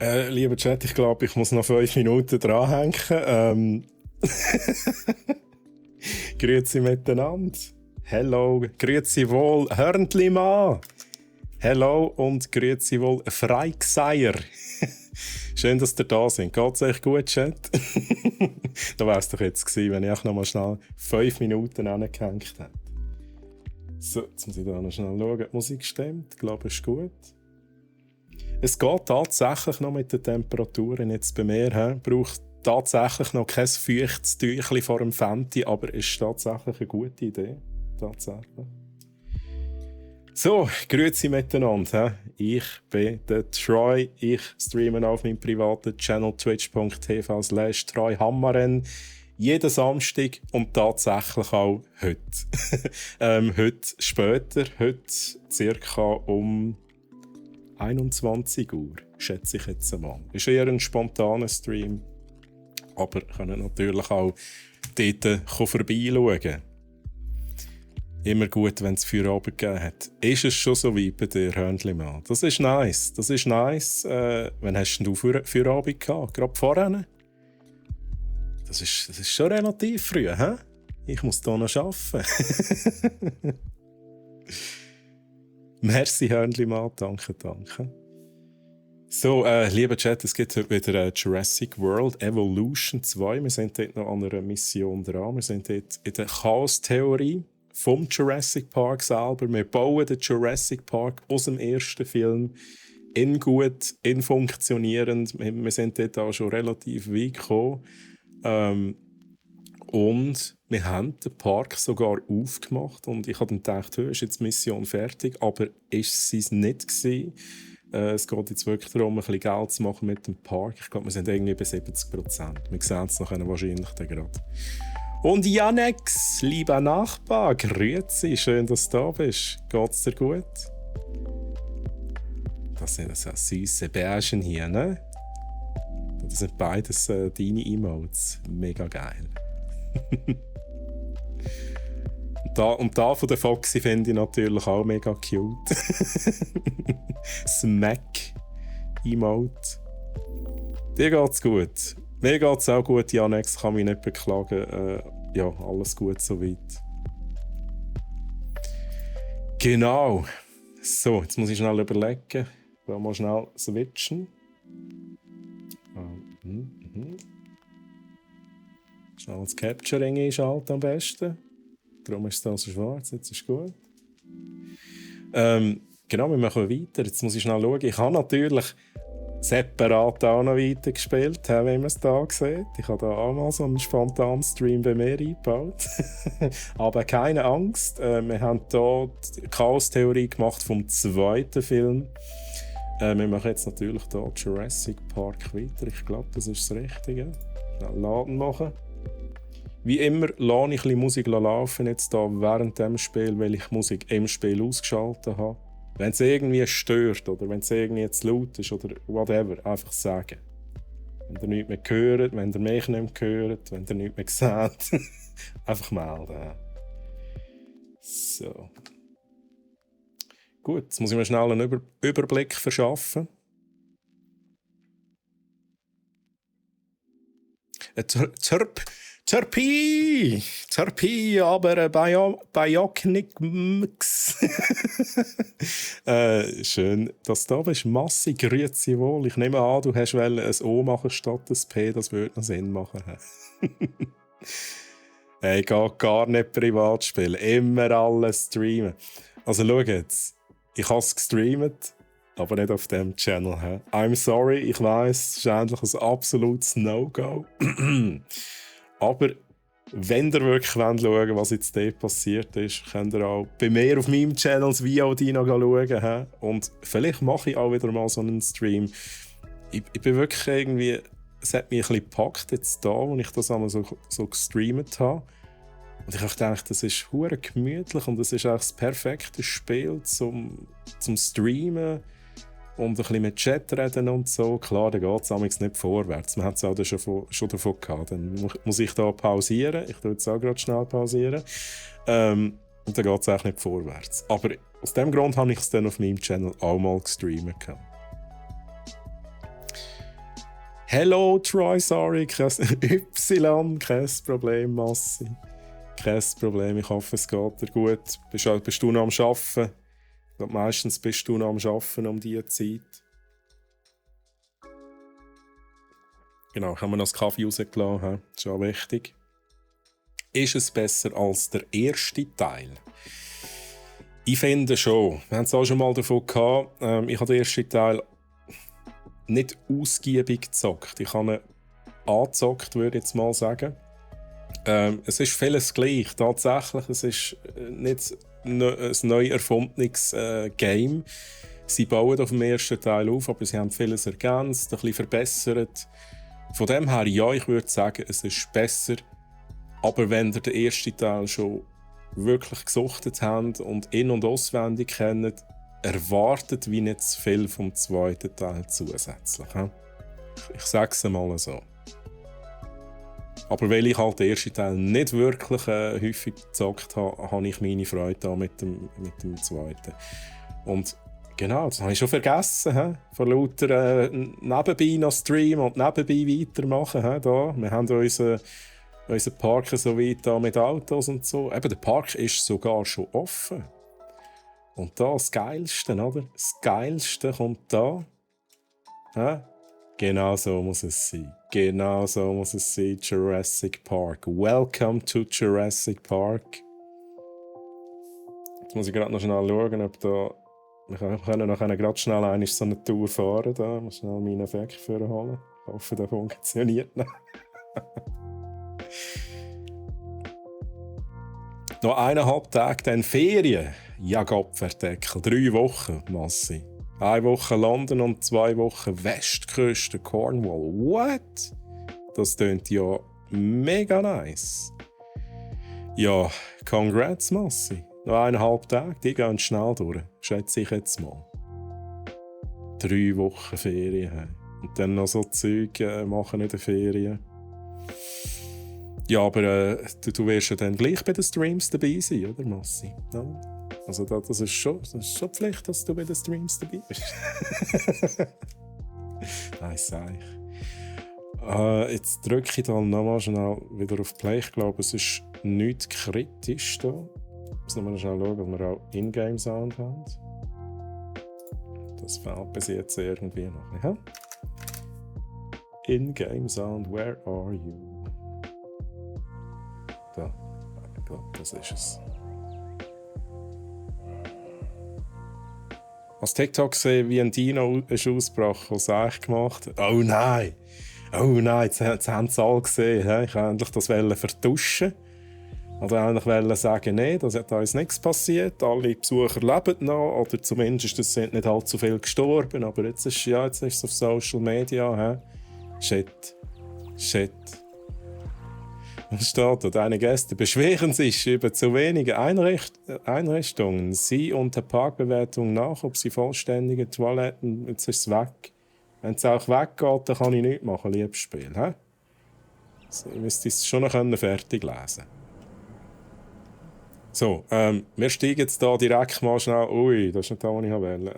Lieber Chat, ich glaube, ich muss noch 5 Minuten dranhängen. Grüezi miteinander. Hello, grüezi wohl, Hörnli Mann. Hello und grüezi wohl, Freigseier. Schön, dass ihr da sind. Geht's euch gut, Chat? Da wär's doch jetzt gewesen, wenn ich auch noch mal schnell 5 Minuten angehängt hätte. So, jetzt muss ich da noch schnell schauen. Die Musik stimmt, ich glaube, es ist gut. Es geht tatsächlich noch mit den Temperaturen jetzt bei mir. Braucht tatsächlich noch kein feuchtes Tüchlein vor dem Fenty, aber ist tatsächlich eine gute Idee. Tatsächlich. So, grüezi miteinander. Ich bin der Troy. Ich streame auf meinem privaten Channel twitch.tv/TroyHammaren jeden Samstag und tatsächlich auch heute. Heute später, heute circa um 21 Uhr, schätze ich jetzt einmal. Ist eher ein spontaner Stream, aber können natürlich auch dort vorbeischauen. Immer gut, wenn es Feierabend gegeben hat. Ist es schon so weit bei dir, Hörnli-Mann? Das ist nice. Das ist nice. Wann hast du Feierabend gehabt? Gerade vorhin? Das ist schon relativ früh, hä? Ich muss hier noch arbeiten. Merci, Hörnli-Mann. Danke, danke. So, lieber Chat, es gibt heute wieder Jurassic World Evolution 2. Wir sind dort noch an einer Mission dran. Wir sind dort in der Chaos-Theorie vom Jurassic Park selber. Wir bauen den Jurassic Park aus dem ersten Film in gut, in funktionierend. Wir sind dort auch schon relativ weit gekommen. Und wir haben den Park sogar aufgemacht. Und ich habe dann gedacht, ist jetzt die Mission fertig? Aber ist es nicht gewesen. Es geht jetzt wirklich darum, ein bisschen Geld zu machen mit dem Park. Ich glaube, wir sind irgendwie bei 70%. Wir sehen es nachher wahrscheinlich gerade. Und Janex, lieber Nachbar, grüezi, schön, dass du da bist. Geht's dir gut? Das sind so süße Bärchen hier, ne? Das sind beides deine Emotes. Mega geil. Und da von der Foxy finde ich natürlich auch mega cute. Smack-Emote. Dir geht's gut. Mir geht's auch gut, Janex, kann mich nicht beklagen. Ja, alles gut soweit. Genau. So, jetzt muss ich schnell überlegen. Ich will mal schnell switchen. Schnell das Capturing einschalten am besten. Darum ist es da so schwarz, jetzt ist es gut. Genau, wir machen weiter. Jetzt muss ich schnell schauen. Ich habe natürlich separat auch noch weitergespielt, wie man es hier sieht. Ich habe da auch mal so einen spontanen Stream bei mir eingebaut. Aber keine Angst, wir haben hier die Chaos-Theorie gemacht vom zweiten Film. Wir machen jetzt natürlich hier Jurassic Park weiter. Ich glaube, das ist das Richtige. Schnell Laden machen. Wie immer lasse ich ein bisschen Musik laufen jetzt hier während dem Spiel, weil ich Musik im Spiel ausgeschaltet habe. Wenn es irgendwie stört oder wenn es irgendwie zu laut ist oder whatever, einfach sagen. Wenn ihr nichts mehr hört, wenn ihr mich nicht mehr hört, wenn ihr nichts mehr seht, einfach melden. So. Gut, jetzt muss ich mir schnell einen Überblick verschaffen. Therapie, aber Bionic-Mix. Schön, dass du da bist. Massi, grüezi wohl. Ich nehme an, du hast ein O machen statt ein P, das würde noch Sinn machen. Hey, geht gar nicht privat spielen, immer alles streamen. Also schau jetzt, ich habe es gestreamt, aber nicht auf dem Channel. He? I'm sorry, ich weiss, es ist endlich ein absolutes No-Go. Aber wenn ihr wirklich schauen wollt, was jetzt dort passiert ist, könnt ihr auch bei mir auf meinem Channel das VOD noch schauen. He? Und vielleicht mache ich auch wieder mal so einen Stream. Ich bin wirklich irgendwie, es hat mich ein bisschen gepackt jetzt da, als ich das einmal so gestreamt habe. Und ich habe gedacht, das ist hure gemütlich und das ist eigentlich das perfekte Spiel zum Streamen und ein bisschen mit Chat reden und so. Klar, da geht es nicht vorwärts. Man hat es auch schon davon gehabt. Dann muss ich da pausieren. Ich tue jetzt auch gerade schnell pausieren. Und dann geht es auch nicht vorwärts. Aber aus dem Grund habe ich es dann auf meinem Channel auch mal gestreamt. Hello, Troy, sorry. Y, kein Problem, Massi. Kein Problem, ich hoffe, es geht dir gut. Bist du noch am Arbeiten? Ich glaube, meistens bist du noch am Arbeiten um diese Zeit. Genau, haben wir noch das Kaffee rausgelassen, das ist auch wichtig. Ist es besser als der erste Teil? Ich finde schon. Wir haben es auch schon mal davon gehabt. Ich habe den ersten Teil nicht ausgiebig gezockt. Ich habe ihn angezockt, würde ich jetzt mal sagen. Es ist vieles gleich. Tatsächlich, es ist nicht ein neu erfundenes Game. Sie bauen auf dem ersten Teil auf, aber sie haben vieles ergänzt, ein bisschen verbessert. Von dem her, ja, ich würde sagen, es ist besser. Aber wenn ihr den ersten Teil schon wirklich gesuchtet habt und in- und auswendig kennt, erwartet wie nicht zu viel vom zweiten Teil zusätzlich. Ich sage es mal so. Aber weil ich halt den ersten Teil nicht wirklich häufig gezockt habe, habe ich meine Freude mit dem zweiten. Und genau, das habe ich schon vergessen. Von lauter nebenbei noch streamen und nebenbei weitermachen. Da. Wir haben unseren Park so weit da mit Autos und so. Eben, der Park ist sogar schon offen. Und da das Geilste, oder? Das Geilste kommt da. Genau so muss es sein. Genau so muss es sein. Jurassic Park. Welcome to Jurassic Park. Jetzt muss ich gerade noch schnell schauen, ob da... Wir können nachher gerade schnell einmal so eine Tour fahren. Da. Ich muss schnell meinen Effekt vorholen. Ich hoffe, der funktioniert noch. Noch 1,5 Tage dann Ferien. Ja, Gottverdeckel. 3 Wochen, Massi. 1 Woche London und 2 Wochen Westküste Cornwall. What? Das klingt ja mega nice. Ja, congrats, Massi. Noch 1,5 Tage, die gehen schnell durch. Schätze ich jetzt mal. 3 Wochen Ferien. Und dann noch so Zeug machen in den Ferien. Ja, aber du wirst ja dann gleich bei den Streams dabei sein, oder, Massi? Ja. Also das ist schon Pflicht, dass du bei den Streams dabei bist. Nein, sag ich. Jetzt drücke ich dann nochmal schnell wieder auf Play. Ich glaube, es ist nichts kritisch da. Ich muss nochmal schnell schauen, ob wir auch Ingame-Sound haben. Das fehlt bis jetzt irgendwie noch nicht. Ingame-Sound, where are you? Da. Ich glaube, das ist es. Als TikTok gesehen, wie ein Dino ist ausgebrochen, was er eigentlich gemacht hat. Oh nein! Oh nein, jetzt haben sie alle gesehen. Ich wollte endlich das vertuschen. Oder eigentlich sagen, nein, das hat uns nichts passiert. Alle Besucher leben noch. Oder zumindest es sind nicht allzu viele gestorben. Aber jetzt ist es auf Social Media. Shit. Was steht da? Deine Gäste beschweren sich über zu wenige Einrichtungen. Sie unter Parkbewertung nach, ob sie vollständige Toiletten. Jetzt ist es weg. Wenn es auch weggeht, dann kann ich nichts machen, liebes Spiel. Also, ich müsste es schon noch fertig lesen. So, wir steigen jetzt hier direkt mal schnell. Ui, das ist nicht das, was ich wollte.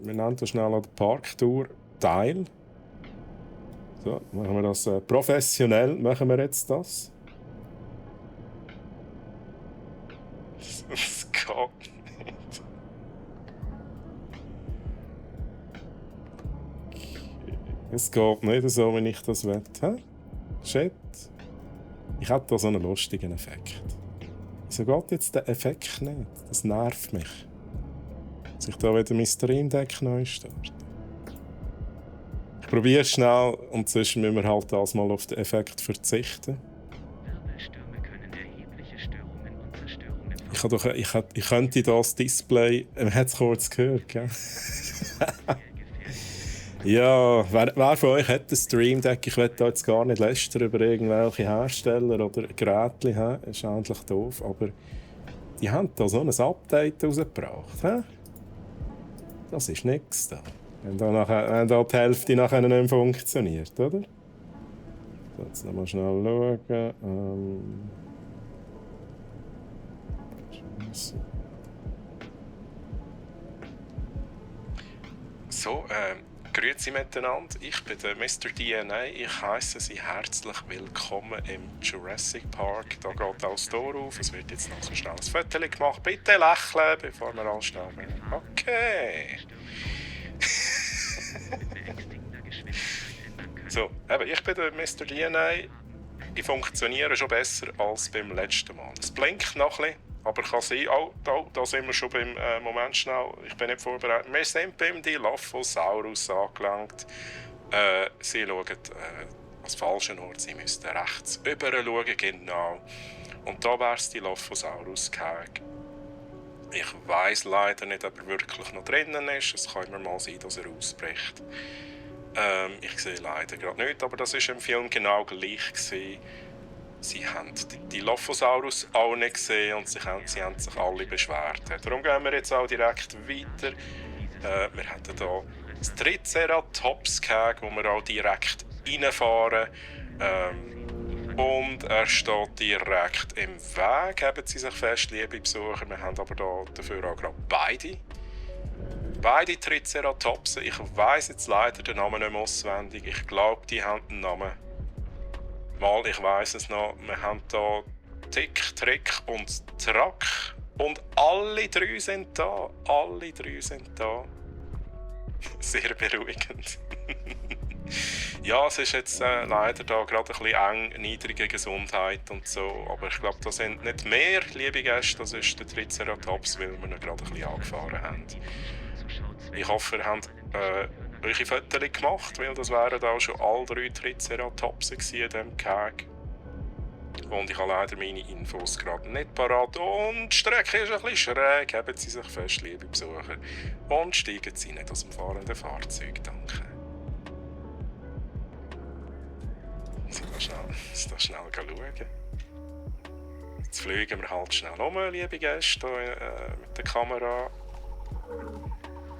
Wir nennen das schnell an der Parktour teil. So, machen wir das professionell. Machen wir jetzt das. Es geht nicht. Es geht nicht so, wie ich das will. Shit. Ich hätte da so einen lustigen Effekt. Wieso geht jetzt der Effekt nicht? Das nervt mich. Dass ich da wieder mein Stream Deck neu starte. Ich probiere es schnell und sonst müssen wir halt das mal auf den Effekt verzichten. Wirbelstürme können erhebliche Störungen und Zerstörungen Ich könnte das Display... Man hat es kurz gehört, gell? Ja, wer von euch hat ein Stream Deck? Ich will da jetzt gar nicht lästern über irgendwelche Hersteller oder Geräte. Das ist eigentlich doof, aber die haben da so ein Update rausgebracht. Das ist nichts da. Wenn da die Hälfte nachher nicht mehr funktioniert, oder? So, jetzt nochmal schnell schauen. So, Grüezi miteinander, ich bin der Mr. DNA. Ich heiße Sie herzlich willkommen im Jurassic Park. Da geht auch das Tor auf, es wird jetzt noch so schnell ein Foto gemacht. Bitte lächeln, bevor wir alle sterben. Okay. So, eben, ich bin der Mr. DNA. Ich funktioniere schon besser als beim letzten Mal. Es blinkt noch ein bisschen, aber kann sein, da sind wir schon beim Moment schnell, ich bin nicht vorbereitet. Wir sind beim Dilophosaurus angelangt. Sie schauen als falschen Ort, Sie müssten rechts rüber schauen, genau. Und da wäre es Dilophosaurus gehegt. Ich weiss leider nicht, ob er wirklich noch drinnen ist. Es kann immer mal sein, dass er ausbricht. Ich sehe leider gerade nicht, aber das war im Film genau gleich gewesen. Sie haben die Dilophosaurus auch nicht gesehen und sie haben sich alle beschwert. Darum gehen wir jetzt auch direkt weiter. Wir hatten hier das Triceratops gehabt, wo wir auch direkt reinfahren. Und er steht direkt im Weg, haben Sie sich fest, liebe Besucher. Wir haben aber dafür auch gerade beide Triceratopsen. Ich weiss jetzt leider den Namen nicht mehr auswendig. Ich glaube, die haben einen Namen. Mal, ich weiss es noch. Wir haben hier Tick, Trick und Track. Und alle drei sind da. Alle drei sind da. Sehr beruhigend. Ja, es ist jetzt leider da gerade ein bisschen eng, niedrige Gesundheit und so. Aber ich glaube, da sind nicht mehr, liebe Gäste. Das ist der Triceratops, weil wir ihn gerade ein bisschen angefahren haben. Ich hoffe, ihr habt eure Fotos gemacht, weil das wären auch schon alle drei Triceratopsen in diesem Gehege. Und ich habe leider meine Infos gerade nicht parat. Und die Strecke ist ein bisschen schräg. Haben Sie sich fest, liebe Besucher. Und steigen Sie nicht aus dem fahrenden Fahrzeug, danke. Jetzt schnell schauen. Jetzt fliegen wir halt schnell um, liebe Gäste, mit der Kamera.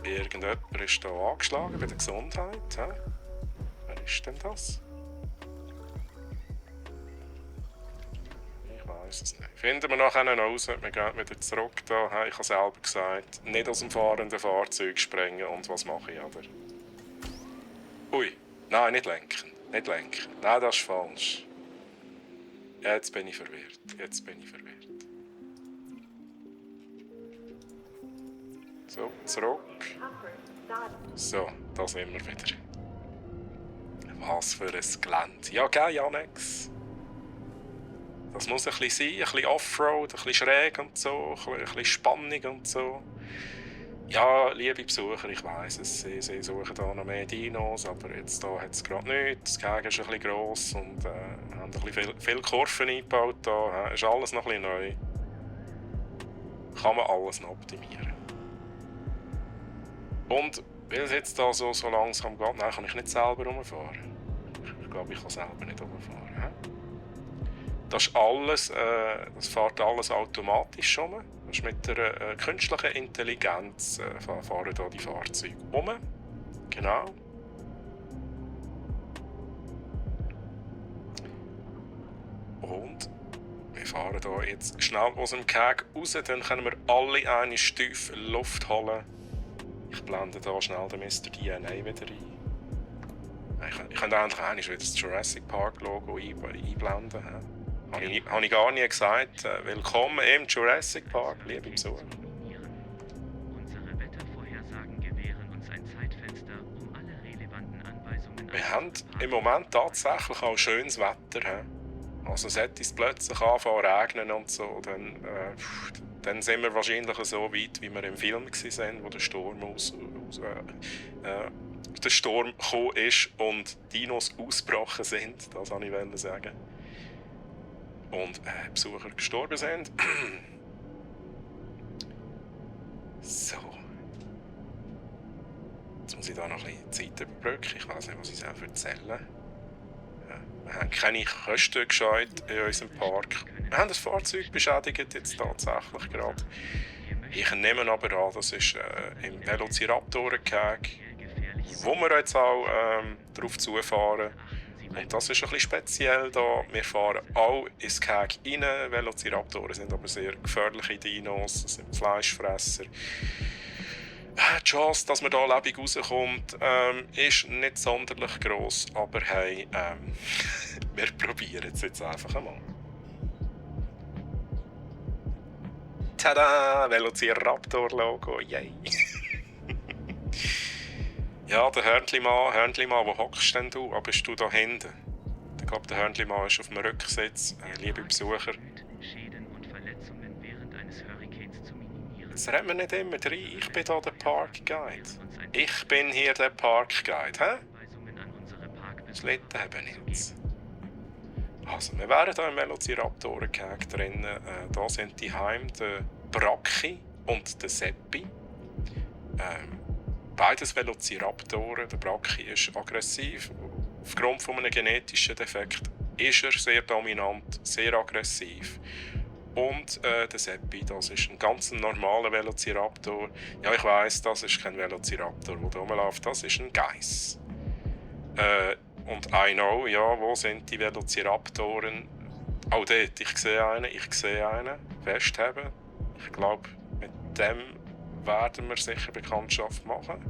Irgendjemand ist hier angeschlagen bei der Gesundheit. He? Wer ist denn das? Ich weiss es nicht. Finden wir nachher noch raus. Wir gehen wieder zurück. Da. Ich habe selber gesagt, nicht aus dem fahrenden Fahrzeug springen. Und was mache ich? Oder? Ui, nein, nicht lenken. Nicht lenken. Nein, das ist falsch. Jetzt bin ich verwirrt. So, zurück. So, da sind wir wieder. Was für ein Gelände. Ja, gell, Janex? Das muss ein bisschen sein, ein bisschen Offroad, ein bisschen schräg und so, ein bisschen Spannung und so. Ja, liebe Besucher, ich weiss es, sie suchen hier noch mehr Dinos, aber jetzt hier hat es gerade nichts. Das Gehege ist ein bisschen gross und haben ein bisschen viele Kurven eingebaut hier. Ist alles noch ein bisschen neu. Kann man alles noch optimieren. Und weil es jetzt da so langsam geht, nein, kann ich nicht selber rumfahren. Ich glaube, ich kann selber nicht rumfahren. Das ist alles, das fährt alles automatisch rum. Das ist mit der künstlichen Intelligenz fahren da die Fahrzeuge um. Genau. Und wir fahren da jetzt schnell aus dem Gehege raus, dann können wir alle eine Stufe Luft holen. Ich blende hier schnell den Mr. DNA wieder ein. Ich könnte eigentlich wieder das Jurassic Park Logo einblenden. Habe ich gar nie gesagt. Willkommen im Jurassic Park, liebe Besucher. Unsere Wettervorhersagen gewähren uns ein Zeitfenster, um alle relevanten Anweisungen. Wir haben im Moment tatsächlich auch schönes Wetter. Also sollte es plötzlich anfangen zu regnen und so, dann sind wir wahrscheinlich so weit, wie wir im Film waren, wo der Sturm der Sturm gekommen ist und Dinos ausgebrochen sind, das wollte ich sagen. Und Besucher gestorben sind. So. Jetzt muss ich da noch ein bisschen Zeit überbrücken. Ich weiß nicht, was ich erzählen soll. Wir haben keine Kosten gescheut in unserem Park. Wir haben das Fahrzeug beschädigt jetzt tatsächlich gerade. Ich nehme aber an, das ist im Velociraptor-Gehege, wo wir jetzt auch drauf zufahren. Und das ist ein bisschen speziell da. Wir fahren auch ins Gehege rein. Velociraptoren sind aber sehr gefährliche Dinos, das sind Fleischfresser. Die Chance, dass man da lebendig rauskommt, ist nicht sonderlich gross, aber hey, wir probieren es jetzt einfach einmal. Tada! Velociraptor-Logo, yay! Ja, der Hörnli-Mann, wo hockst denn du? Aber bist du da hinten? Ich glaube, der Hörnli-Mann ist auf dem Rücksitz. Liebe Besucher. Schäden und Verletzungen während eines Hurrikans zu minimieren. Das redet mir nicht immer rein. Ich bin da der Parkguide. Ich bin hier der Parkguide, hä? Anweisungen an unsere Das Litten haben jetzt. Also, wir wären hier im Velociraptoren-Gag drin. Da sind die Heim, der Bracchi und der Seppi. Beides Velociraptoren. Der Bracchi ist aggressiv. Aufgrund von einem genetischen Defekt ist er sehr dominant, sehr aggressiv. Und der Seppi, das ist ein ganz normaler Velociraptor. Ja, ich weiss, das ist kein Velociraptor, der da rumläuft, das ist ein Geiss. Und I know, ja, wo sind die Velociraptoren? Auch dort, ich sehe einen, festhaben. Ich glaube, mit dem werden wir sicher Bekanntschaft machen.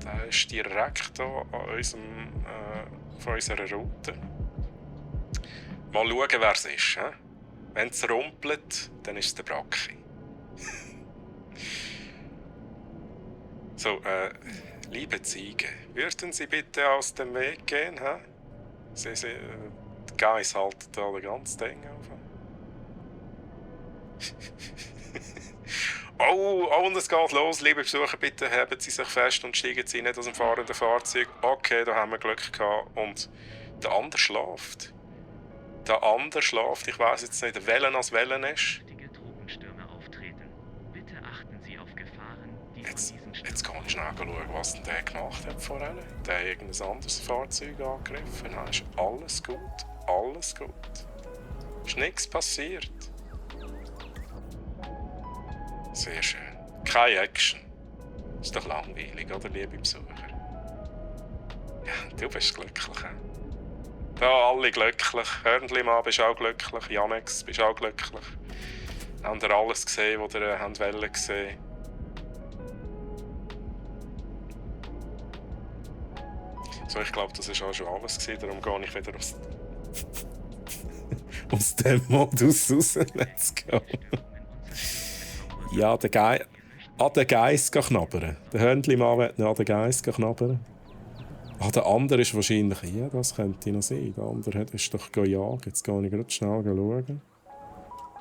Der ist direkt hier an von unserer Route. Mal schauen, wer es ist. He? Wenn es rumpelt, dann ist es der Bracchi. So, liebe Ziege, würden Sie bitte aus dem Weg gehen? He? Die Geiss halten da das ganze Ding auf. Oh, und es geht los. Liebe Besucher, bitte halten Sie sich fest und steigen Sie nicht aus dem fahrenden Fahrzeug. Okay, da haben wir Glück gehabt. Und der andere schläft. Ich weiss jetzt nicht, Wellen als Wellen ist. Drogenstürme auftreten. Bitte achten Sie auf Gefahren, die Jetzt von diesen kannst du schnell schauen, was denn der gemacht hat vorhin. Der hat irgendein anderes Fahrzeug angegriffen. Nein, ist alles gut. Alles gut. Ist nichts passiert. Sehr schön. Keine Action. Ist doch langweilig, oder, liebe Besucher? Ja, du bist glücklich, he? Da, alle glücklich. Hörnli-Mann, bist auch glücklich. Janex, bist auch glücklich. Habt ihr alles gesehen, was ihr wollt sehen? So, ich glaube, das war auch schon alles gewesen. Darum gehe ich wieder aus dem Modus raus. Let's go. Ja, der Geiss knabbern. Der Hörnli-Mann wird an den Geiss knabbern. Der andere ist wahrscheinlich, ja, das könnte noch sein. Der andere ist doch jagen. Jetzt gehe ich gerade schnell schauen.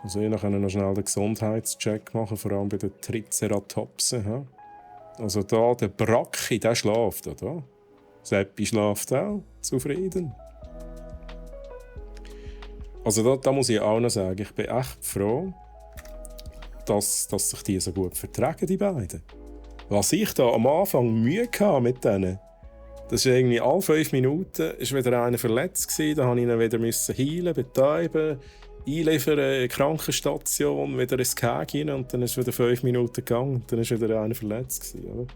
Also, ich kann noch schnell den Gesundheitscheck machen, vor allem bei den Triceratopsen. He? Also, da der Bracchi, der schläft, oder? Seppi schläft auch. Zufrieden. Also, da muss ich auch noch sagen, ich bin echt froh, dass sich die so gut vertragen, die beiden. Was ich da am Anfang Mühe hatte mit denen, das ist irgendwie alle 5 Minuten ist wieder einer verletzt gewesen, da musste ich ihn wieder heilen, betäuben, einliefern, Krankenstation, wieder ins Gehege rein und dann ist es wieder 5 Minuten gegangen und dann ist wieder einer verletzt gewesen, oder?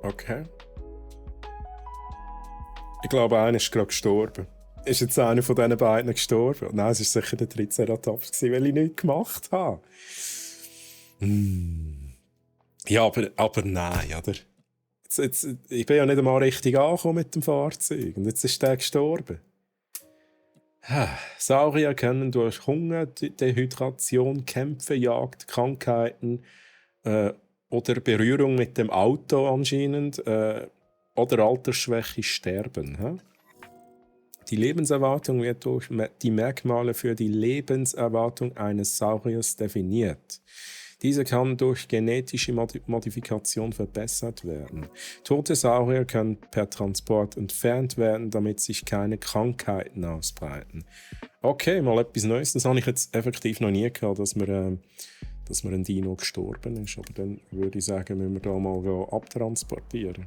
Okay. Ich glaube, einer ist gerade gestorben. Ist jetzt einer von diesen beiden gestorben? Nein, es war sicher der Triceratops, weil ich nichts gemacht habe. Ja, aber nein, oder? Ich bin ja nicht einmal richtig angekommen mit dem Fahrzeug. Und jetzt ist der gestorben. Saurier können durch Hunger, Dehydration, Kämpfe, Jagd, Krankheiten oder Berührung mit dem Auto anscheinend oder Altersschwäche sterben. He? Die Lebenserwartung wird durch die Merkmale für die Lebenserwartung eines Sauriers definiert. Diese kann durch genetische Modifikation verbessert werden. Tote Saurier können per Transport entfernt werden, damit sich keine Krankheiten ausbreiten. Okay, mal etwas Neues. Das habe ich jetzt effektiv noch nie gehabt, dass mir ein Dino gestorben ist. Aber dann würde ich sagen, müssen wir da mal abtransportieren.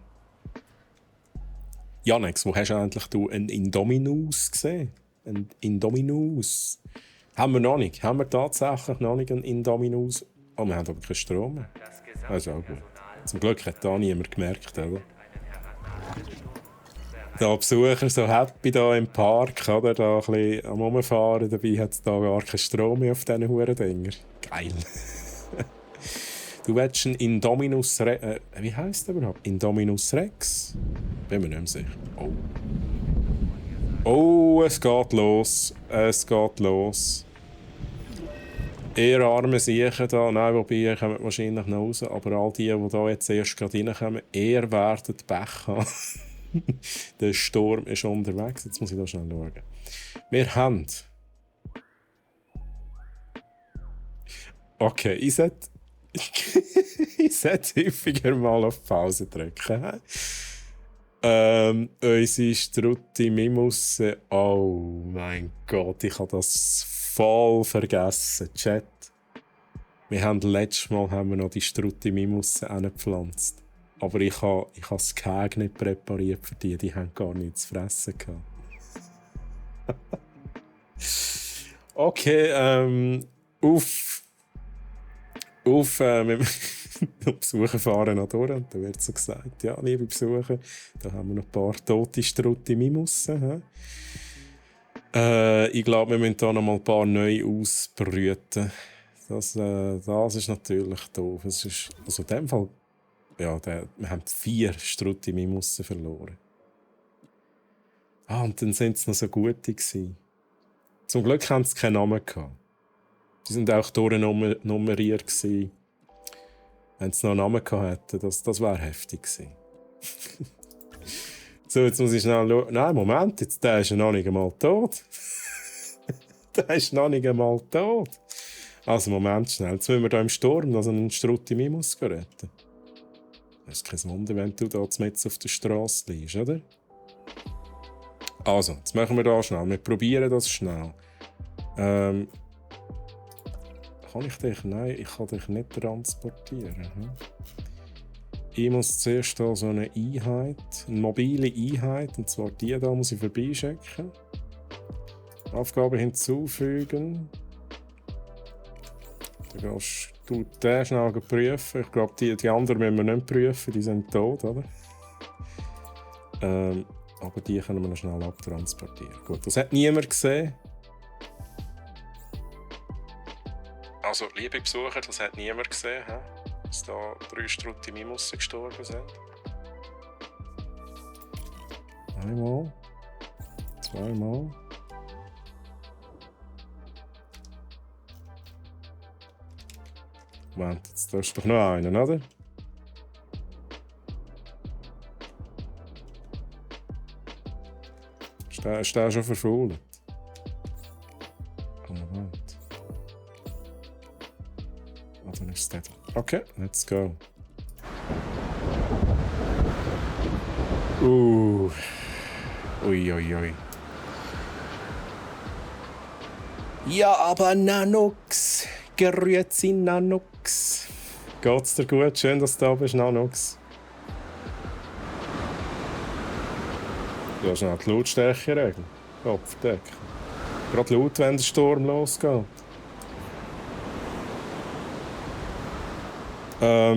Janex, wo hast du eigentlich einen Indominus gesehen? Ein Indominus? Haben wir noch nicht. Haben wir tatsächlich noch nicht einen Indominus? Oh, wir haben aber keinen Strom mehr. Also auch gut. Zum Glück hat da niemand gemerkt, oder? Da Besucher so happy da im Park, oder? Da ein bisschen am Rumfahren, dabei hat es da gar keinen Strom mehr auf diesen Hurendinger. Geil. Du willst einen Indominus Rex. Wie heisst der überhaupt? Indominus Rex? Bin mir nicht mehr sicher. Oh. Oh, es geht los. Es geht los. Ihr arme Siechen da. Nein, wobei, ihr kommt wahrscheinlich noch raus. Aber all die da jetzt erst gerade reinkommen, ihr werdet Pech haben. Der Sturm ist unterwegs. Jetzt muss ich da schnell schauen. Wir haben. Okay, ich sollte häufiger mal auf Pause drücken. Unsere Strutti Mimusse. Oh mein Gott, ich habe das voll vergessen. Chat. Letztes Mal haben wir noch die Strutti Mimusse angepflanzt. Aber ich habe das Keg nicht präpariert für die. Die haben gar nichts zu fressen gehabt. Okay, Besucher fahren noch durch. Und da wird so gesagt, ja, liebe Besucher, da haben wir noch ein paar tote Strutti Mimusse. Ich glaube, wir müssen hier noch mal ein paar neu ausbrüten. Das ist natürlich doof. Es ist, also in dem Fall, ja, wir haben 4 Strutti Mimusse verloren. Und dann sind es noch so gute gewesen. Zum Glück haben sie keinen Namen gehabt. Die sind auch durchnummeriert gewesen. Wenn sie noch einen Namen gehabt hätten, das wäre heftig gewesen. So, jetzt muss ich schnell schauen. Nein, Moment, jetzt, der ist ja noch nicht einmal tot. Der ist noch nicht einmal tot. Also, Moment, schnell. Jetzt müssen wir hier im Sturm noch so einen Strutti Mimus retten. Das ist kein Wunder, wenn du da mitten auf der Straße liegst, oder? Also, jetzt machen wir da schnell. Wir probieren das schnell. Kann ich dich? Nein, ich kann dich nicht transportieren. Ich muss zuerst hier so eine Einheit, eine mobile Einheit, und zwar die hier muss ich vorbeischicken. Aufgabe hinzufügen. Da gehst du den schnell prüfen. Ich glaube, die anderen müssen wir nicht prüfen, die sind tot, oder? Aber die können wir noch schnell abtransportieren. Gut, das hat niemand gesehen. Also, liebe Besucher, das hat niemand gesehen, dass da 3 Strutti Mimusse gestorben sind. Einmal. 2-mal. Moment, jetzt darfst du doch noch einen, oder? Ist der schon verfault? Oh, Moment. Oh, dann ist es der. Okay, let's go. Ui. Ja, aber Nanox. Grüezi, Nanox. Geht's dir gut? Schön, dass du da bist, Nanox. Du hast noch die Lautstärke regeln. Kopfdeck. Gerade laut, wenn der Sturm losgeht. Ja,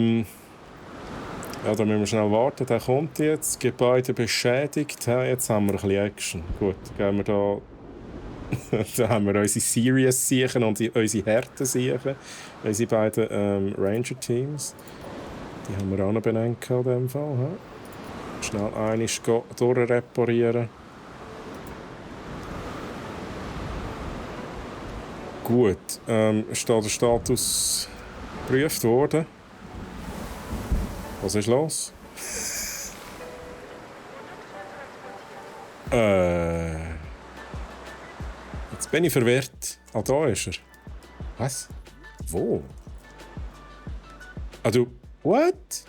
da müssen wir schnell warten. Der kommt jetzt. Gebäude beschädigt. Jetzt haben wir ein bisschen Action. Gut, gehen wir da. Da haben wir unsere Serious-Siechen und unsere Härten-Siechen. Unsere beiden Ranger-Teams. Die haben wir auch noch benannt in diesem Fall. Schnell einiges durchreparieren. Gut, ist da der Status geprüft worden? Was ist los? Jetzt bin ich verwirrt. Da ist er. Was? Wo? Du... What?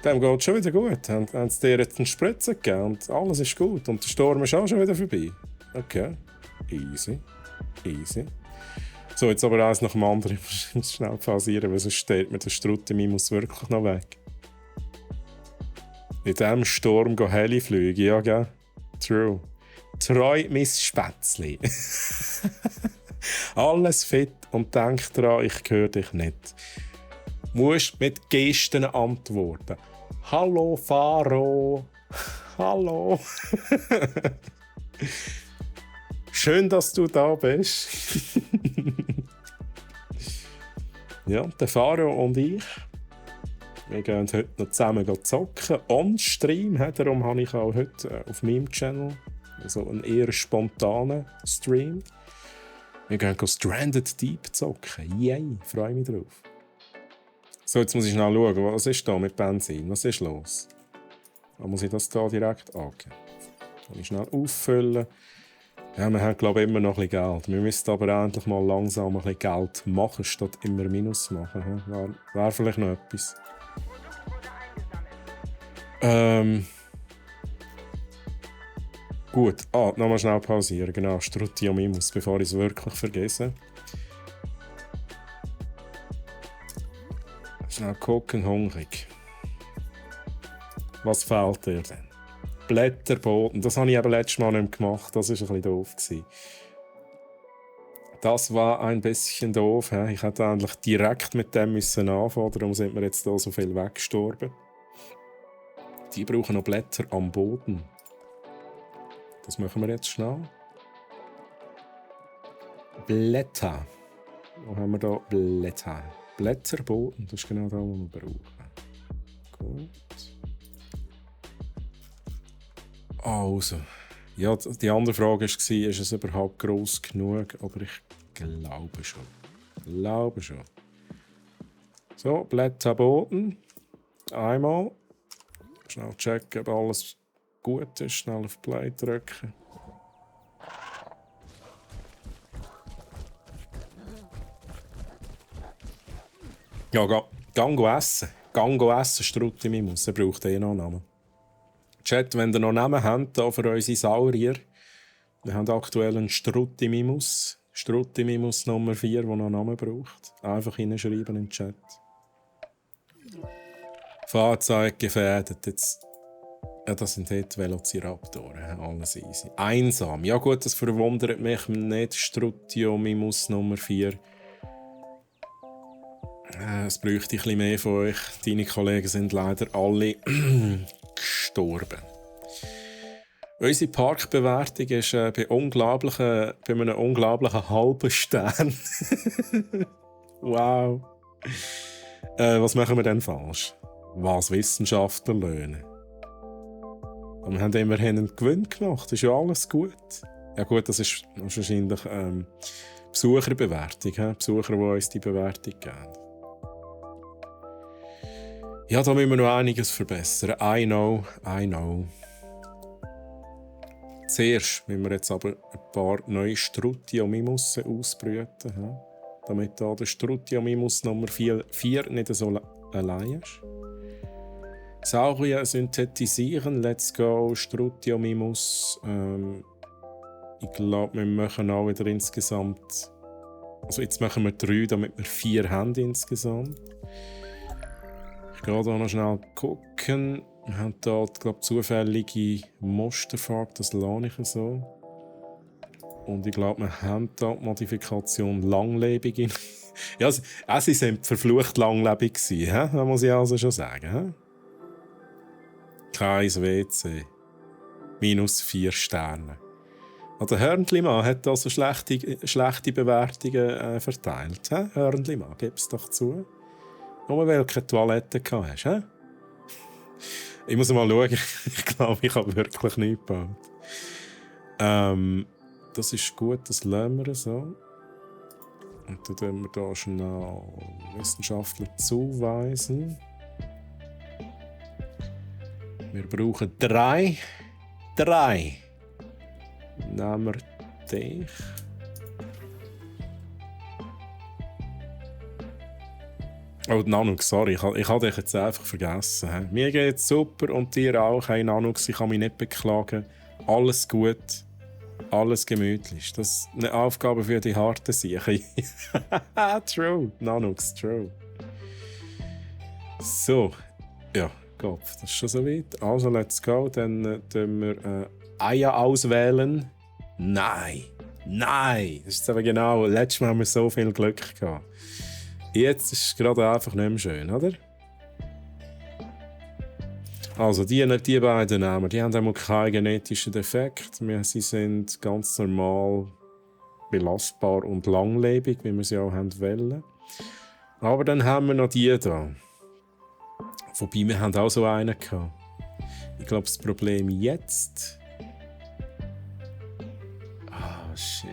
Dem geht es schon wieder gut. Haben sie dir jetzt einen Spritzer gegeben und alles ist gut. Und der Sturm ist auch schon wieder vorbei. Okay. Easy. So, jetzt aber eins nach dem anderen. Ich muss schnell pausieren, weil sonst steht mir der Strutti Mimus wirklich noch weg. In diesem Sturm gehen Heliflüge, ja, gell? True. Treu, mein Spätzli. Alles fit und denk dran, ich höre dich nicht. Musst mit Gesten antworten. Hallo Faro. Hallo. Schön, dass du da bist. Ja, der Faro und ich, wir gehen heute noch zusammen zocken. On-Stream, darum habe ich auch heute auf meinem Channel so einen eher spontanen Stream. Wir gehen Stranded Deep zocken. Yay, freue mich drauf. So, jetzt muss ich schnell schauen, was ist da mit Benzin? Was ist los? Muss ich das hier direkt angeben? Kann ich schnell auffüllen? Ja, wir haben glaube ich immer noch ein bisschen Geld. Wir müssen aber endlich mal langsam ein bisschen Geld machen, statt immer Minus machen. Wäre vielleicht noch etwas. Gut, nochmal schnell pausieren. Genau, Strutiomimus, bevor ich es wirklich vergesse. Schnell gucken, hungrig. Was fehlt dir denn? Blätterboden, das habe ich eben letztes Mal nicht gemacht, das war ein bisschen doof. Das war ein bisschen doof. He? Ich hätte eigentlich direkt mit dem anfangen, darum sind wir jetzt hier so viel weggestorben. Die brauchen noch Blätter am Boden. Das machen wir jetzt schnell. Blätter. Wo haben wir hier Blätter? Blätterboden, das ist genau das, was wir brauchen. Gut. Also, ja, die andere Frage war, ist es überhaupt gross genug? Aber ich glaube schon. So, Blätterboden. Einmal. Schnell checken, ob alles gut ist. Schnell auf Play drücken. Ja, gang essen. Gang essen, Strutimimus. Er braucht noch einen Namen. Chat, wenn ihr noch Namen habt hier für unsere Saurier, wir haben aktuell einen Strutimimus. Strutimimus Nummer 4, der noch einen Namen braucht. Einfach hineinschreiben in den Chat. Fahrzeug gefährdet. Jetzt. Ja, das sind dort Velociraptoren. Alles easy. Einsam. Ja gut, das verwundert mich nicht. Strutiomimus Nummer 4. Es bräuchte ein bisschen mehr von euch. Deine Kollegen sind leider alle gestorben. Unsere Parkbewertung ist bei einem unglaublichen halben Stern. Wow. Was machen wir denn falsch? Was Wissenschaftler lernen. Und wir haben immerhin einen Gewinn gemacht. Ist ja alles gut. Ja gut, das ist wahrscheinlich Besucherbewertung. Besucher, die uns die Bewertung geben. Ja, da müssen wir noch einiges verbessern. I know. Zuerst müssen wir jetzt aber ein paar neue Strutiomimusse ausbrüten, damit da der Strutiomimus Nummer 4 nicht so allein ist. Saurier synthetisieren, let's go, Strutiomimus. Ich glaube, wir machen auch wieder insgesamt. Also jetzt machen wir 3, damit wir 4 haben insgesamt. Ich gehe hier noch schnell gucken. Wir haben hier, glaube ich, zufällige Musterfarbe, das lasse ich so. Und ich glaube, wir haben hier die Modifikation langlebig. Ja, sie sind verflucht langlebig gewesen, das muss ich also schon sagen. Kein WC. -4 Sterne. Der Hörnli-Mann hat also schlechte Bewertungen verteilt. Hörnli-Mann, gib es doch zu. Nur weil du keine Toilette hast. Ich muss mal schauen. Ich glaube, ich habe wirklich nichts gebaut. Das ist gut, das lassen wir so. Und dann tun wir hier schnell Wissenschaftler zuweisen. Wir brauchen 3. Nehmen wir dich. Oh, Nanox, sorry, ich habe dich jetzt einfach vergessen. Mir geht's super und dir auch. Hey Nanox, ich kann mich nicht beklagen. Alles gut, alles gemütlich. Das ist eine Aufgabe für die harten Siechen. True, Nanox, true. So, ja, Kopf, das ist schon so weit. Also, let's go. Dann tun wir Eier auswählen. Nein. Das ist aber genau. Letztes Mal haben wir so viel Glück gehabt. Jetzt ist es gerade einfach nicht mehr schön, oder? Also, die beiden Namen, die haben einmal keinen genetischen Defekt. Sie sind ganz normal belastbar und langlebig, wie wir sie auch haben wollen. Aber dann haben wir noch die da. Wobei, wir haben auch so einen gehabt. Ich glaube, das Problem jetzt... Shit.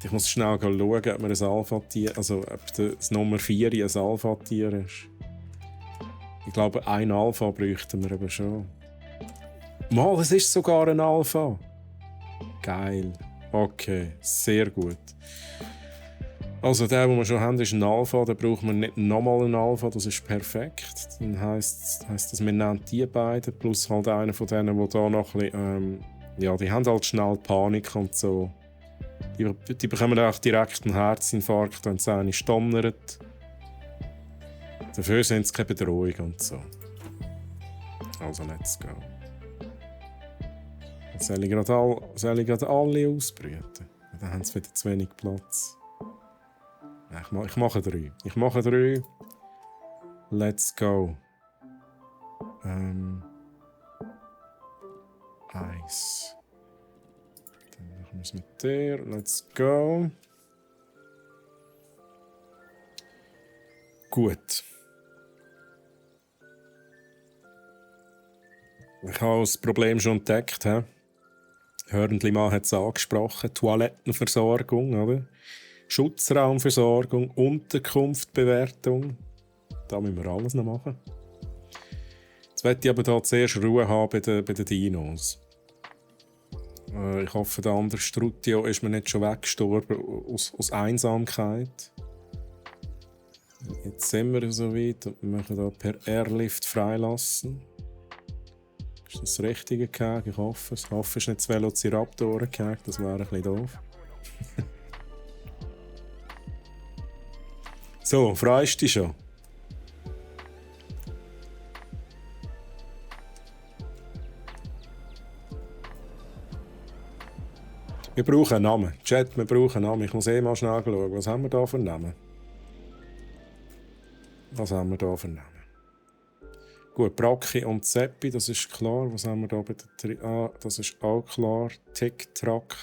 Ich muss schnell schauen, ob wir ein Alpha-Tier... Also, ob das Nummer 4 ein Alpha-Tier ist. Ich glaube, ein Alpha bräuchten wir eben schon. Mal, es ist sogar ein Alpha. Geil. Okay, sehr gut. Also der, den wir schon haben, ist ein Alpha. Da brauchen wir nicht nochmal einen Alpha. Das ist perfekt. Dann heisst das, wir nehmen die beiden plus halt einer von denen, die da noch ein bisschen... ja, die haben halt schnell Panik und so. Die bekommen auch direkt einen Herzinfarkt, wenn sie eine stonnert. Dafür sind sie keine Bedrohung und so. Also, let's go. Jetzt soll ich gerade alle ausbrüten. Dann haben sie wieder zu wenig Platz. Ich mache 3. Ich mache 3. Let's go. 1. Dann machen wir es mit der. Let's go. Gut. Ich habe das Problem schon entdeckt. Hörnli-Mann hat es angesprochen. Toilettenversorgung, oder? Schutzraumversorgung, Unterkunftbewertung. Da müssen wir alles noch machen. Jetzt möchte ich aber hier zuerst Ruhe haben bei den Dinos. Ich hoffe, der andere Strutio ist mir nicht schon weggestorben aus Einsamkeit. Jetzt sind wir so weit und wir machen hier per Airlift freilassen. Ist das Richtige gehackt? Ich hoffe es. Ich hoffe, es ist nicht 2 Velociraptoren gehackt, das wäre ein bisschen doof. So, freust du dich schon? Wir brauchen einen Namen. Chat, wir brauchen einen Namen. Ich muss mal schnell schauen. Was haben wir da für einen Namen? Gut, Bracchi und Seppi, das ist klar. Was haben wir da bei der das ist auch klar. Tick, Track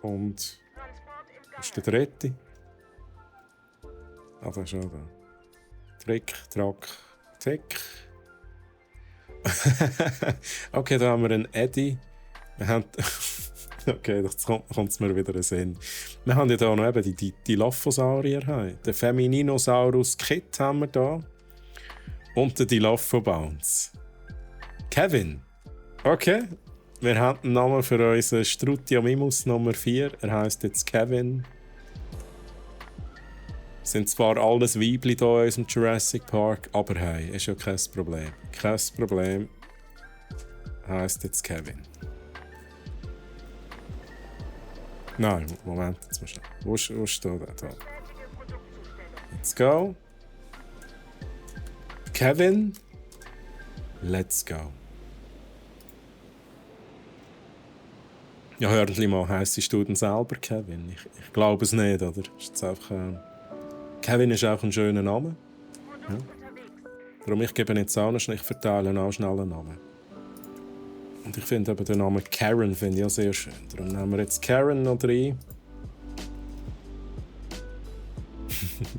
und... Was ist der dritte? Das ist schon da. Trick, Track, Tick. Okay, da haben wir einen Eddie. Wir haben... Okay, jetzt kommt es mir wieder in den Sinn. Wir haben ja hier noch eben die Dilophosaurier. Den Femininosaurus Kit haben wir da. Und den Dilophobounce. Kevin. Okay. Wir haben einen Namen für unseren Strutiomimus Nummer 4. Er heisst jetzt Kevin. Sind zwar alles Weibli hier in unserem Jurassic Park, aber hey, ist ja kein Problem. Kein Problem. Heisst jetzt Kevin. Nein, Moment, jetzt mal schnell. Wo steht der da? Let's go. Kevin. Let's go. Ja, hört mal, heisst du denn selber Kevin? Ich glaube es nicht, oder? Ist jetzt einfach, Kevin ist auch ein schöner Name. Ja. Darum ich gebe jetzt auch noch schnell, ich verteile auch schnell einen Namen. Und ich finde aber den Namen Karen finde ich auch sehr schön. Darum nehmen wir jetzt Karen noch rein.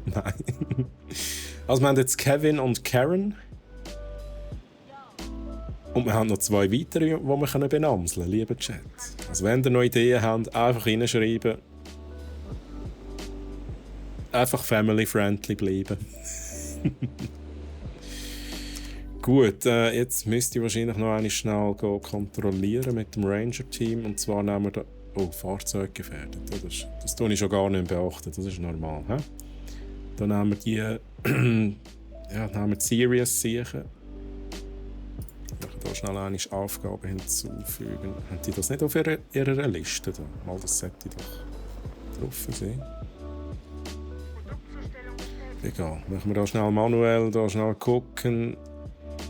Nein. Also wir haben jetzt Kevin und Karen. Und wir haben noch 2 weitere, die wir benamseln können, lieber Chat. Also wenn ihr noch Ideen habt, einfach reinschreiben. Einfach family-friendly bleiben. Gut, jetzt müsst ihr wahrscheinlich noch einmal schnell kontrollieren mit dem Ranger-Team. Und zwar nehmen wir da... Oh, Fahrzeug gefährdet. Das tue ich schon gar nicht beachten, das ist normal. He? Dann nehmen wir die... ja, dann haben wir die Serious-Sicher. Ich möchte hier schnell eine Aufgabe hinzufügen. Haben die das nicht auf ihrer Liste? Da? Mal, das sollte doch drauf sein. Egal, machen wir da schnell manuell, da schnell gucken.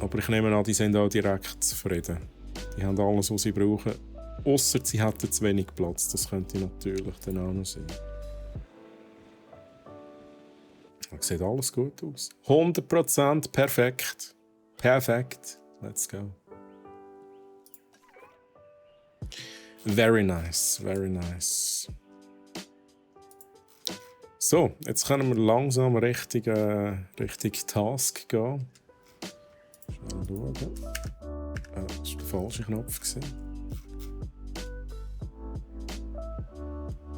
Aber ich nehme an, die sind auch direkt zufrieden. Die haben alles, was sie brauchen. Ausser sie hätten zu wenig Platz. Das könnte natürlich dann auch noch sein. Da sieht alles gut aus. 100% perfekt. Perfekt. Let's go. Very nice, very nice. So, jetzt können wir langsam Richtung Task gehen. Schnell schauen. Das war der falsche Knopf.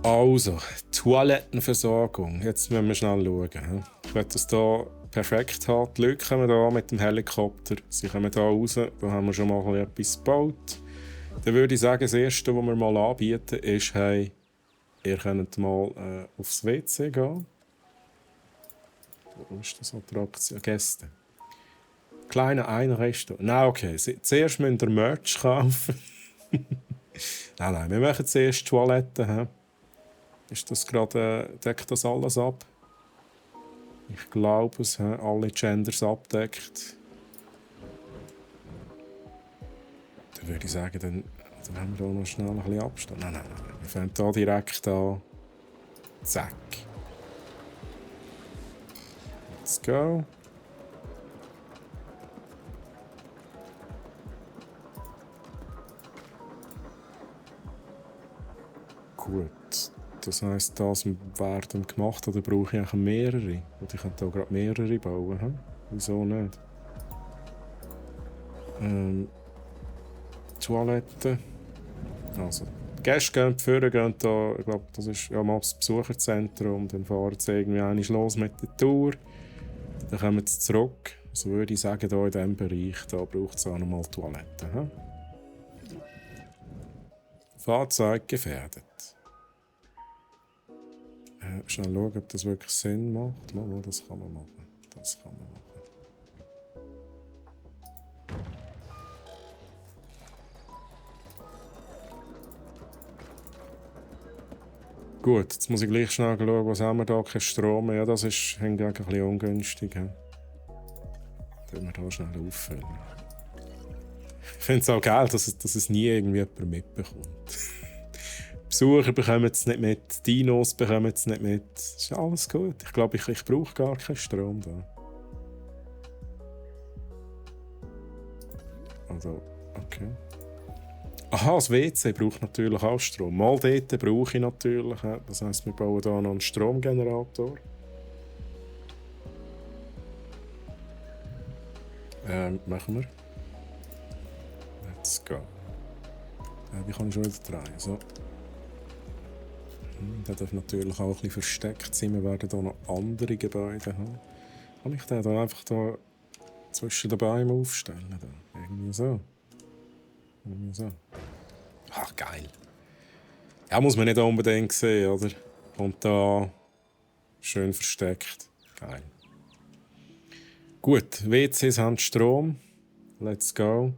Also, Toilettenversorgung. Jetzt müssen wir schnell schauen. Ich will das hier perfekt haben. Die Leute kommen hier mit dem Helikopter. Sie kommen hier raus. Da haben wir schon mal etwas gebaut. Dann würde ich sagen, das Erste, was wir mal anbieten, ist, hey, ihr könnt mal aufs WC gehen. Wo ist das Attraktion? Gäste. Kleine Einrichtung. Nein, okay. Zuerst müsst ihr Merch kaufen. Nein, wir machen zuerst Toiletten. He? Ist das gerade, deckt das alles ab? Ich glaube, es haben alle Genders abdeckt. Dann würde ich sagen, dann haben wir hier noch schnell ein bisschen Abstand. Nein. Wir fangen hier direkt an. Zack. Let's go. Gut. Das heisst, das werden gemacht, oder brauche ich eigentlich mehrere? Und ich könnte hier gerade mehrere bauen. He? Wieso nicht? Toilette. Also, die Gäste gehen vorne, gehen da, ich glaube, das ist ja mal das Besucherzentrum. Dann fahren sie irgendwie einmal los mit der Tour. Dann kommen sie zurück. Also würde ich sagen, hier in diesem Bereich da braucht es auch noch mal Toiletten. He? Fahrzeug gefährdet. Schnell schauen, ob das wirklich Sinn macht. Mal, das kann man machen. Das kann man machen. Gut, jetzt muss ich gleich schnell schauen, was haben wir da? Kein Strom mehr. Ja, das ist hingegen ein bisschen ungünstig. Dann wir hier schnell auffüllen. Ich finde es auch geil, dass es nie irgendwie jemand mitbekommt. Besucher bekommen es nicht mit, Dinos bekommen es nicht mit. Das ist alles gut. Ich glaube, ich brauche gar keinen Strom da. Also, okay. Aha, das WC braucht natürlich auch Strom. Mal dort brauche ich natürlich. Das heisst, wir bauen hier noch einen Stromgenerator. Machen wir. Let's go. Wie kann ich schon wieder drehen? So. Der darf natürlich auch ein bisschen versteckt sein. Wir werden hier noch andere Gebäude haben. Kann ich den da einfach da zwischen den Bäumen aufstellen? Da? Irgendwie so. Ach, geil. Ja, muss man nicht unbedingt sehen, oder? Und da schön versteckt. Geil. Gut, WCs haben Strom. Let's go.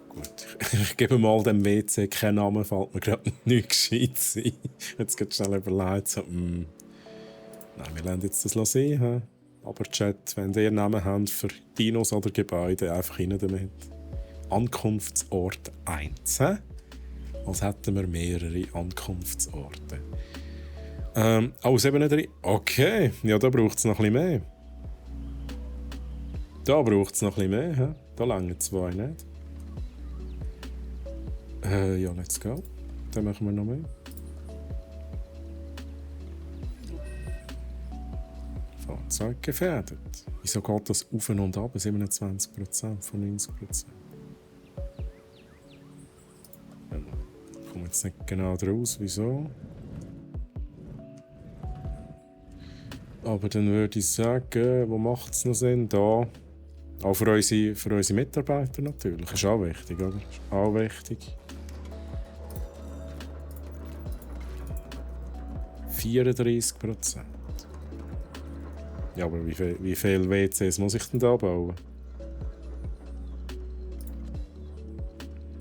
Gut, ich gebe mal dem WC keinen Namen, fällt mir gerade nicht gescheit sein. Jetzt geht schnell überlegt, so, nein, wir lassen jetzt das sehen. He? Aber Chat, wenn ihr Namen habt für Dinos oder Gebäude, einfach rein damit. Ankunftsort 1. He? Als hätten wir mehrere Ankunftsorte. 37. Okay, ja, da braucht es noch ein bisschen mehr. Da braucht es noch ein bisschen mehr. He? Da langen 2 nicht. Ja, let's go. Dann machen wir noch mehr. Fahrzeug gefährdet. Wieso geht das auf und ab? 27% von 90%. Ich komme jetzt nicht genau draus, wieso. Aber dann würde ich sagen, wo macht es noch Sinn? Da. Auch für unsere Mitarbeiter natürlich. Ist auch wichtig, oder? Ist auch wichtig. 34%. Ja, aber wie viele WCs muss ich denn da bauen?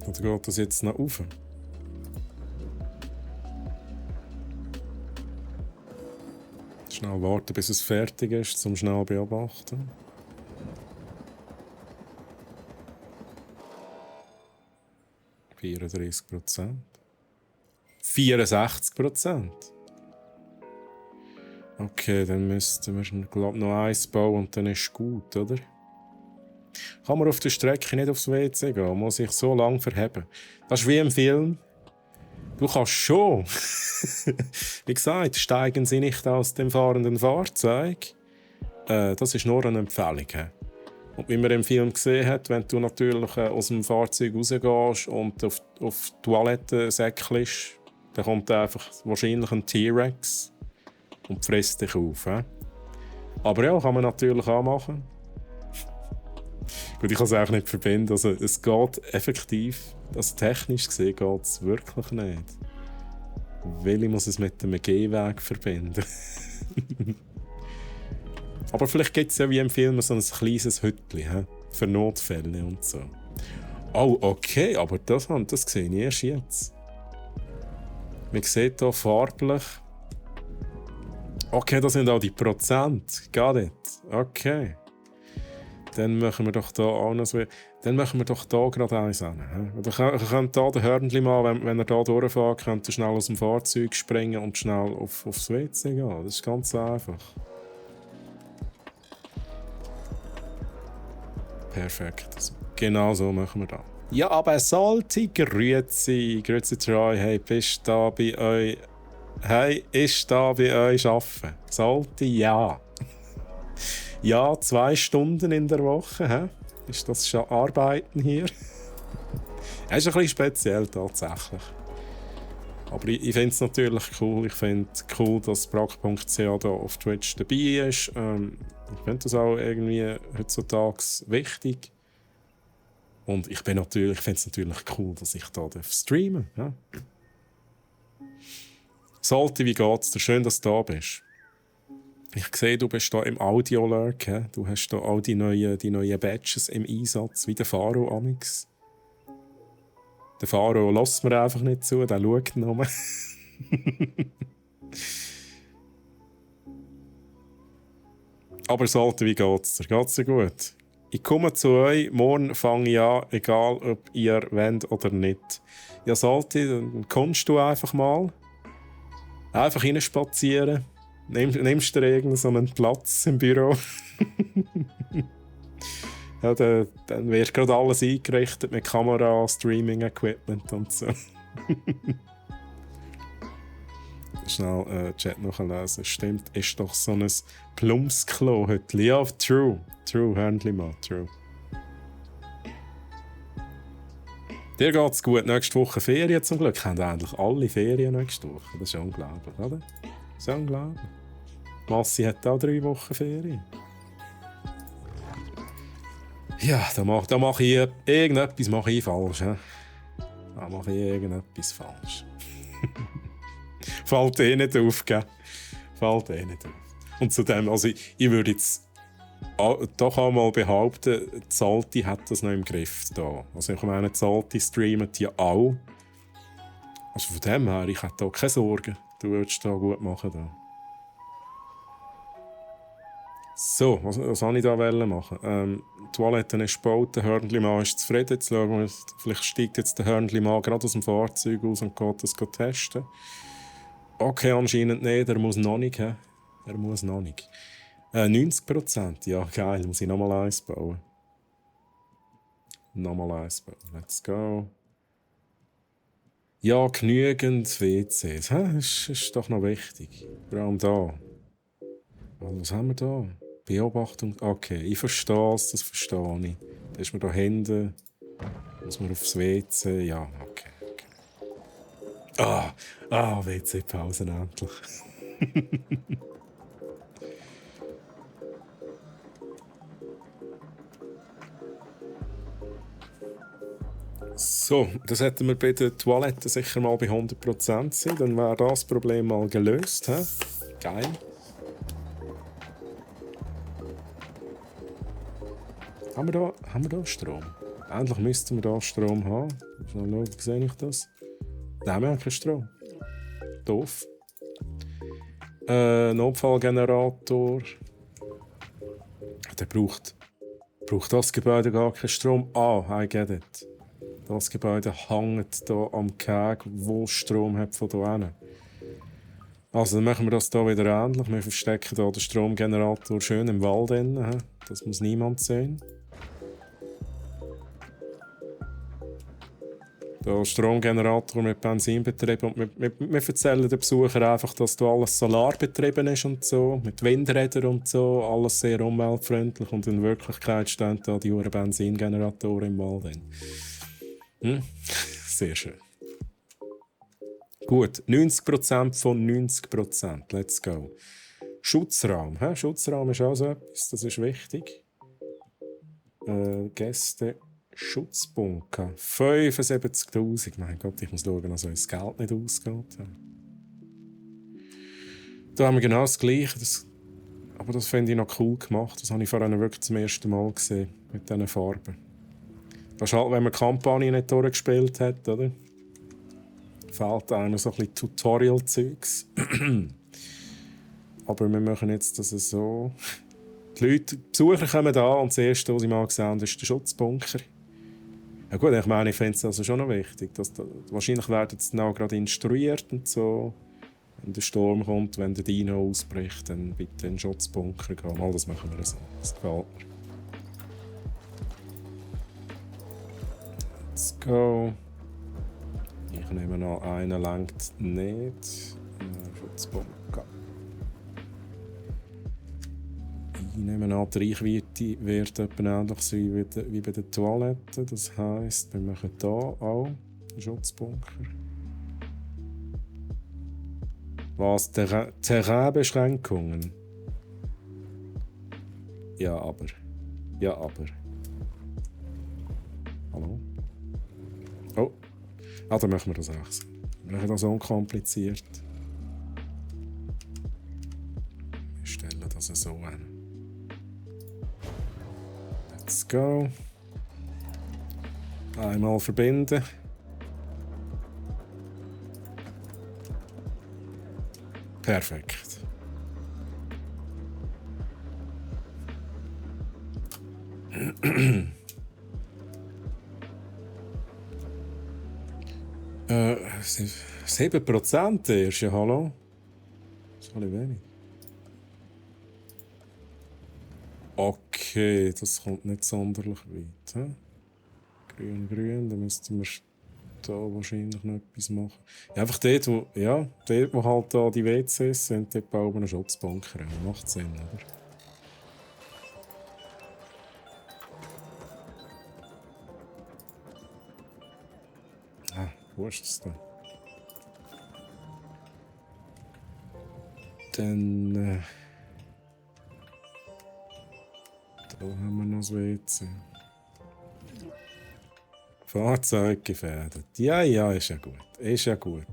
Oder geht das jetzt noch rauf? Schnell warten, bis es fertig ist, zum schnell beobachten. (34%). 64%. Okay, dann müssten wir, glaube noch eins bauen und dann ist gut, oder? kann man auf der Strecke nicht aufs WC gehen, man muss sich so lange verheben. Das ist wie im Film. Du kannst schon. Wie gesagt, steigen Sie nicht aus dem fahrenden Fahrzeug. Das ist nur eine Empfehlung. Und wie man im Film gesehen hat, wenn du natürlich aus dem Fahrzeug rausgehst und auf die Toilette säckelst, dann kommt einfach wahrscheinlich ein T-Rex und frisst dich auf. Aber ja, kann man natürlich auch machen. Gut, ich kann es auch nicht verbinden. Also, es geht effektiv, also technisch gesehen geht es wirklich nicht. Weil ich muss es mit dem Gehweg verbinden. Aber vielleicht gibt es ja wie im Film so ein kleines Hütchen für Notfälle und so. Oh, okay, aber das sehe ich erst jetzt. Man sieht hier farblich. Okay, das sind auch die Prozent. Got it. Okay. Dann machen wir doch hier auch noch so. Dann machen wir doch hier gerade eins an. Oder könnt hier den Hörnli-Mann, wenn er hier durchfährt, könnt ihr schnell aus dem Fahrzeug springen und schnell aufs WC gehen. Das ist ganz einfach. Perfekt. Genau so machen wir das. Ja, aber Salti, grüezi Troy. Hey, bist du da bei euch? Hey, ist da bei euch arbeiten? Salti, ja. Ja, 2 Stunden in der Woche. Ist das schon Arbeiten hier? Ja, ist ein bisschen speziell tatsächlich. Aber ich finde es natürlich cool. Ich finde es cool, dass Brack.ch da auf Twitch dabei ist. Ich finde das auch irgendwie heutzutage wichtig. Und ich finde es natürlich cool, dass ich da streamen darf. Ja. Salti, wie geht's dir? Schön, dass du da bist. Ich sehe, du bist da im Audio-Lurk. Du hast da all die neuen Badges im Einsatz, wie der Faro amix. Der Faro lässt mir einfach nicht zu, der schaut nur. Aber Salti, wie geht's dir? Geht's dir gut? Ich komme zu euch, morgen fange ich an, egal ob ihr wollt oder nicht. Ja, Salti, dann kommst du einfach mal. Einfach reinspazieren. Nimmst du dir irgendeinen Platz im Büro? Ja, dann wird gerade alles eingerichtet mit Kamera, Streaming-Equipment und so. Schnell Chat nachlesen. Stimmt, ist doch so ein Plumpsklo heute. Ja, true. True, Hörnli mal, true. Dir geht's gut. Nächste Woche Ferien zum Glück. Wir haben endlich alle Ferien nächste Woche. Das ist unglaublich, oder? Das ist unglaublich. Massi hat auch 3 Wochen Ferien. Ja, da mache ich irgendetwas falsch. Da mache ich irgendetwas falsch. Fällt eh nicht auf, gell? Fällt eh nicht auf. Und zudem, also ich würde jetzt doch einmal behaupten, Salti hat das noch im Griff da. Also ich meine, Salti streamt ja auch. Also von dem her, ich hätte da keine Sorgen. Du würdest da gut machen. Da. So, was wollte ich da machen? Die Toilette ist gebaut, der Hörnli-Mann ist zufrieden. Jetzt schauen wir, vielleicht steigt jetzt der Hörnli-Mann gerade aus dem Fahrzeug aus und geht das testen. Okay, anscheinend nicht, er muss noch nicht. Er muss noch nicht. 90%, ja geil, muss ich nochmal eins bauen. Let's go. Ja, genügend WCs, ist doch noch wichtig. Vor allem da. Was haben wir da? Beobachtung, okay, ich verstehe es, das verstehe ich. Da ist man da hinten, muss man aufs WC, ja, okay. WC-Pause endlich. So, das hätten wir bei der Toilette sicher mal bei 100% sein. Dann wäre das Problem mal gelöst. Geil. Haben wir da Strom? Endlich müssten wir da Strom haben. Schnell schauen, sehe ich das? Nein, wir haben keinen Strom. Doof. Notfallgenerator. Der braucht das Gebäude gar keinen Strom. Ah, I get it. Das Gebäude hängt hier am Keg, wo Strom hat von hier hin. Also dann machen wir das hier wieder ähnlich. Wir verstecken hier den Stromgenerator schön im Wald. Das muss niemand sehen. Der Stromgenerator mit Benzinbetrieb. Und wir erzählen den Besuchern einfach, dass da alles solarbetrieben ist und so, mit Windrädern und so, alles sehr umweltfreundlich. Und in Wirklichkeit stehen da die Uhren Benzingeneratoren im Wald. Sehr schön. Gut, 90% von 90%. Let's go. Schutzraum. Schutzraum ist auch so etwas, das ist wichtig. Gäste. Schutzbunker. 75'000. Mein Gott, ich muss schauen, dass das Geld nicht ausgeht. Da haben wir genau das Gleiche. Aber das finde ich noch cool gemacht. Das habe ich vorhin wirklich zum ersten Mal gesehen. Mit diesen Farben. Das ist halt, wenn man die Kampagne nicht durchgespielt hat, oder? Fehlt einem so ein bisschen Tutorial-Zeugs. Aber wir machen jetzt das so. Die Besucher kommen da und das Erste, was sie mal sehen, ist der Schutzbunker. Ja gut, ich meine, ich finde es also schon noch wichtig. Wahrscheinlich werden sie dann auch gerade instruiert und so. Wenn der Sturm kommt, wenn der Dino ausbricht, dann bitte in den Schutzbunker gehen. Mal, das machen wir so. Das gefällt mir. Let's go. Ich nehme noch einen, langt nicht. Schutzbunker. Ich nehme an, die Reichweite wird etwa ähnlich sein wie bei den Toiletten. Das heisst, wir machen hier auch einen Schutzbunker. Was? Terrainbeschränkungen? Ja, aber. Hallo? Oh. Dann machen wir das auch so. Wir machen das unkompliziert. Wir stellen das so an. Let's go. Einmal verbinden. Perfekt. äh, 7% erst, ja, hallo? Das ist ein bisschen wenig. Okay, das kommt nicht sonderlich weit. He? Grün, dann müssten wir da wahrscheinlich noch etwas machen. Ja, einfach dort, wo halt da die WCs sind, dort bauen wir einen Schutzbunker. Macht Sinn, oder? Wo ist das da? Dann... da haben wir noch das WC. Fahrzeug gefährdet. Ja, ist ja gut.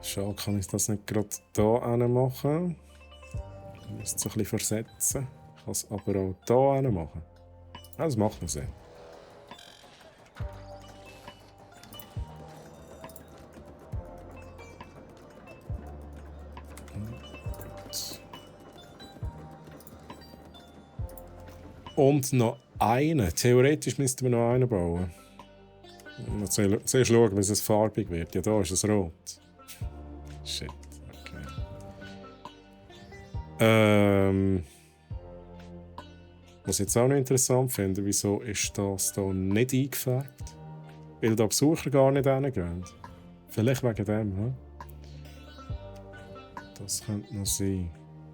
Schade, kann ich das nicht gerade hier machen. Ich muss es ein bisschen versetzen. Ich kann es aber auch hier machen. Ja, das macht noch Sinn. Und noch einen. Theoretisch müssten wir noch einen bauen. Zuerst schauen, wie es farbig wird. Ja, da ist es rot. Shit. Okay. Was ich jetzt auch noch interessant finde, wieso ist das hier nicht eingefärbt? Weil da Besucher gar nicht hingehen. Vielleicht wegen dem, hm? Das könnte noch sein.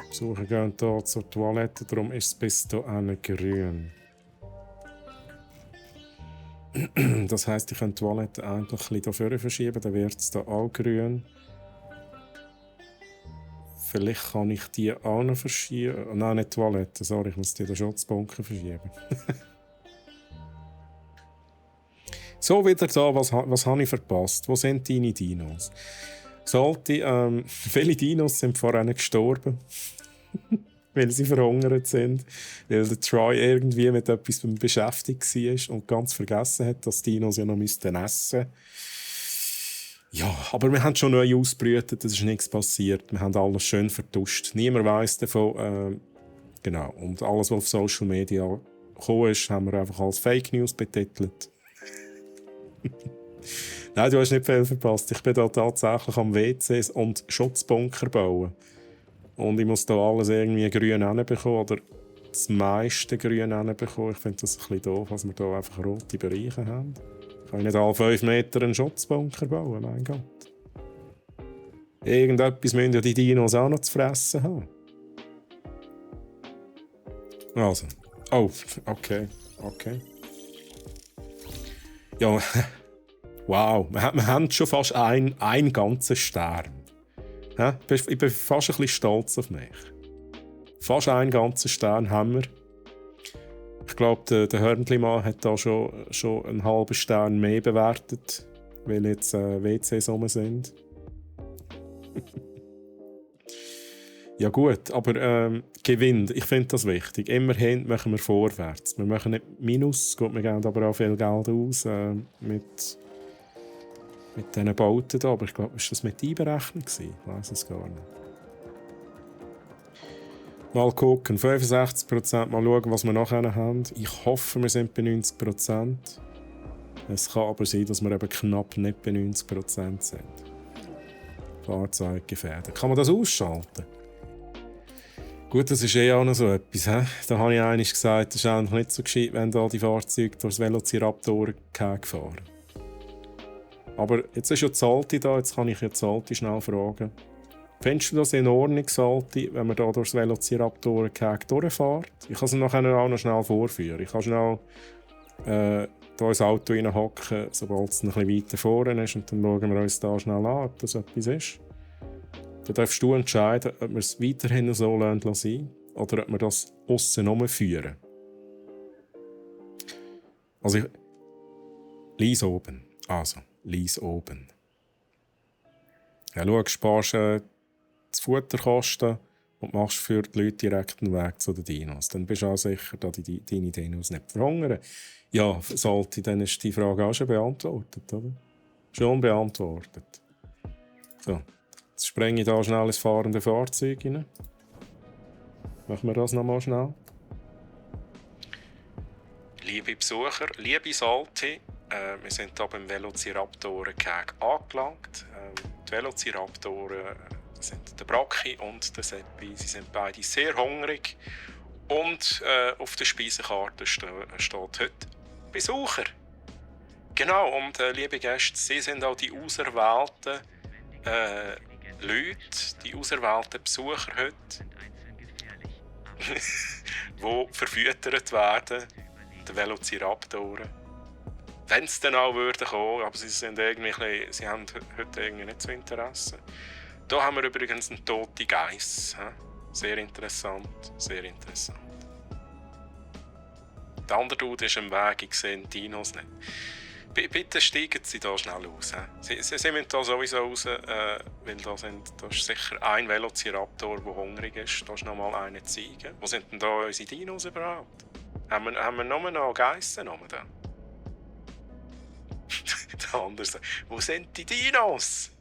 Besucher gehen hier zur Toilette, darum ist es bis hierhin grün. Das heisst, ich kann die Toilette eigentlich ein bisschen vorne verschieben, dann wird es hier auch grün. Vielleicht kann ich die auch noch verschieben. Nein, nicht die Toilette, sorry, ich muss die den Schutzbunker verschieben. So, wieder da, was habe ich verpasst? Wo sind deine Dinos? Viele Dinos sind vorhin gestorben. Weil sie verhungert sind. Weil der Troy irgendwie mit etwas beschäftigt war und ganz vergessen hat, dass die Dinos ja noch essen müssten. Ja, aber wir haben schon neu ausgebrütet, es ist nichts passiert. Wir haben alles schön vertuscht. Niemand weiss davon. Genau. Und alles, was auf Social Media gekommen ist, haben wir einfach als Fake News betitelt. Nein, du hast nicht viel verpasst. Ich bin da tatsächlich am WCs und Schutzbunker bauen. Und ich muss da alles irgendwie grün hinbekommen, oder das meiste grün hinbekommen. Ich finde das ein bisschen doof, dass wir da einfach rote Bereiche haben. Kann ich nicht alle 5 Meter einen Schutzbunker bauen, mein Gott. Irgendetwas müssen ja die Dinos auch noch zu fressen haben. Also. Oh, okay. Ja, wow. Wir haben schon fast einen ganzen Stern. Ja, ich bin fast ein bisschen stolz auf mich. Fast einen ganzen Stern haben wir. Ich glaube, der Hörnli-Mann hat da schon einen halben Stern mehr bewertet, weil jetzt WCs rum sind. Ja gut, aber Gewinn, ich finde das wichtig. Immerhin machen wir vorwärts. Wir machen nicht Minus, gut, wir geben aber auch viel Geld aus mit diesen Bauten hier. Aber ich glaube, ist das mit einberechnet gewesen? Ich weiß es gar nicht. Mal gucken, 65%, mal schauen, was wir nachher haben. Ich hoffe, wir sind bei 90%. Es kann aber sein, dass wir eben knapp nicht bei 90% sind. Fahrzeuggefährdet. Kann man das ausschalten? Gut, das ist auch noch so etwas. He? Da habe ich einmal gesagt, es ist eigentlich nicht so gescheit, wenn da die Fahrzeuge durchs Velociraptor fahren. Aber jetzt ist ja Zalti da, jetzt kann ich ja Zalti schnell fragen. Findest du das in Ordnung, Salti, wenn man da durchs Velociraptor durchfährt? Ich kann es nachher auch noch schnell vorführen. Ich kann schnell hier ins Auto reinhocken, sobald es ein bisschen weiter vorne ist, und dann schauen wir uns da schnell an, ob das etwas ist. Dann darfst du entscheiden, ob wir es weiterhin so lassen oder ob wir das aussen rumführen. Also, lies oben. Also, lies oben. Ja, schau, sparst das Futterkosten und machst für die Leute direkt einen Weg zu den Dinos. Dann bist du auch sicher, dass deine Dinos nicht verhungern. Ja, sollte, dann ist die Frage auch schon beantwortet, oder? Schon beantwortet. So, jetzt springe ich da schnell ins fahrende Fahrzeug rein. Machen wir das nochmal schnell. Liebe Besucher, liebe Salti, wir sind hier beim Velociraptoren-Gag angelangt. Die Velociraptoren sind der Bracchi und der Seppi. Sie sind beide sehr hungrig. Und auf der Speisekarte steht heute Besucher. Genau, und liebe Gäste, Sie sind auch die auserwählten Leute, die auserwählten Besucher heute, die verfüttert werden, die Velociraptoren. Wenn es dann auch würden kommen, aber sie haben heute irgendwie nicht so Interesse. Hier haben wir übrigens eine tote Geiss. Sehr interessant, sehr interessant. Der andere Dude ist am Weg, ich sehe die Dinos nicht. Bitte steigen Sie da schnell aus. Sie müssen da sowieso raus, weil da ist sicher ein Velociraptor, der hungrig ist. Da ist noch mal eine Ziege. Wo sind denn da unsere Dinos überhaupt? Haben wir nur noch Geissen da? Der andere sagt, wo sind die Dinos?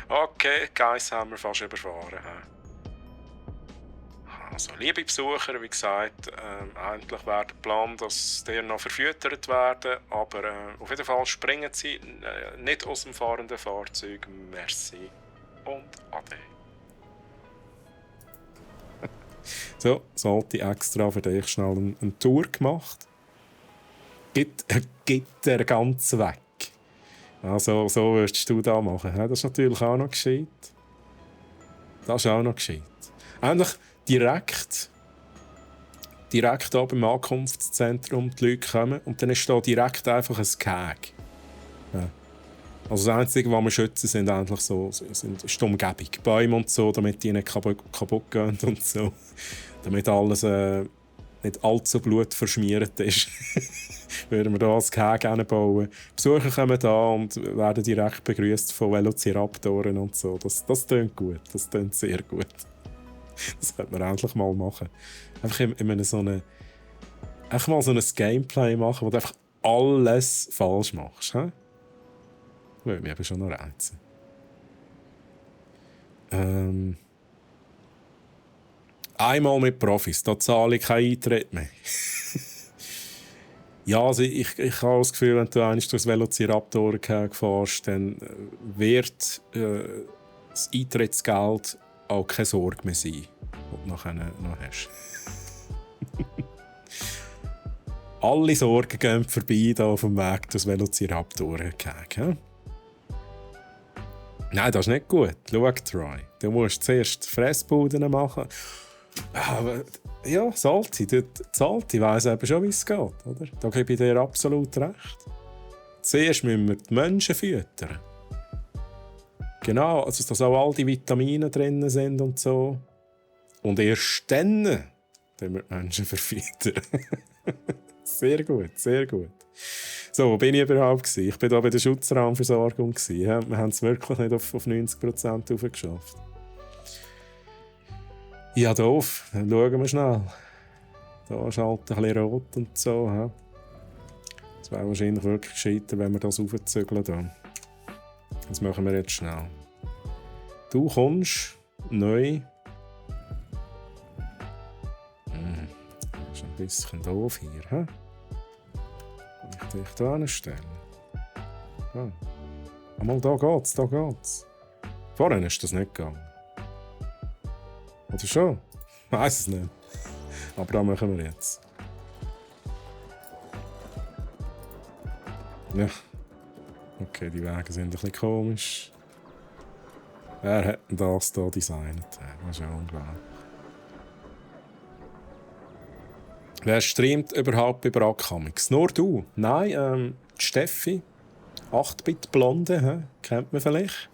Okay, Geiss haben wir fast überfahren. Also, liebe Besucher, wie gesagt, eigentlich wäre der Plan, dass die noch verfüttert werden, aber auf jeden Fall springen sie nicht aus dem fahrenden Fahrzeug. Merci und ade. So, sollte extra für dich schnell eine Tour gemacht. Geht der ganz weg. Also, so würdest du da machen. Das ist natürlich auch noch gescheit. Das ist auch noch gescheit. Eigentlich direkt hier beim Ankunftszentrum die Leute kommen und dann ist da direkt einfach ein Gag. Ja. Also das Einzige, was wir schützen, sind eigentlich so, ist die Umgebung. Bäume und so, damit die nicht kaputt gehen und so. Damit alles nicht allzu blutverschmiert ist. Würden wir hier ein Gehege hinbauen. Besucher kommen da und werden direkt begrüßt von Velociraptoren und so. Das tönt gut, das tönt sehr gut. Das könnte man endlich mal machen. Einfach einfach mal so ein Gameplay machen, wo du einfach alles falsch machst. He? Würde mich eben schon noch reizen. Einmal mit Profis, da zahle ich keinen Eintritt mehr. Ja, also ich habe das Gefühl, wenn du einmal durchs Velociraptor fährst, dann wird das Eintrittsgeld auch keine Sorge mehr sein, die du nachher noch hast. Alle Sorgen gehen vorbei hier auf dem Weg durchs Velociraptor hingegen. Nein, das ist nicht gut. Schau, Troy. Du musst zuerst Fressbuden machen. Aber ja, Salty weiss eben schon, wie es geht. Oder? Da gebe ich dir absolut recht. Zuerst müssen wir die Menschen füttern. Genau, also dass auch all die Vitamine drin sind und so. Und erst dann wir die Menschen verfüttern. Sehr gut, sehr gut. So, wo bin ich überhaupt gewesen? Ich war hier bei der Schutzraumversorgung. Ja? Wir haben es wirklich nicht auf 90% hochgeschafft. Ja, doof. Dann schauen wir schnell. Da ist halt ein bisschen rot und so. Ja? Es wäre wahrscheinlich wirklich gescheiter, wenn wir das aufzügeln. Das machen wir jetzt schnell. Du kommst neu. Das ist ein bisschen doof hier. He? Kann ich dich hier hinstellen? Da. Einmal da geht's, da geht's. Vorhin ist das nicht gegangen. Oder schon? Ich weiss es nicht. Aber das machen wir jetzt. Ja. Okay, die Wege sind ein bisschen komisch. Wer hat denn das hier designt? Das ist ja unglaublich. Wer streamt überhaupt bei Brackhamix? Nur du? Nein, die Steffi, 8-Bit-Blonde, kennt man vielleicht.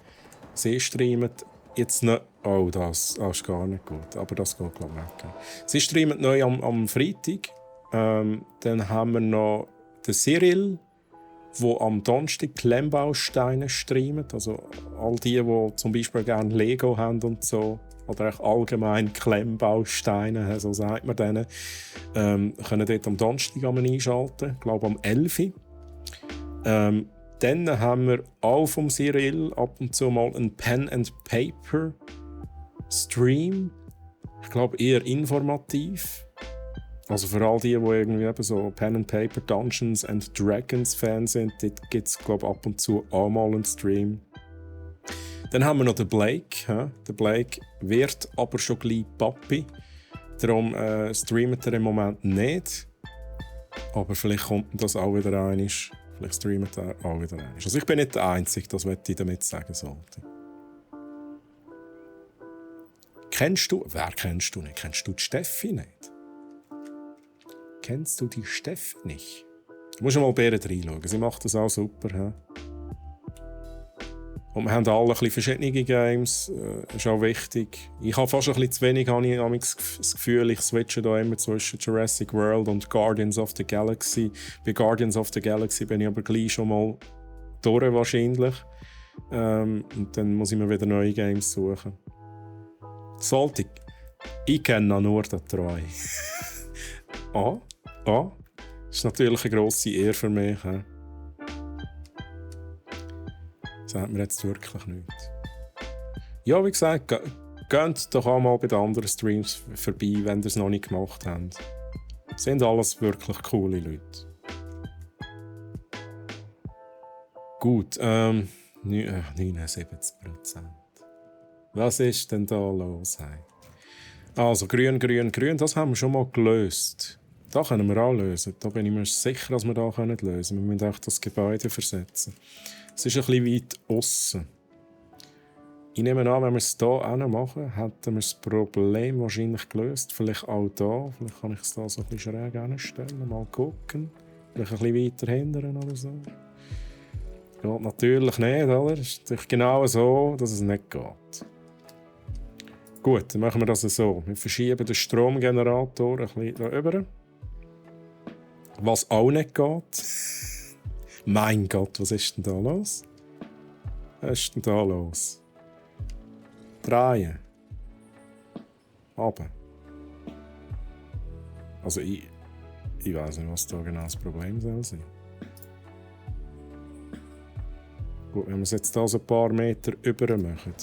Sie streamt jetzt nicht... Oh, das ist gar nicht gut, aber das geht, glaube ich, nicht. Sie streamt neu am Freitag. Dann haben wir noch den Cyril, der am Donnerstag Klemmbausteine streamt. Also all die zum Beispiel gerne Lego haben und so. Oder auch allgemein Klemmbausteine, so sagt man denen. Können dort am Donnerstag einschalten, ich glaube am 11 Uhr. Dann haben wir auch vom Cyril ab und zu mal einen Pen-and-Paper-Stream. Ich glaube eher informativ. Also für all die irgendwie eben so Pen-and-Paper Dungeons and Dragons Fans sind, dort gibt es glaube ab und zu auch mal einen Stream. Dann haben wir noch den Blake. Der Blake wird aber schon gleich Papi. Darum streamt er im Moment nicht. Aber vielleicht kommt das auch wieder rein. Vielleicht streamt er auch wieder rein. Also ich bin nicht der Einzige, das möchte ich damit sagen sollte. Kennst du... Wer kennst du nicht? Kennst du die Steffi nicht? Kennst du die Steffi nicht? Du musst mal bei ihr reinschauen. Sie macht das auch super. He? Und wir haben alle ein bisschen verschiedene Games. Das ist auch wichtig. Ich habe fast ein bisschen zu wenig habe ich das Gefühl, ich switche da immer zwischen Jurassic World und Guardians of the Galaxy. Bei Guardians of the Galaxy bin ich aber gleich schon mal durch wahrscheinlich. Und dann muss ich mir wieder neue Games suchen. Sollte ich kenne nur den Troy. Das ist natürlich eine grosse Ehre für mich. He? Sagt mir jetzt wirklich nichts. Ja, wie gesagt, geht doch auch mal bei den anderen Streams vorbei, wenn ihr es noch nicht gemacht habt. Das sind alles wirklich coole Leute. Gut, 79%. Was ist denn da los? Hey? Also, grün, das haben wir schon mal gelöst. Das können wir auch lösen. Da bin ich mir sicher, dass wir das lösen können. Wir müssen auch das Gebäude versetzen. Es ist ein bisschen weit aussen. Ich nehme an, wenn wir es hier machen, hätten wir das Problem wahrscheinlich gelöst. Vielleicht auch hier. Vielleicht kann ich es hier so ein bisschen schräg hinstellen. Mal gucken. Vielleicht ein bisschen weiter hinten oder so. Geht natürlich nicht, oder? Es ist natürlich genau so, dass es nicht geht. Gut, dann machen wir das so. Wir verschieben den Stromgenerator ein bisschen da rüber. Was auch nicht geht. Mein Gott, was ist denn da los? Was ist denn da los? Drehen. Runter. Also ich weiß nicht, was da genau das Problem soll sein. Gut, wenn wir es jetzt da so ein paar Meter über machen,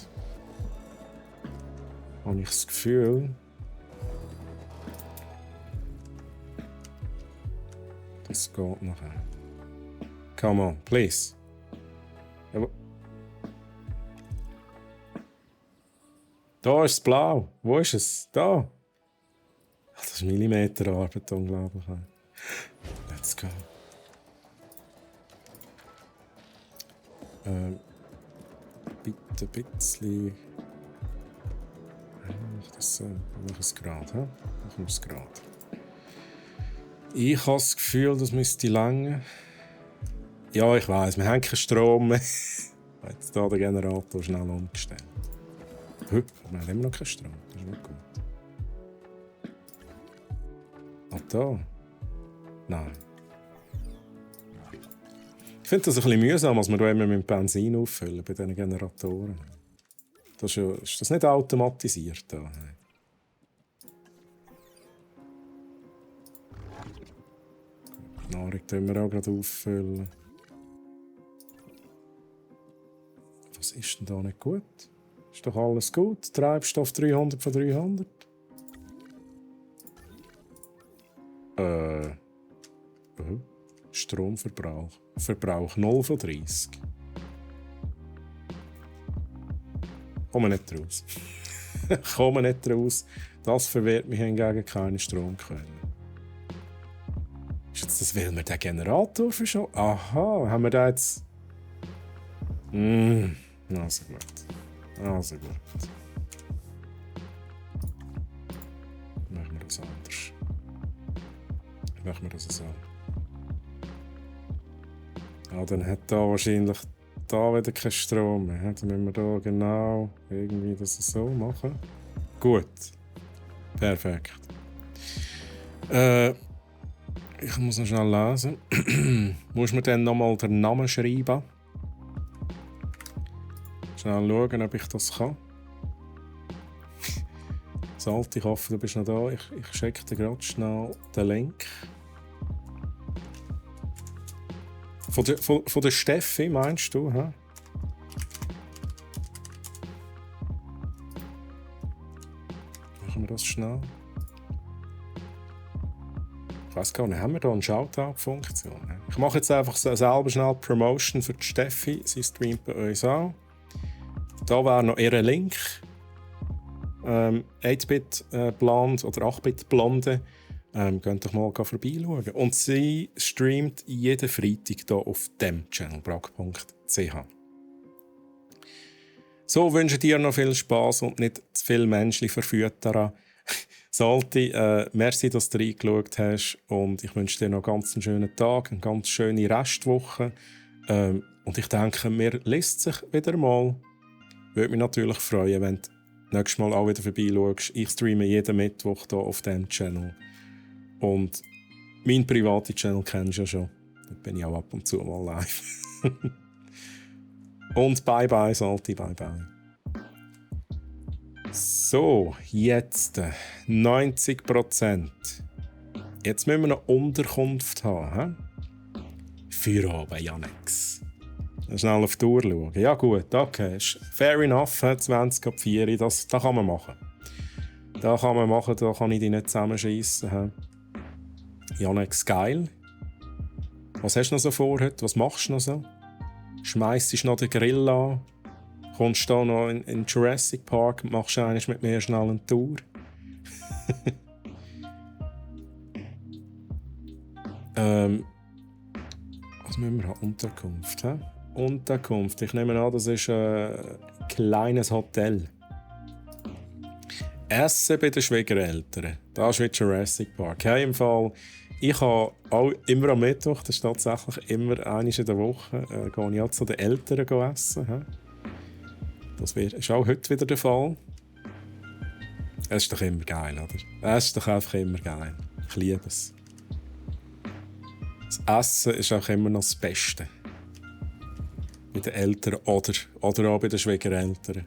habe ich das Gefühl, das geht nachher. Come on, please. Ja, da ist es blau. Wo ist es? Da. Ach, das ist Millimeterarbeit, unglaublich. Let's go. Bitte ein bisschen. Mach das so. Mach es gerade, hä? Machen wir es gerade. Ich habe das Gefühl, das müsste lange. Ja, ich weiss, wir haben keinen Strom mehr. Jetzt hier den Generator schnell umgestellt. Wir haben immer noch keinen Strom. Das ist nicht gut. Da? Nein. Ich finde das ein bisschen mühsam, als wir hier immer mit Benzin auffüllen bei diesen Generatoren. Ist das nicht automatisiert? Da? Die Nahrung können wir auch gerade auffüllen. Was ist denn da nicht gut? Ist doch alles gut? Treibstoff 300 von 300? Stromverbrauch. Verbrauch 0 von 30. Kommen nicht raus. Kommen nicht raus. Das verwehrt mich hingegen keine Stromquelle. Ist jetzt das, weil wir den Generator verschoben? Aha, haben wir da jetzt. Also gut. Also gut. Machen wir das anders. Machen wir das so. Ja, dann hat da wahrscheinlich da wieder keinen Strom mehr. Dann müssen wir da genau irgendwie das so machen. Gut. Perfekt. Ich muss noch schnell lesen. Muss man dann nochmal den Namen schreiben? Schnell schauen, ob ich das kann. Salt, ich hoffe, du bist noch da. Ich schicke dir gerade schnell den Link. Von der Steffi, meinst du? Hä? Machen wir das schnell? Ich weiss gar nicht, haben wir da eine Shoutout-Funktion? Ich mache jetzt einfach selber schnell Promotion für die Steffi. Sie streamt bei uns auch. Da wäre noch ihr Link. 8-Bit-Blonde oder 8-Bit-Blonde. Könnt doch mal vorbeischauen. Und sie streamt jeden Freitag hier auf dem Channel, brack.ch. So wünsche dir noch viel Spass und nicht zu viel Menschen verfüttern. Salti, merci, dass du reingeschaut hast. Und ich wünsche dir noch ganz einen schönen Tag, eine ganz schöne Restwoche. Und ich denke, mir lässt sich wieder mal. Würde mich natürlich freuen, wenn du nächstes Mal auch wieder vorbeischaust. Ich streame jeden Mittwoch hier auf diesem Channel. Und meinen privaten Channel kennst du ja schon. Da bin ich auch ab und zu mal live. Und bye bye, Salti, bye bye. So, jetzt 90%. Jetzt müssen wir noch Unterkunft haben. Für oben, Janex. Schnell auf die Uhr schauen. Ja gut, okay. Fair enough, 20 ab 4, das kann man machen. Da kann ich dich nicht zusammenschiessen. Janex, geil. Was hast du noch so vor heute? Was machst du noch so? Schmeissest du noch den Grill an? Kommst du da noch in Jurassic Park und machst eigentlich mit mir schnell eine Tour? Was müssen wir haben? Unterkunft. He? Unterkunft. Ich nehme an, das ist ein kleines Hotel. Essen bei den Schwiegereltern. Das ist wie Jurassic Park. Hey, im Fall, ich habe auch immer am Mittwoch, das ist tatsächlich immer einmal in der Woche, gehe ich auch zu den Eltern essen. He? Das ist auch heute wieder der Fall. Es ist doch immer geil, oder? Es ist doch einfach immer geil. Ich liebe es. Das Essen ist auch immer noch das Beste. Bei den Eltern oder auch bei den Schwiegereltern.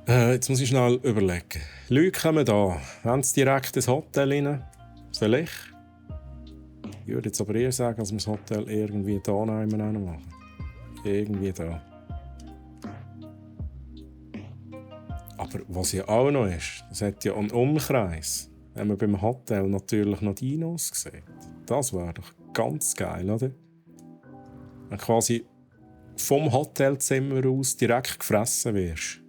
Jetzt muss ich schnell überlegen. Leute kommen da. Wollen sie direkt ins Hotel rein? Soll ich? Ich würde jetzt aber eher sagen, dass wir das Hotel irgendwie da machen. Irgendwie da. Aber was ja auch noch ist, es hat ja einen Umkreis. Wenn man beim Hotel natürlich noch Dinos sieht. Das wäre doch ganz geil, oder? Wenn quasi vom Hotelzimmer aus direkt gefressen wirst.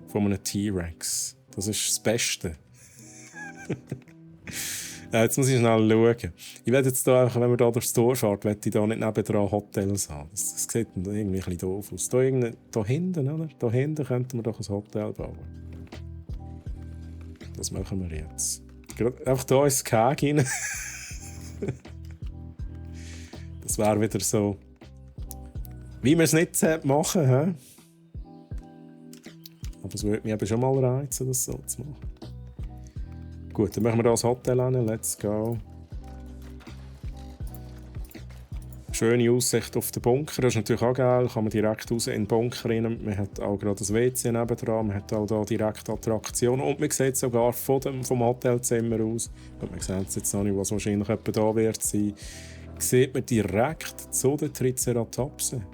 Von einem T-Rex. Das ist das Beste. Jetzt muss ich schnell schauen. Ich werde jetzt da einfach, wenn wir hier durchs Tor fahren, werde ich da nicht nebendran Hotels haben. Das sieht dann irgendwie ein bisschen doof aus. Da hinten, oder? Da hinten könnten wir doch ein Hotel bauen. Das machen wir jetzt. Einfach hier ins Keg rein. Das wäre wieder so, wie wir es nicht machen. He? Aber es würde mich eben schon mal reizen, das so zu machen. Gut, dann machen wir hier das Hotel hin. Let's go. Schöne Aussicht auf den Bunker. Das ist natürlich auch geil. Kann man direkt raus in den Bunker rein. Man hat auch gerade das WC nebendran. Man hat auch hier direkt Attraktionen. Und man sieht sogar vom Hotelzimmer aus. Und man sieht jetzt noch nicht, was wahrscheinlich etwa da wird sein. Sieht man direkt zu den Triceratopsen.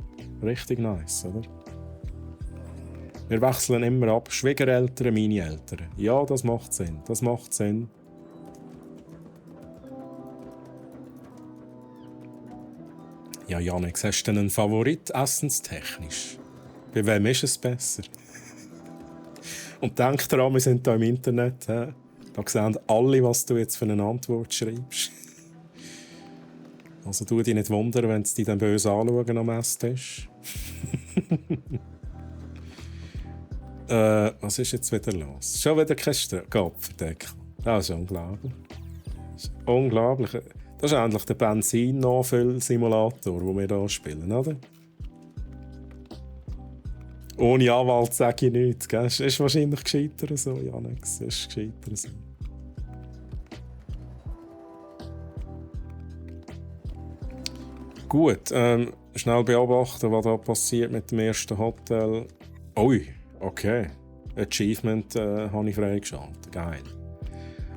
Richtig nice, oder? Wir wechseln immer ab. Schwiegereltern, meine Eltern. Ja, das macht Sinn. Das macht Sinn. Ja, Janik, hast du denn einen Favorit essenstechnisch? Bei wem ist es besser? Und denk daran, wir sind hier im Internet. He? Da sehen alle, was du jetzt für eine Antwort schreibst. Also tu dich nicht wundern, wenn sie dich dann böse anschauen am Esstisch. Was ist jetzt wieder los? Schon wieder kein Kopfdeckel. Das ist unglaublich. Das ist unglaublich. Das ist eigentlich der Benzin-Nachfüll-Simulator, den wir hier spielen, oder? Ohne Anwalt sage ich nichts. Gell? Es ist wahrscheinlich gescheiter so, Janik. Es ist gescheiter so. Gut, schnell beobachten, was da passiert mit dem ersten Hotel. Ui, okay. Achievement habe ich freigeschaltet. Geil.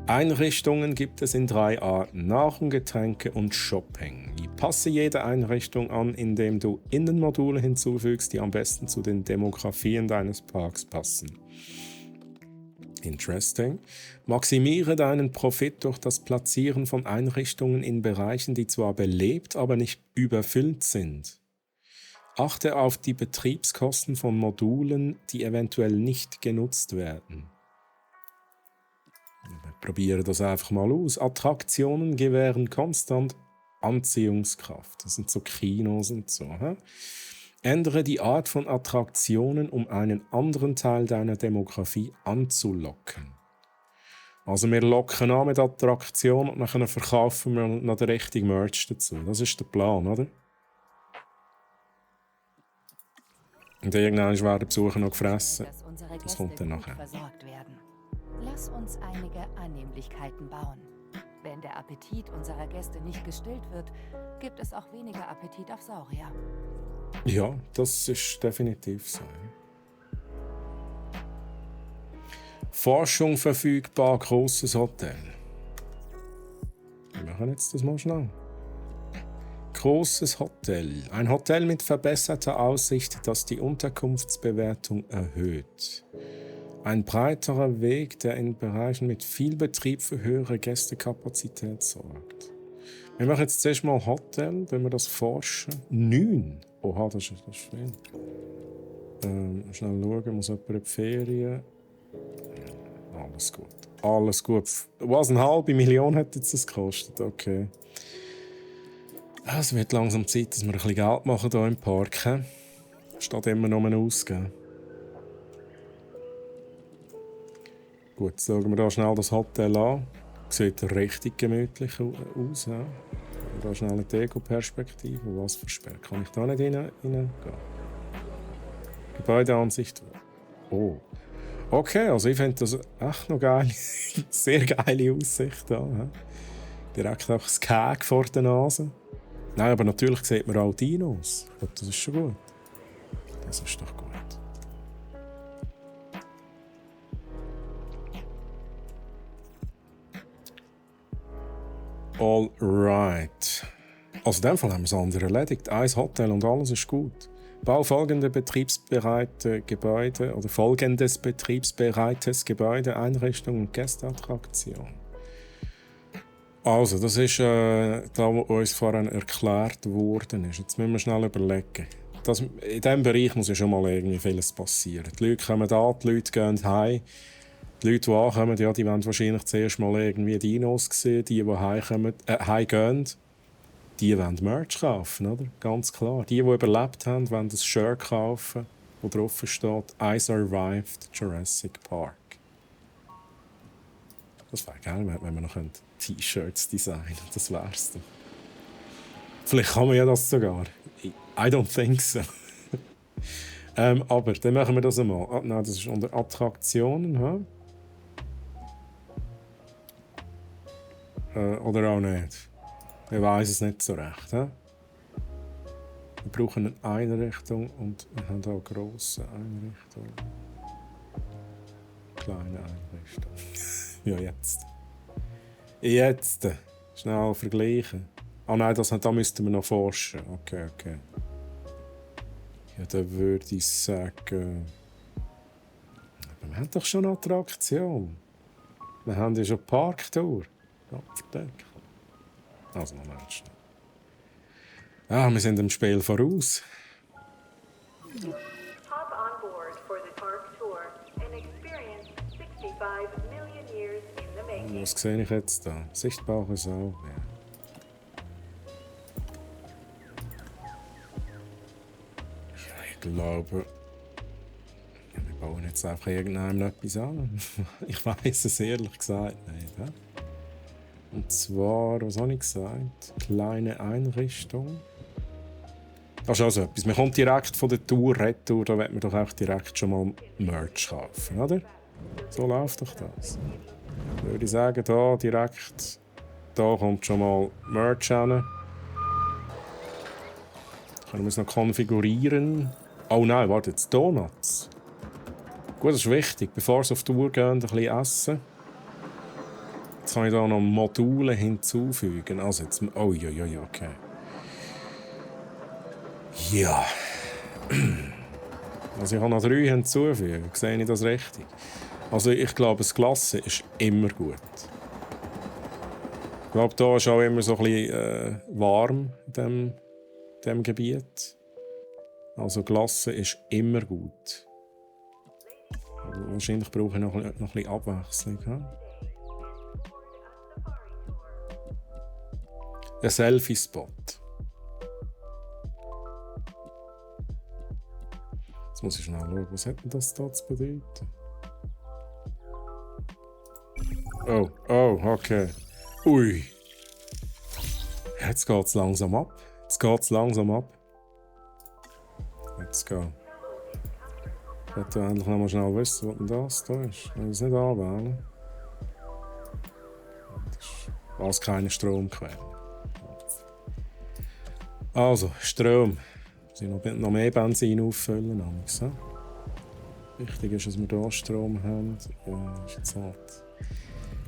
Einrichtungen gibt es in 3 Arten: Nahrung, Getränke und Shopping. Passe jede Einrichtung an, indem du Innenmodule hinzufügst, die am besten zu den Demografien deines Parks passen. Interesting. Maximiere deinen Profit durch das Platzieren von Einrichtungen in Bereichen, die zwar belebt, aber nicht überfüllt sind. Achte auf die Betriebskosten von Modulen, die eventuell nicht genutzt werden. Wir probieren das einfach mal aus. Attraktionen gewähren konstant Anziehungskraft. Das sind so Kinos und so. He? Ändere die Art von Attraktionen, um einen anderen Teil deiner Demografie anzulocken. Also wir locken an mit Attraktionen und dann verkaufen wir noch den richtigen Merch dazu. Das ist der Plan, oder? Und irgendwann werden die Besucher noch gefressen. Das kommt dann nachher. Lass uns einige Annehmlichkeiten bauen. Wenn der Appetit unserer Gäste nicht gestillt wird, gibt es auch weniger Appetit auf Saurier. Ja, das ist definitiv so. Forschung verfügbar, grosses Hotel. Wir machen jetzt das mal schnell. Großes Hotel. Ein Hotel mit verbesserter Aussicht, das die Unterkunftsbewertung erhöht. Ein breiterer Weg, der in Bereichen mit viel Betrieb für höhere Gästekapazität sorgt. Wir machen jetzt zuerst mal Hotel, wenn wir das forschen. 9. Oha, das ist viel. Schnell schauen, muss jemand in die Ferien. Alles gut. Alles gut. Was, 500.000 hat jetzt das gekostet? Okay. Es wird langsam Zeit, dass wir ein bisschen Geld machen hier im Park. Statt immer nur ausgeben. Gut, jetzt schauen wir hier schnell das Hotel an. Sieht richtig gemütlich aus. Ja. Hier schnell eine Deko-Perspektive. Was für Sperr? Kann ich da nicht reingehen? Gebäudeansicht. Oh. Okay, also ich finde das echt noch geil. Sehr geile Aussicht hier. Ja. Direkt einfach das Keg vor der Nase. Nein, aber natürlich sieht man auch Dinos. Ich glaube, das ist schon gut. Das ist doch gut. Alright. Also in dem Fall haben wir das andere erledigt. Ein Hotel und alles ist gut. Bau folgendes betriebsbereites Gebäude, Einrichtung und Gästeattraktion. Also, das ist da, wo uns vorhin erklärt worden ist. Jetzt müssen wir schnell überlegen. In diesem Bereich muss ja schon mal irgendwie vieles passieren. Die Leute kommen da, die Leute gehen heim. Die Leute, die ankommen, ja, die wollen wahrscheinlich zuerst mal irgendwie Dinos sehen. Die heimgehen, die wollen Merch kaufen, oder? Ganz klar. Die überlebt haben, wollen das Shirt kaufen, wo drauf steht «I survived Jurassic Park». Das wäre geil, wenn wir noch T-Shirts designen könnten. Das wär's doch. Vielleicht kann man ja das sogar. I don't think so. Aber dann machen wir das einmal. Ah, nein, das ist unter Attraktionen. Hm? Oder auch nicht. Ich weiss es nicht so recht. Hm? Wir brauchen eine Einrichtung und wir haben auch eine grosse Einrichtung. Kleine Einrichtung. Ja, jetzt. Jetzt. Schnell vergleichen. Ah nein, da müssten wir noch forschen. Okay. Ja, dann würde ich sagen... Aber wir haben doch schon eine Attraktion. Wir haben ja schon eine Parktour. Ja, verdammt. Also, Moment. Wir sind im Spiel voraus. Hop on board for the park tour and experience 65 million years in the making. Was sehe ich jetzt da? Sichtbare Sau. Ja. Ich glaube, wir bauen jetzt einfach irgendeinem etwas an. Ich weiss es ehrlich gesagt nicht. He? Und zwar, was habe ich gesagt? Kleine Einrichtung. Das ist also etwas. Man kommt direkt von der Tour retour, da wird man doch auch direkt schon mal Merch kaufen, oder? So läuft doch das. Würde ich sagen, da direkt, da kommt schon mal Merch hin. Können wir es noch konfigurieren? Oh nein, warte, jetzt Donuts. Gut, das ist wichtig. Bevor Sie auf die Tour gehen, ein bisschen essen. Jetzt kann ich hier noch Module hinzufügen. Also jetzt... Oh, ja, okay. Ja. Also ich kann noch 3 hinzufügen. Sehe ich das richtig? Also ich glaube, das Glasse ist immer gut. Ich glaube, da ist auch immer so ein bisschen warm in diesem Gebiet. Also Glasse ist immer gut. Aber wahrscheinlich brauche ich noch ein bisschen Abwechslung. He? Ein Selfie-Spot. Jetzt muss ich schnell schauen, was hat denn das da zu bedeuten? Oh, okay. Ui. Jetzt geht es langsam ab. Let's go. Ich möchte endlich noch mal schnell wissen, was denn das da ist. Ich will es nicht anwählen. Das ist keine Stromquelle. Also, Strom. Wir müssen noch mehr Benzin auffüllen. Wichtig ist, dass wir hier Strom haben. Ja, ist jetzt halt.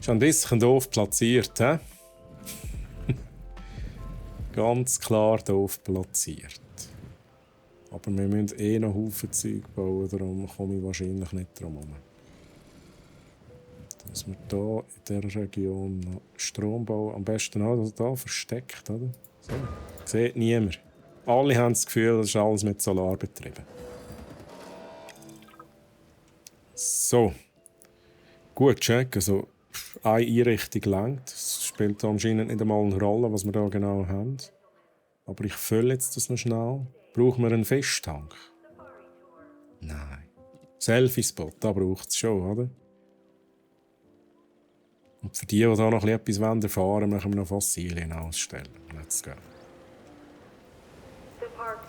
Ist ein bisschen doof platziert, hä? Ganz klar doof platziert. Aber wir müssen noch Haufen Zeug bauen, darum komme ich wahrscheinlich nicht drum herum. Dass wir hier in dieser Region noch Strom bauen. Am besten auch hier versteckt, oder? So. Sieht niemand. Alle haben das Gefühl, das ist alles mit Solar betrieben. So. Gut, check. Also, eine Einrichtung reicht. Es spielt anscheinend nicht einmal eine Rolle, was wir hier genau haben. Aber ich fülle jetzt das noch schnell. Brauchen wir einen Fischtank? Nein. Selfie-Spot, da braucht es schon, oder? Und für die hier noch etwas erfahren wollen, machen wir noch Fossilien ausstellen. Let's go.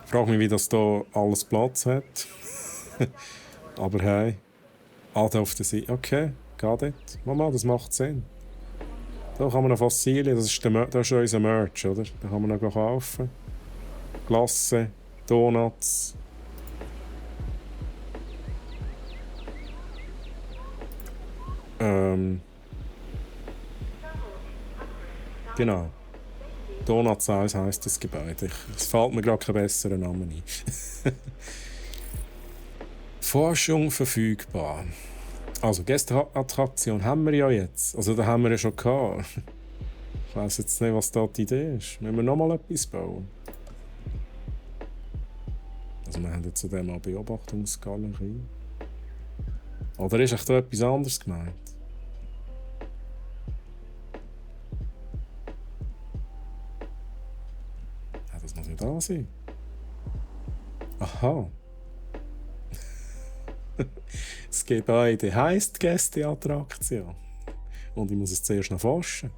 Ich frage mich, wie das hier alles Platz hat. Aber hey. Da auf der Seite. Okay, geht dort. Mama, das macht Sinn. Da kann man noch Fossilien, das ist unser Merch, oder? Da kann man noch kaufen. Glasse, Donuts. Genau. Donuts heisst das Gebäude. Es fällt mir gerade kein besserer Name ein. Forschung verfügbar. Also, Gästeattraktion haben wir ja jetzt. Also, da haben wir ja schon gehabt. Ich weiss jetzt nicht, was da die Idee ist. Müssen wir nochmal etwas bauen? Also, wir haben jetzt zudem eine Beobachtungsgalerie. Oder ist echt da etwas anderes gemeint? Ja, das muss ja da sein. Aha. Das Gebäude heisst Gästeattraktion. Und ich muss es zuerst noch forschen.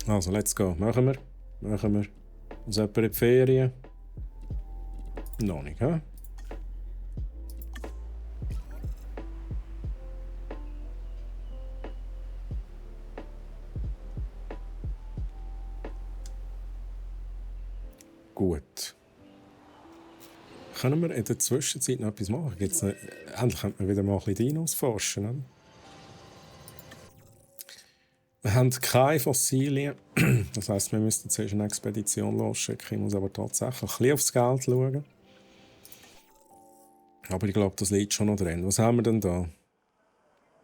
Also, let's go. Machen wir. Muss jemand in die Ferien? Noch nicht, hä? Gut. Können wir in der Zwischenzeit noch etwas machen? Endlich könnte man wieder mal ein bisschen Dinos forschen, oder? Wir haben keine Fossilien. Das heisst, wir müssten zuerst eine Expedition losschicken. Ich muss aber tatsächlich ein bisschen aufs Geld schauen. Aber ich glaube, das liegt schon noch drin. Was haben wir denn da?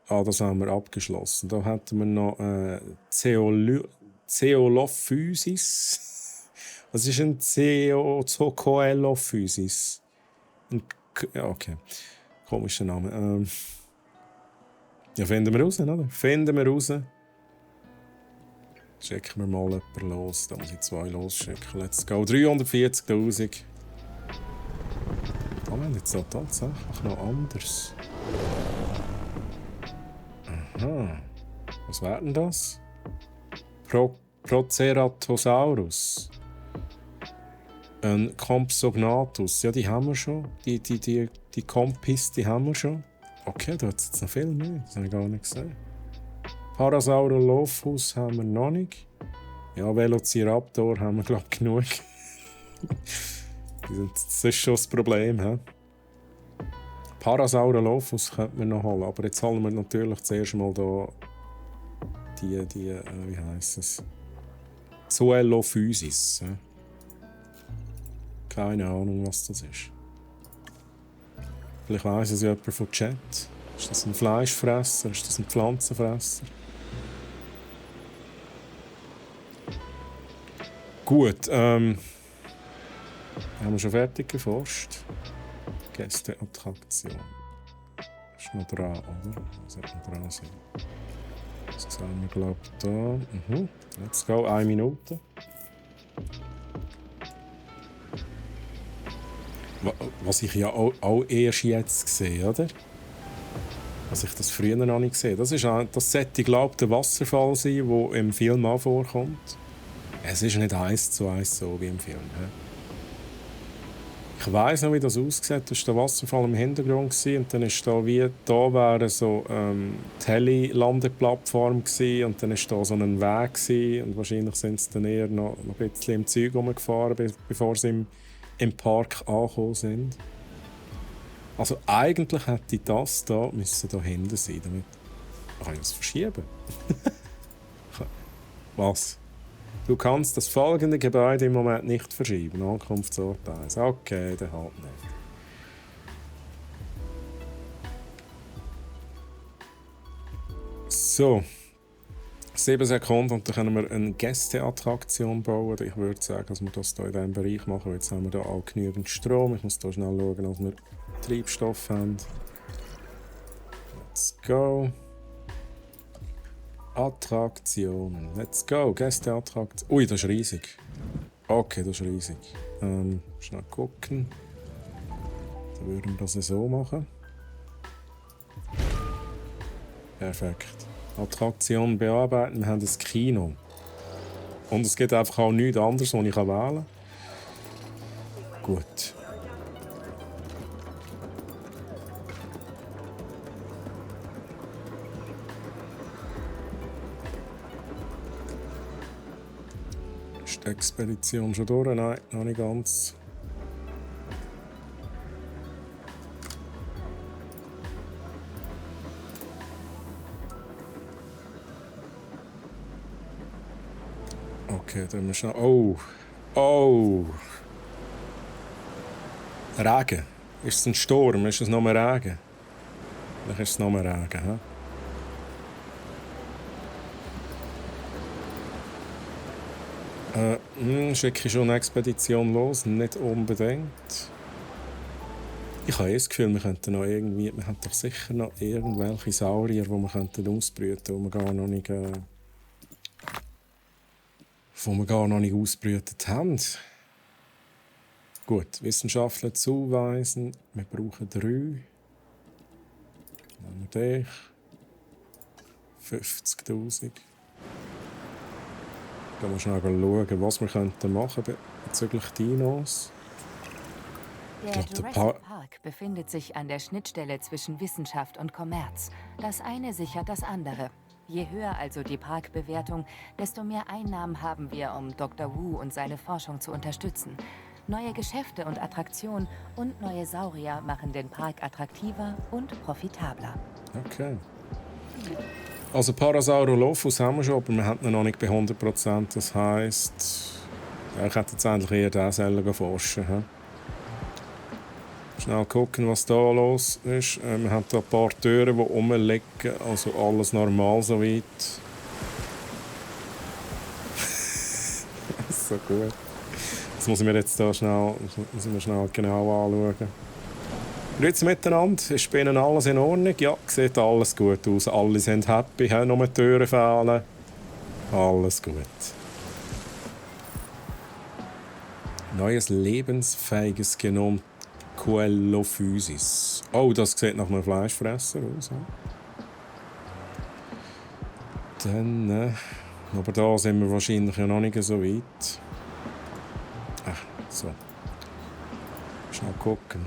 Ah, das haben wir abgeschlossen. Da hätten wir noch Zeolophysis. Was ist ein Zocoelophysis? Ja, okay. Komischer Name. Ja, finden wir raus, oder? Finden wir raus. Checken wir mal jemanden los. Da muss ich 2 losschicken. Let's go. 340'000. Da haben wir jetzt da tatsächlich noch anders. Aha. Was wäre denn das? Proceratosaurus. Ein Compsognathus. Ja, die haben wir schon. Die Compis, die haben wir schon. Okay, da hat es jetzt noch viel mehr. Das habe ich gar nicht gesehen. Parasaurolophus haben wir noch nicht. Ja, Velociraptor haben wir, glaube ich, genug. Das ist schon das Problem. He? Parasaurolophus könnten wir noch holen. Aber jetzt holen wir natürlich zuerst mal da wie heisst es? Zoelophysis. He? Keine Ahnung, was das ist. Vielleicht weiss es ja jemand vom Chat. Ist das ein Fleischfresser? Ist das ein Pflanzenfresser? Gut, haben wir schon fertig geforscht? Gästeattraktion. Ist noch dran, oder? Das sollte noch dran sein. Das sehen wir, glaube ich, da. Let's go, 1 Minute. Was ich ja auch erst jetzt sehe, oder? Was ich das früher noch nicht gesehen. Das sollte, glaube ich, der Wasserfall sein, der im Film auch vorkommt. Es ist nicht 1:1 so wie im Film. He? Ich weiss noch, wie das aussieht. Da war der Wasserfall im Hintergrund und dann ist da wäre so die Heli-Landeplattform und dann ist da so ein Weg gewesen, und wahrscheinlich sind sie dann eher noch ein bisschen im Zeug rumgefahren, bevor sie im Park angekommen sind. Also eigentlich hätte das da hinten sein, damit kann ich das verschieben. Was? Du kannst das folgende Gebäude im Moment nicht verschieben. Ankunftsort 1. Okay, dann halt nicht. So. 7 Sekunden und dann können wir eine Gästeattraktion bauen. Ich würde sagen, dass wir das hier in diesem Bereich machen. Jetzt haben wir hier auch genügend Strom. Ich muss hier schnell schauen, dass wir Treibstoff haben. Let's go. Attraktionen. Let's go. Gästeattraktion. Ui, das ist riesig. Okay, das ist riesig. Schnell gucken. Dann würden wir das so machen. Perfekt. Attraktion bearbeiten. Wir haben das Kino. Und es gibt einfach auch nichts anderes, was ich wählen kann. Gut. Ist die Expedition schon durch? Nein, noch nicht ganz. Okay, dann müssen wir schnell... Oh! Regen. Ist es ein Sturm? Ist es noch mehr Regen? Vielleicht ist es noch mehr Regen, he? Schicke ich schon eine Expedition los? Nicht unbedingt. Ich habe das Gefühl, wir haben doch sicher noch irgendwelche Saurier, die wir ausbrüten könnten, die wir gar noch nicht ausgebrütet haben. Gut, Wissenschaftler zuweisen. Wir brauchen 3. Nehmen wir dich. 50'000. Da muss schnell schauen, was wir machen könnten bezüglich Dinos. Der Jurassic Park befindet sich an der Schnittstelle zwischen Wissenschaft und Kommerz. Das eine sichert das andere. Je höher also die Parkbewertung, desto mehr Einnahmen haben wir, um Dr. Wu und seine Forschung zu unterstützen. Neue Geschäfte und Attraktionen und neue Saurier machen den Park attraktiver und profitabler. Okay. Also Parasaurolophus haben wir schon, aber wir haben ihn noch nicht bei 100%. Das heisst, ich hätte jetzt endlich eher den selber forschen. He? Schnell gucken, was da los ist. Wir haben hier ein paar Türen, die rumliegen. Also alles normal soweit. So gut. Das muss ich mir jetzt hier schnell genau anschauen. Grüezi miteinander. Ist bei Ihnen alles in Ordnung? Ja, sieht alles gut aus. Alle sind happy, haben nur die Türen fehlen. Alles gut. Neues lebensfähiges Genom Coelophysis. Oh, das sieht nach einem Fleischfresser aus. Dann, aber da sind wir wahrscheinlich ja noch nicht so weit. Ach, so. Schnell gucken.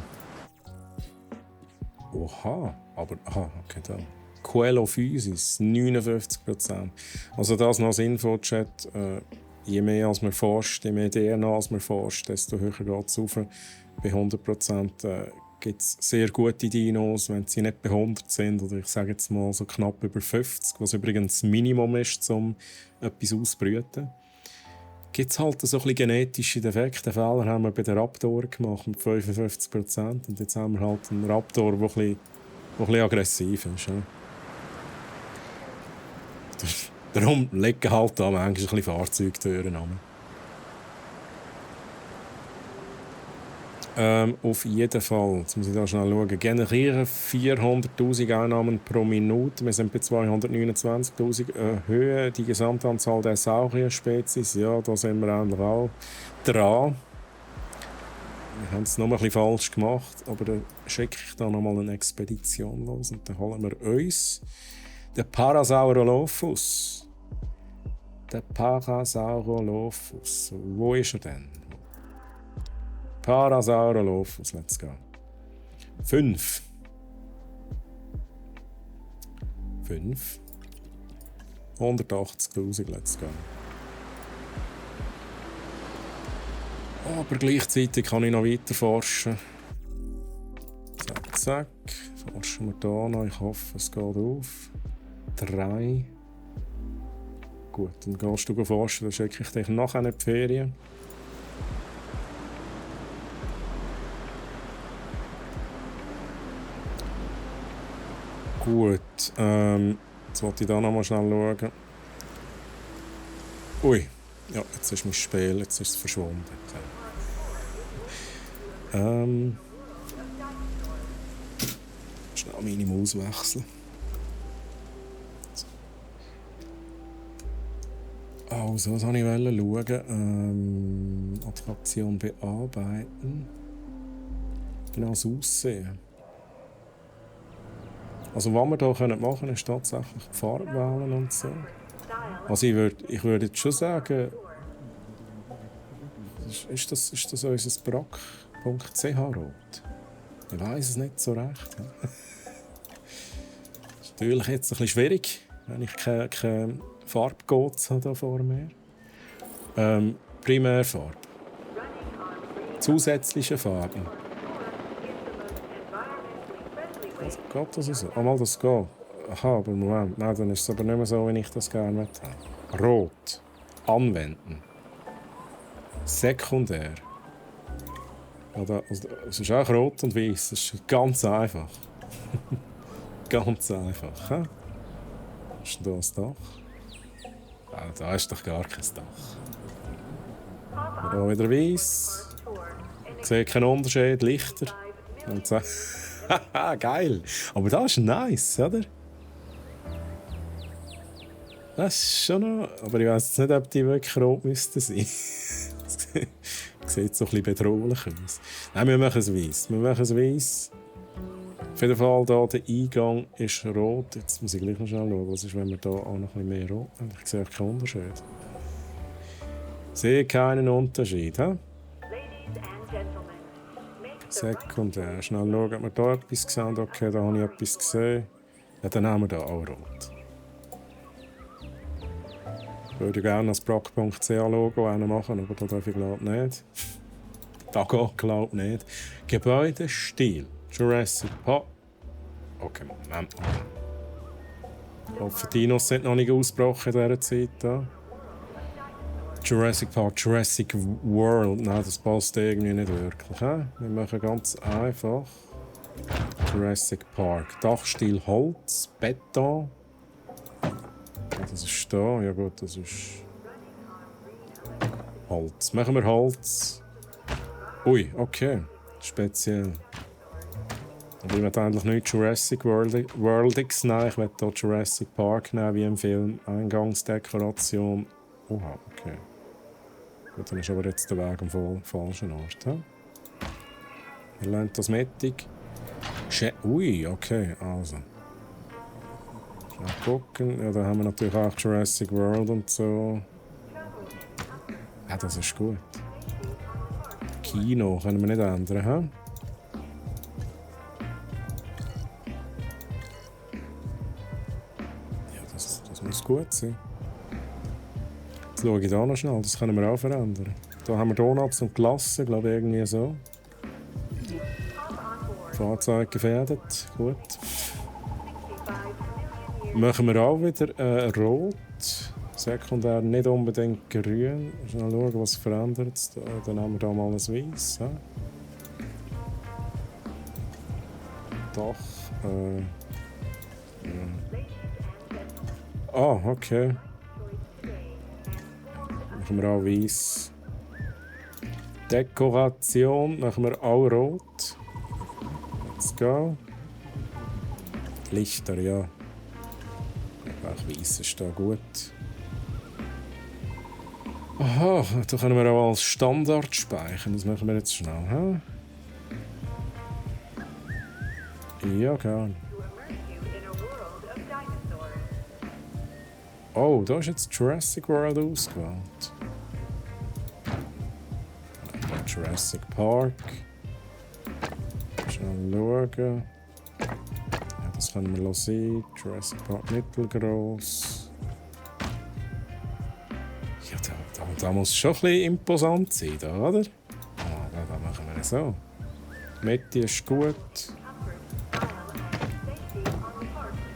Oha, aber okay, da. Coelophysis, 59%. Also das noch als Infochat. Je mehr als man forscht, je mehr DNA als man forscht, desto höher geht es auf. Bei 100% gibt es sehr gute Dinos, wenn sie nicht bei 100 sind, oder ich sage jetzt mal so knapp über 50, was übrigens das Minimum ist, um etwas auszubrüten. Gibt es halt so ein bisschen genetische Defekte. Fehler haben wir bei den Raptoren gemacht mit 55%. Und jetzt haben wir halt einen Raptor, der ein bisschen aggressiv ist. Ja. Darum liegen halt da manchmal ein bisschen Fahrzeugtüren an. Auf jeden Fall, jetzt muss ich da schnell schauen, generieren 400'000 Einnahmen pro Minute. Wir sind bei 229'000. Erhöhen die Gesamtanzahl der Saurier-Spezies. Ja, da sind wir eigentlich auch dran. Wir haben es noch ein bisschen falsch gemacht, aber dann schicke ich da noch mal eine Expedition los und dann holen wir uns den Parasaurolophus. Der Parasaurolophus. Wo ist er denn? Parasaurolophus, let's go. 5. 180'000, let's go. Aber gleichzeitig kann ich noch weiter forschen. Zack, zack. Forschen wir hier noch. Ich hoffe, es geht auf. 3. Gut, dann gehst du forschen, dann schicke ich dich nachher in die Ferien. Gut, jetzt wollte ich da noch mal schnell schauen. Ui, ja, jetzt ist mein Spiel, jetzt ist es verschwunden. Schnell meine Maus wechseln. Also, was wollte ich schauen? Attraktion bearbeiten. Genau, das Aussehen. Also, was wir hier machen können, ist tatsächlich die Farbe wählen und so. Also, ich würde jetzt schon sagen, ist das unser Brock.ch-Rot? Ich weiss es nicht so recht. Das ist natürlich jetzt ein bisschen schwierig, wenn ich keine Farbcodes habe hier vor mir. Primärfarbe. Zusätzliche Farben. Geht das so? Mal das geht. Aha, aber Moment. Nein, dann ist es aber nicht mehr so, wie ich das gerne möchte. Rot. Anwenden. Sekundär. Also, es ist auch rot und weiß. Das ist ganz einfach. Ganz einfach. He? Ist denn da das Dach? Ah, da ist doch gar kein Dach. Hier wieder weiß. Ich sehe keinen Unterschied. Lichter. Und so. Haha, geil. Aber das ist nice, oder? Das ist schon noch... Aber ich weiß nicht, ob die wirklich rot müssten sein. Das sieht so ein bisschen bedrohlich aus. Nein, wir machen es weiss. Wir machen es weiss. Auf jeden Fall, hier, der Eingang ist rot. Jetzt muss ich gleich noch schnell schauen, was ist, wenn wir hier auch noch ein bisschen mehr rot haben. Ich sehe keinen Unterschied. Ich sehe keinen Unterschied. He? Ladies and gentlemen, make the right Sekundär. Schnell schauen, ob wir hier etwas sehen. Okay, da habe ich etwas gesehen. Ja, dann haben wir hier auch rot. Ich würde gerne das Brock.ch-Logo machen, aber da darf ich glaube nicht. Da geht glaube ich nicht. Gebäudestil. Jurassic Park. Okay, Moment. Ich hoffe, die Dinos sind noch nicht ausgebrochen in dieser Zeit. Da. Jurassic Park, Jurassic World. Nein, das passt irgendwie nicht wirklich. He? Wir machen ganz einfach. Jurassic Park. Dachstil Holz, Beton. Das ist da. Ja gut, das ist Holz. Machen wir Holz. Ui, okay. Speziell. Aber ich möchte eigentlich nicht Jurassic Worldiges nehmen. Ich möchte hier Jurassic Park nehmen, wie im Film. Eingangsdekoration. Oha, okay. Gut, dann ist aber jetzt der Weg am falschen Ort. He? Ihr lernt das mittig. Ui, okay, also. Mal gucken. Ja, da haben wir natürlich auch Jurassic World und so. Ja, das ist gut. Kino können wir nicht ändern, hä? Ja, das muss gut sein. Jetzt schaue ich da noch schnell, das können wir auch verändern. Da haben wir Donuts und Glasse, glaube ich, irgendwie so. Fahrzeug gefährdet, gut. Machen wir auch wieder rot. Sekundär nicht unbedingt grün. Schnell schauen, was verändert. Dann haben wir da mal ein Weiß. Doch. Ja. Ah, okay. Machen wir auch Weiß. Dekoration machen wir auch rot. Let's go. Lichter, ja. Auch Weiss ist da gut. Aha, da können wir auch als Standard speichern. Das machen wir jetzt schnell. He? Ja, gerne. Oh, da ist jetzt Jurassic World ausgewählt. Jurassic Park. Schnell schauen. Ja, das können wir sehen. Jurassic Park mittelgroß. Ja, da muss es schon ein bisschen imposant sein, da, oder? Ah, da machen wir so. Die Mitte ist gut.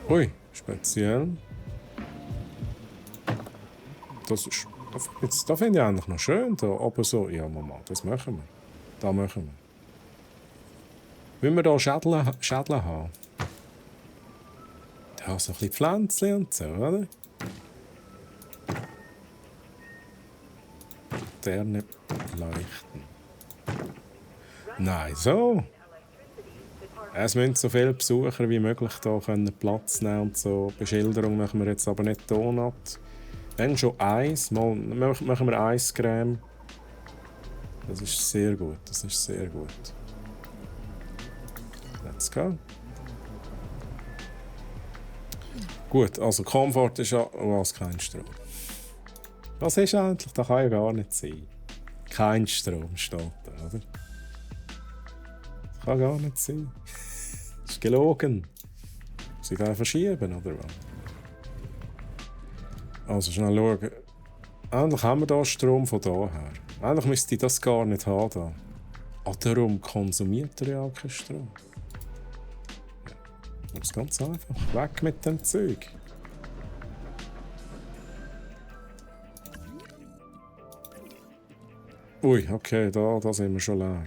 Ui, speziell. Das ist, da finde ich eigentlich noch schön. Da, aber so, ja, Mama, das machen wir. Da machen wir. Wollen wir hier Schädel haben? Ja, so ein bisschen Pflänzchen und so, oder? Sterne leuchten. Nein, so. Es müssen so viele Besucher wie möglich hier Platz nehmen und so. Beschilderung machen wir jetzt aber nicht Donut. Wenn schon Eis, mal machen wir Eiscreme. Das ist sehr gut, das ist sehr gut. Let's go. Gut, also Komfort ist ja was, kein Strom. Was ist eigentlich? Das kann ja gar nicht sein. Kein Strom steht da, oder? Das kann gar nicht sein. Das ist gelogen. Sie da verschieben, oder was? Also schnell schauen. Eigentlich haben wir hier Strom von daher. Eigentlich müsste ich das gar nicht haben. Da. Ah, darum konsumiert er ja auch keinen Strom. Ja. Das ist ganz einfach. Weg mit dem Zeug. Ui, okay, da sind wir schon leer.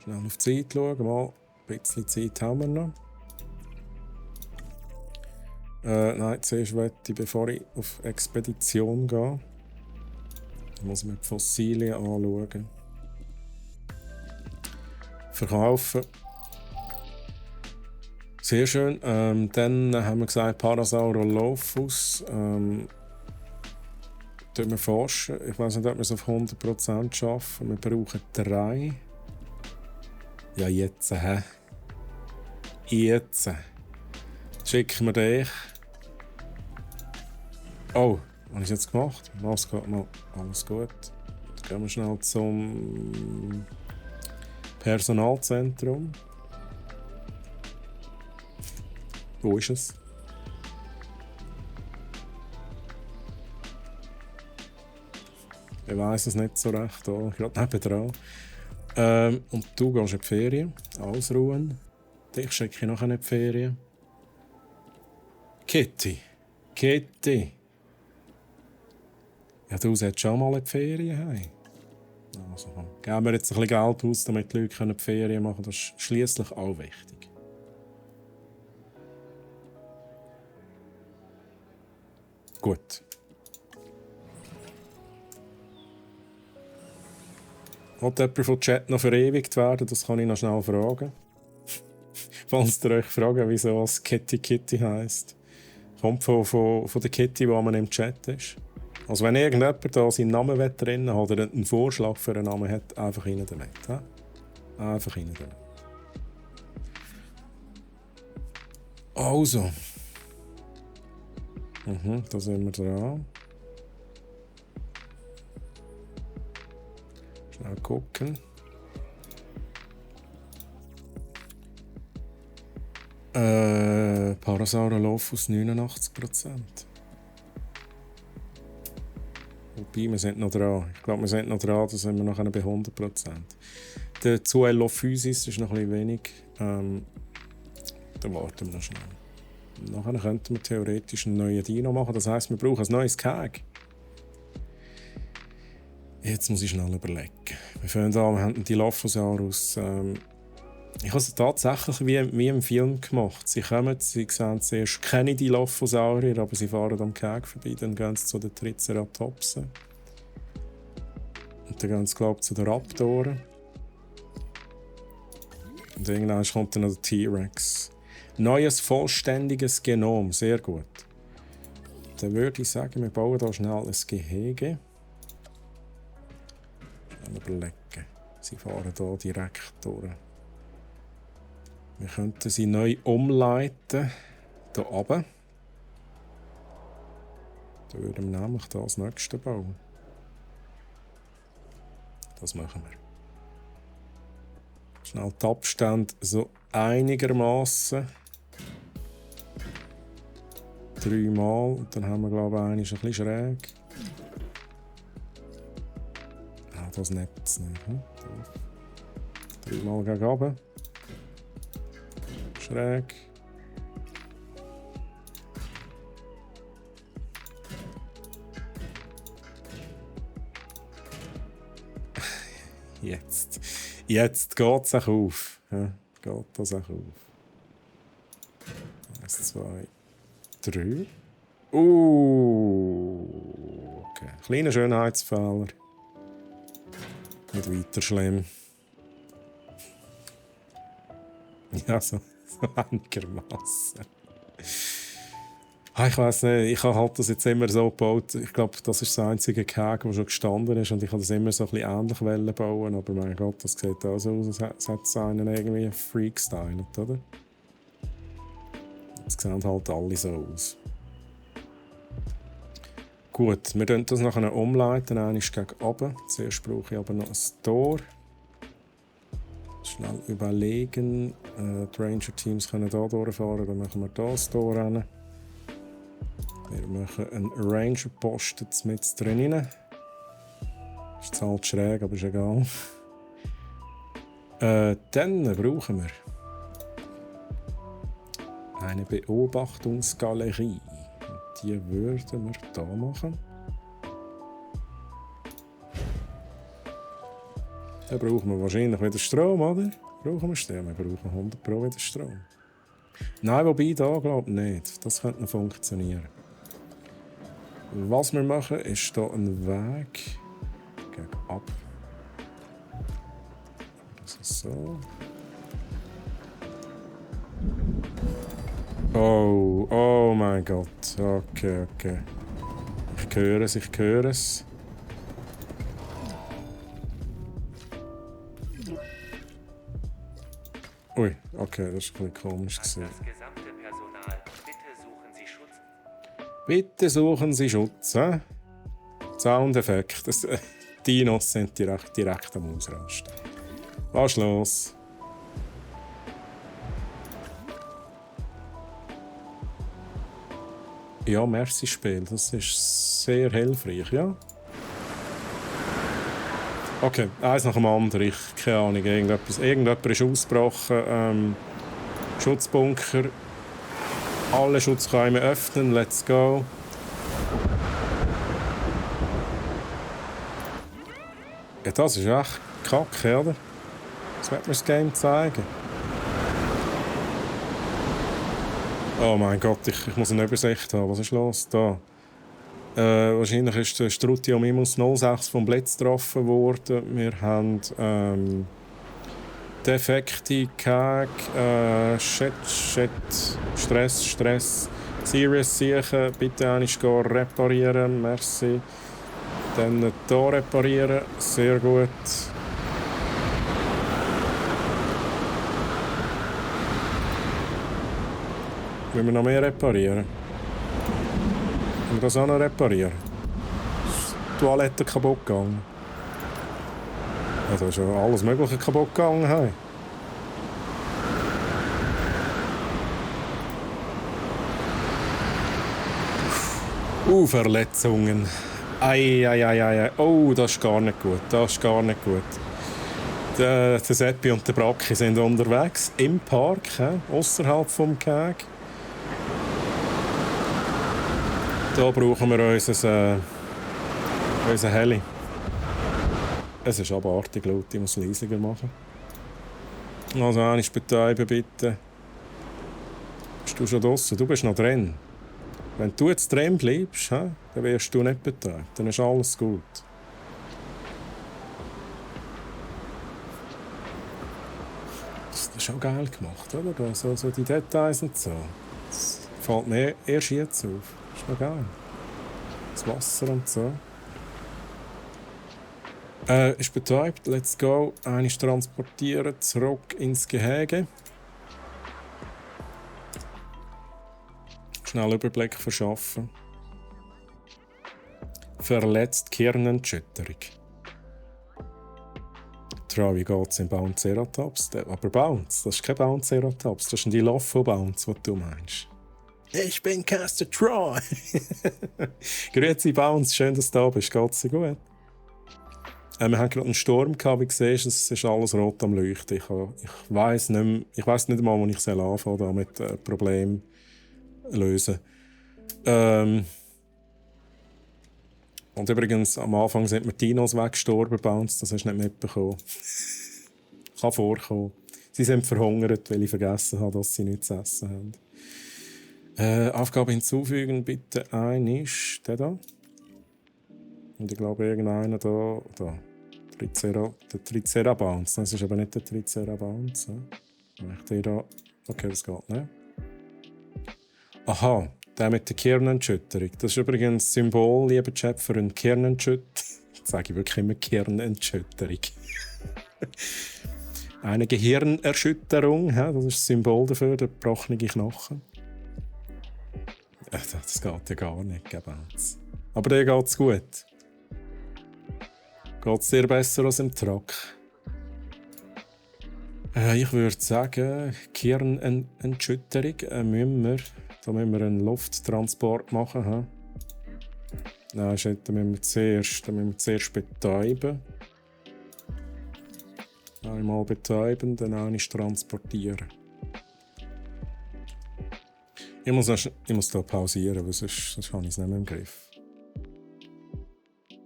Schnell auf die Zeit schauen. Mal ein bisschen Zeit haben wir noch. Nein, zuerst möchte ich, bevor ich auf Expedition gehe, muss ich mir die Fossilien anschauen. verkaufen. Sehr schön. Dann haben wir gesagt, Parasaurolophus. Tun wir forschen. Ich weiß nicht, ob wir es auf 100% schaffen. Wir brauchen 3. Ja, jetzt, hä? Jetzt. Schicken wir dich. Oh, was habe ich jetzt gemacht? Alles gut. Alles gut. Jetzt gehen wir schnell zum Personalzentrum. Wo ist es? Ich weiss es nicht so recht. Oh, gerade nebendran. Und du gehst in die Ferien. Ausruhen. Dich schicke ich nachher in die Ferien. Kitty. Ja, du solltest schon mal in die Ferien haben. Also, geben wir jetzt ein bisschen Geld aus, damit die Leute die Ferien machen können. Das ist schliesslich auch wichtig. Gut. Wollt jemand vom Chat noch verewigt werden? Das kann ich noch schnell fragen. Falls ihr euch fragt, wieso es Kitty heisst. Kommt von der Kitty, die man im Chat ist. Also wenn irgendjemand da seinen Namen drin hat oder einen Vorschlag für einen Namen hat, einfach rein damit. He? Einfach rein damit. Also. Da sind wir dran. Schnell gucken. Parasaurolophus 89%. Wobei, wir sind noch dran. Ich glaube, wir sind noch dran, da sind wir nachher bei 100%. Der Zoelophysis ist noch ein bisschen wenig. Da warten wir noch schnell. Nachher könnten wir theoretisch einen neuen Dino machen. Das heisst, wir brauchen ein neues Keg. Jetzt muss ich schnell überlegen. Wir fangen an, wir haben die Dilophosaurus. Ich habe es tatsächlich wie im Film gemacht. Sie kommen, sie sehen zuerst keine Dilophosaurier, aber sie fahren am Keg vorbei, dann gehen sie zu den Triceratopsen. Und dann gehen sie, glaube ich, zu den Raptoren. Und irgendwann kommt dann noch der T-Rex. Neues, vollständiges Genom, sehr gut. Dann würde ich sagen, wir bauen hier schnell ein Gehege. Schnell überlegen. Sie fahren hier direkt durch. Wir könnten sie neu umleiten. Hier oben. Da würden wir nämlich hier das nächste bauen. Das machen wir. Schnell die Abstände so einigermaßen. 3-mal. Und dann haben wir, glaube ich, einen ein bisschen schräg. Ah, das Netz nicht. 3-mal gegen oben. Schräg. Jetzt geht es auch auf. Ja, geht das auch auf. 1, 2, 3. Okay. Kleiner Schönheitsfehler. Nicht weiter schlimm. Ja, so einigermaßen. Ich weiss nicht, ich habe halt das jetzt immer so gebaut. Ich glaube, das ist das einzige Keg, das schon gestanden ist. Und ich habe das immer so ein bisschen ähnlich bauen. Aber mein Gott, das sieht auch so aus, als hätte es einen irgendwie freak-stylet, oder? Jetzt sehen halt alle so aus. Gut, wir können das nachher umleiten, einmal gegen oben. Zuerst brauche ich aber noch ein Tor. Schnell überlegen. Die Ranger-Teams können hier durchfahren, dann machen wir hier das Tor hin. Wir machen einen Ranger-Posten mit drin. Ist halt schräg, aber ist egal. Dann brauchen wir eine Beobachtungsgalerie. Und die würden wir hier machen. Dann brauchen wir wahrscheinlich wieder Strom, oder? Brauchen wir Strom? Wir brauchen 100% wieder Strom. Nein, wobei da glaube ich nicht. Das könnte noch funktionieren. Was wir machen, ist hier ein Weg gegen ab. Das ist so. Oh mein Gott. Okay. Ich höre es. Ui, okay, das ist ein bisschen komisch gewesen. Das gesamte Personal, bitte suchen Sie Schutz. Bitte suchen Sie Schutz, hä? Soundeffekt. Die Dinos sind direkt am Ausrasten. Was ist los? Ja, merci Spiel. Das ist sehr hilfreich, ja. Okay, eins nach dem anderen. Keine Ahnung, irgendjemand ist ausgebrochen. Schutzbunker. Alle Schutzräume öffnen. Let's go. Ja, das ist echt kacke, oder? Jetzt wird mir das Game zeigen. Oh mein Gott, ich muss eine Übersicht haben. Was ist los da? Wahrscheinlich ist der Strutiomimus 06 vom Blitz getroffen worden. Wir haben defekte Keg, Stress. Serious sicher, bitte einmal reparieren, merci. Dann hier reparieren, sehr gut. Müssen wir noch mehr reparieren? Können wir das auch noch reparieren? Ist die Toilette kaputt gegangen? Ja, da ist ja alles Mögliche kaputt gegangen. Hey. Verletzungen. Ei. Oh, das ist gar nicht gut. Der Seppi und der Bracki sind unterwegs im Park, außerhalb vom Keg. Da brauchen wir unser Heli. Es ist abartig laut, ich muss leisiger machen. Also einmal betäuben, bitte. Bist du schon draussen? Du bist noch drin. Wenn du jetzt drin bleibst, dann wirst du nicht betäubt. Dann ist alles gut. Das ist auch geil gemacht, oder? So die Details und so. Das fällt mir erst jetzt auf. Das ist noch geil. Das Wasser und so. Ist betäubt, let's go. Einmal transportieren, zurück ins Gehege. Schnell Überblick verschaffen. Verletzt Kirnenerschütterung. Wie geht's im Bounceratops? Aber Bounce, das ist kein Bounceratops, das ist ein Dilopho-Bounce, was du meinst. Ich bin Caster Troy. Grüezi Bounce, schön, dass du da bist. Geht's dir gut? Wir hatten gerade einen Sturm gehabt, wie du siehst, es ist alles rot am Leuchten. Ich weiss nicht mal, wo ich anfangen soll, mit Problemen lösen. Und übrigens, am Anfang sind mir Dinos weggestorben bei uns, das hast du nicht mitbekommen. Kann vorkommen. Sie sind verhungert, weil ich vergessen habe, dass sie nichts zu essen haben. Aufgabe hinzufügen, bitte ist der da. Und ich glaube, irgendeiner da. Der Tricerabounce. Das ist aber nicht der Tricerabounce. Okay, das geht nicht. Aha, der mit der Kirnenerschütterung. Das ist übrigens das Symbol, lieber Chat, für eine Kirnenerschütterung. Jetzt sage ich wirklich immer Kirnenerschütterung. Eine Gehirnerschütterung, das ist das Symbol dafür, der gebrochene Knochen. Das geht ja gar nicht, Bounce. Aber dir geht's gut. Geht's dir besser als im Truck? Ich würde sagen, Kirnenerschütterung da müssen wir einen Lufttransport machen. Nein, da müssen wir zuerst betäuben. Einmal betäuben, dann einmal transportieren. Ich muss hier pausieren, weil sonst habe ich es nicht mehr im Griff.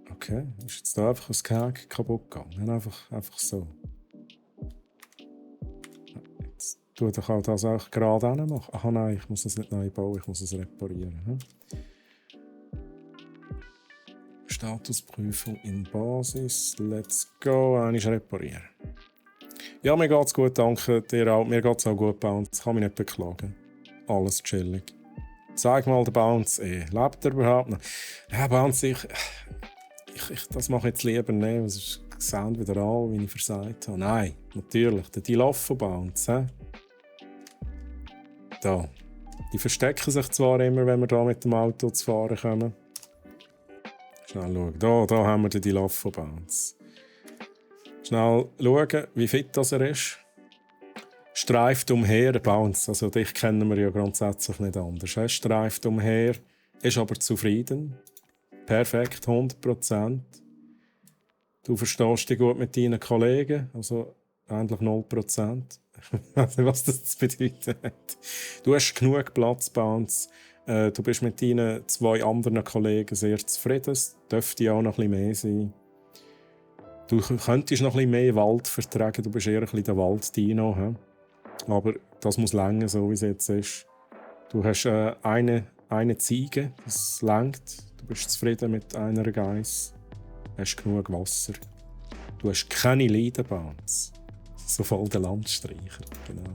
Okay, ist jetzt da einfach das Keg kaputt gegangen? Einfach so. Ich kann das auch gerade machen. Ach nein, ich muss das nicht neu bauen, ich muss es reparieren. Statusprüfung in Basis. Let's go. Einmal reparieren. Ja, mir geht's gut, danke dir auch. Mir geht's auch gut bei uns. Ich kann mich nicht beklagen. alles chillig. Zeig mal den Bounce. Lebt er überhaupt noch? Ja, Bounce, das mache ich jetzt lieber nicht. Es ist Sound wieder an, wie ich versagt habe. Nein, natürlich. Der Dilopho-Bounce. Da. Die verstecken sich zwar immer, wenn wir da mit dem Auto zu fahren kommen. Schnell schauen. Da haben wir den Dilopho-Bounce. Schnell schauen, wie fit das er ist. Streift umher, Bounce. Also dich kennen wir ja grundsätzlich nicht anders. Er streift umher, ist aber zufrieden. Perfekt, 100%. Du verstehst dich gut mit deinen Kollegen, also eigentlich 0%. Ich weiß nicht, was das bedeutet. Du hast genug Platz, Bounce. Du bist mit deinen 2 anderen Kollegen sehr zufrieden. Es dürfte auch noch ein bisschen mehr sein. Du könntest noch ein bisschen mehr Wald vertragen. Du bist eher ein bisschen der Walddino. He? Aber das muss länger, so wie es jetzt ist. Du hast eine Ziege, das reicht. Du bist zufrieden mit einer Geiss. Du hast genug Wasser. Du hast keine Leidenbounce. So voll der Landstreicher, genau.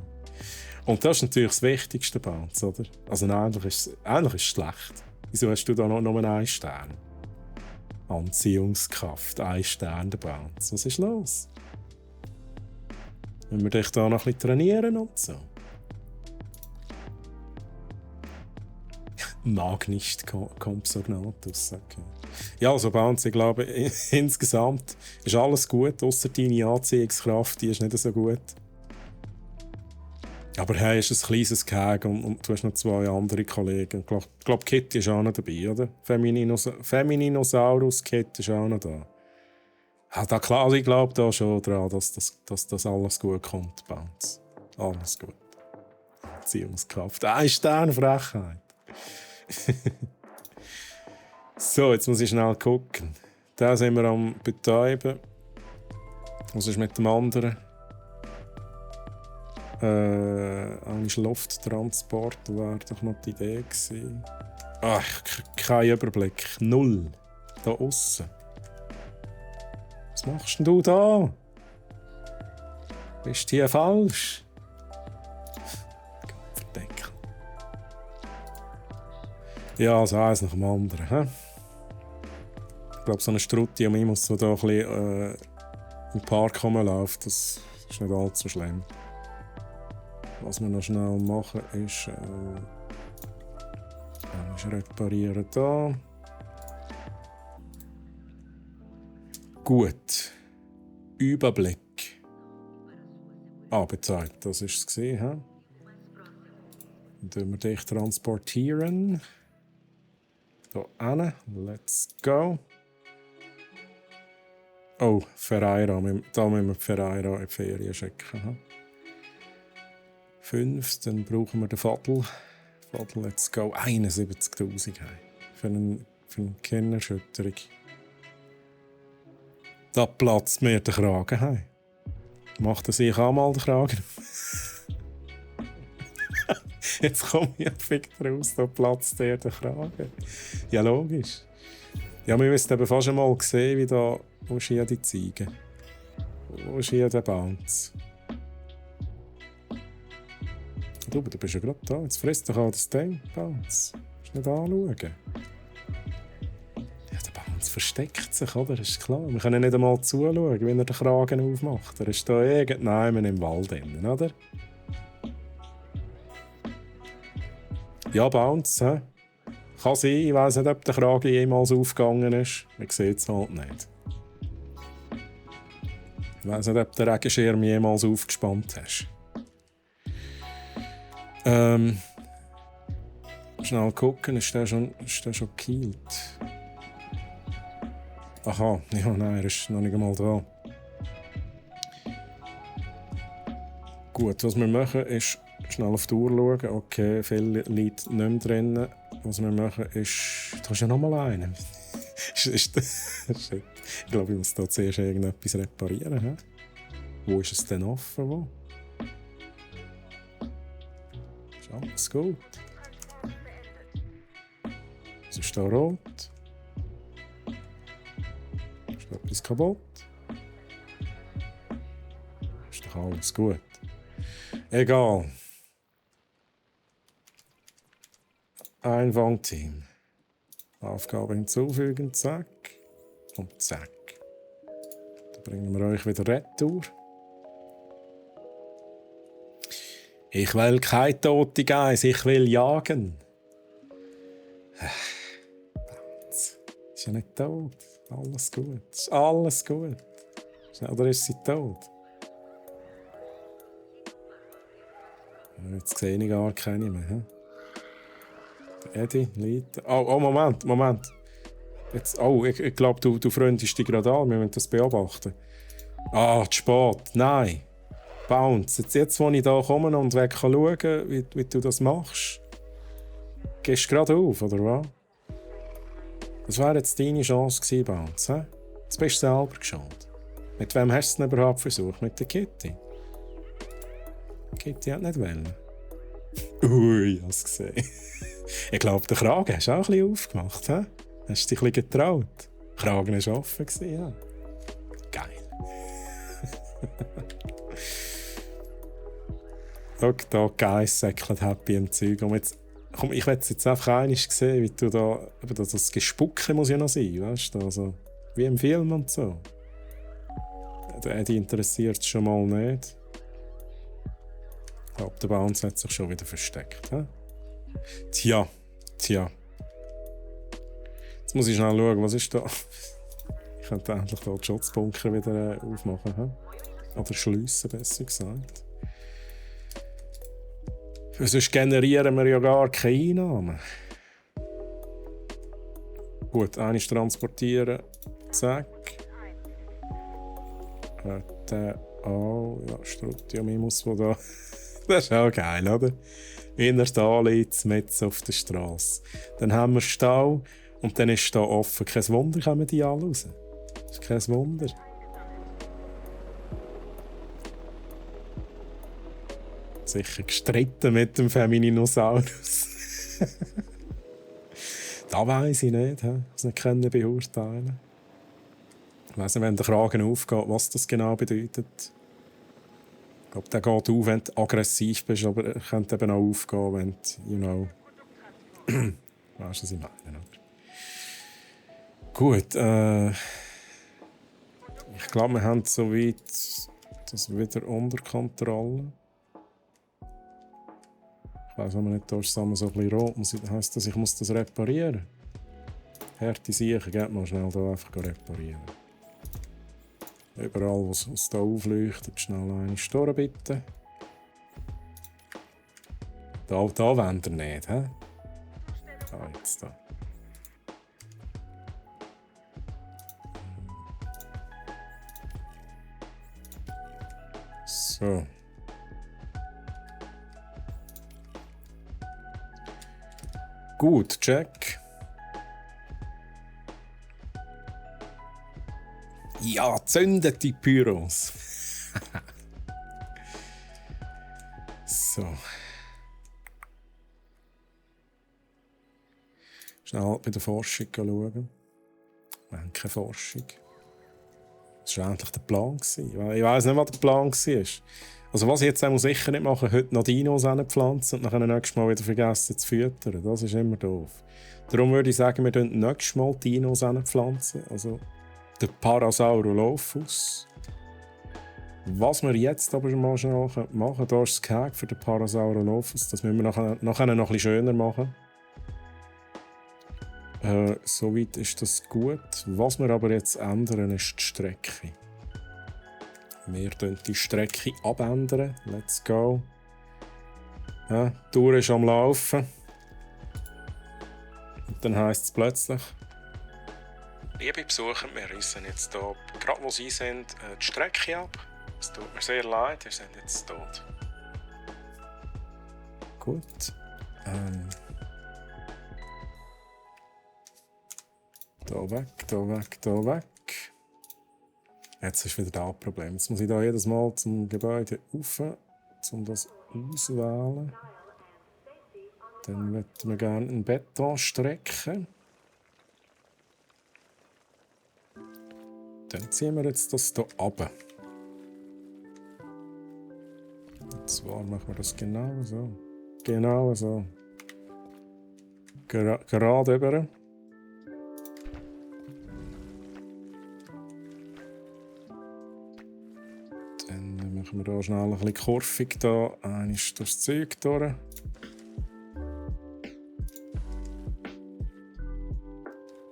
Und das ist natürlich das Wichtigste, Bounce, oder? Also eigentlich ist es schlecht. Wieso hast du da noch nur einen Stern? Anziehungskraft, 1 Stern, der Bounce. Was ist los? Wenn wir dich da noch ein bisschen trainieren und so. Mag nicht Compsognathus, okay. Ja, also Bounce, ich glaube, insgesamt ist alles gut, ausser deine Anziehungskraft, die ist nicht so gut. Aber hey, ist ein kleines Gehege und du hast noch 2 andere Kollegen. Ich glaube, Kitty ist auch noch dabei, oder? Femininosaurus Kitty ist auch noch da. Ja, klar, also ich glaube da schon dran, dass das alles gut kommt, Bounce. Alles gut. Anziehungskraft. 1 Stern Frechheit. So, jetzt muss ich schnell gucken. Da sind wir am Betäuben. Was ist mit dem anderen? Eigentlich Lufttransport wäre doch noch die Idee gewesen. Ach, kein Überblick. 0. Da aussen. Was machst denn du da? Bist du hier falsch? Verdeckel. Ja, also eins nach dem anderen. He? Ich glaube, so eine Strutti um muss so da ein bisschen im Park rumlaufen. Das ist nicht allzu schlimm. Was wir noch schnell machen, ist reparieren da. Gut. Überblick. Bezahlt, das war es. Dann tun wir dich transportieren. Hier hin. Let's go. Oh, Ferreira. Da müssen wir Ferreira in die Ferien schicken. 5, dann brauchen wir den Fadl. Fadl, let's go. 71'000 für eine Kinderschütterung. Da platzt mir der Kragen. Macht er sich auch mal den Kragen? Jetzt komme ich fix raus, da platzt der Kragen. Ja, logisch. Ja, wir müssen eben fast einmal sehen, wie da... Wo ist hier die Ziege? Wo ist hier der Bounce? Du bist ja gerade da. Jetzt frisst doch auch das Ding, Bounce. Musst nicht anschauen. Ja, der Bounce versteckt sich, oder? Das ist klar. Wir können nicht einmal zuschauen, wenn er den Kragen aufmacht. Er ist da irgendwann im Wald drin, oder? Ja, Bounce, hä? Kann sein. Ich weiss nicht, ob der Kragen jemals aufgegangen ist. Man sieht es halt nicht. Ich weiss nicht, ob du den Regenschirm jemals aufgespannt hast. Schnell gucken, ist der schon gekillt? Aha, ja, nein, er ist noch nicht einmal da. Gut, was wir machen, ist schnell auf die Uhr schauen. Okay, viel liegt nicht mehr drin. Was wir machen, ist... Du hast ja noch mal einen. Ich glaube, ich muss da zuerst irgendetwas reparieren. He? Wo ist es denn offen? Wo? Ist alles gut? Was ist da rot? Ist da etwas kaputt? Ist doch alles gut. Egal. Einfangteam. Aufgabe hinzufügen, zack. Und zack. Dann bringen wir euch wieder retour. Ich will keine tote Geiss, ich will jagen. Ist ja nicht tot. Alles gut. Ist alles gut. Oder ist sie tot? Jetzt sehe ich gar keine mehr. He? Eddie, Leute. Oh, Moment. Jetzt, ich glaube, du freundest dich gerade an. Wir müssen das beobachten. Zu spät. Nein. Bounce. Jetzt, wo ich da komme und weg kann schauen, wie du das machst, gehst du gerade auf, oder was? Das wäre jetzt deine Chance gewesen, Bounce. He? Jetzt bist du selber geschont. Mit wem hast du es denn überhaupt versucht? Mit der Kitty? Kitty hat nicht wollen. Ui, hast du gesehen. Ich glaube, den Kragen hast du auch ein bisschen aufgemacht. He? Hast du dich ein bisschen getraut? Der Kragen war offen. Ja. Geil. Schau, da geissäckelt happy im Zeug. Und jetzt, komm, ich will jetzt einfach einmal sehen, wie du da... Das Gespucke muss ja noch sein, weißt du? Also, wie im Film und so. Der Eddie interessiert es schon mal nicht. Ich glaube, der Bounce hat sich schon wieder versteckt. He? Tja. Jetzt muss ich schnell schauen, was ist da? Ich könnte endlich da die Schutzbunker wieder aufmachen. He? Oder schliessen, besser gesagt. Sonst generieren wir ja gar keine Einnahmen. Gut, eines transportieren. Zack. Der Strutiumimus, der da... Das ist auch geil, oder? Wenn er da liegt, mitten auf der Straße. Dann haben wir Stau und dann ist da offen. Kein Wunder, kommen die alle raus. Das ist kein Wunder. Sicher gestritten mit dem Femininosaurus. Da weiss ich nicht, das nicht beurteilen. Ich weiss nicht, wenn der Kragen aufgeht, was das genau bedeutet. Ich glaube, der geht auf, wenn du aggressiv bist, aber er könnte eben auch aufgehen, wenn du, weißt du, was ich meine, oder? Gut, ich glaube, wir haben soweit das wieder unter Kontrolle. Ich weiss, wenn man nicht da ist, so ein bisschen rot. Heisst das, ich muss das reparieren? Härte Sachen, geht mal schnell hier einfach reparieren. Überall, was hier aufleuchtet, schnell eine Store bitte. Da wollen wir nicht, hä? Jetzt da. So. Gut, check. Ja, zündet die Pyros. So. Schnell bei der Forschung schauen. Wir haben keine Forschung. Das war eigentlich der Plan. Ich weiss nicht, was der Plan war. Also was ich jetzt auch sicher nicht machen, heute noch Dinos pflanzen und dann nächstes Mal wieder vergessen zu füttern. Das ist immer doof. Darum würde ich sagen, wir pflanzen nächstes Mal Dinos pflanzen. Also der Parasaurolophus. Was wir jetzt aber mal schnell machen können, da ist das Gehege für den Parasaurolophus. Das müssen wir nachher noch ein bisschen schöner machen. Soweit ist das gut. Was wir aber jetzt ändern, ist die Strecke. Wir ändern die Strecke abändern. Let's go. Ja, die Tour ist am Laufen. Und dann heisst es plötzlich: Liebe Besucher, wir rissen jetzt hier, gerade wo Sie sind, die Strecke ab. Es tut mir sehr leid, wir sind jetzt tot. Gut. Da weg. Jetzt ist wieder das Problem. Jetzt muss ich da jedes Mal zum Gebäude rauf, um das auszuwählen. Dann möchten wir gerne ein Beton strecken. Dann ziehen wir jetzt das hier runter. Und zwar machen wir das genau so. Genau so. gerade über. Dann machen wir hier schnell ein bisschen kurvig. Einmal durchs Zeug durch.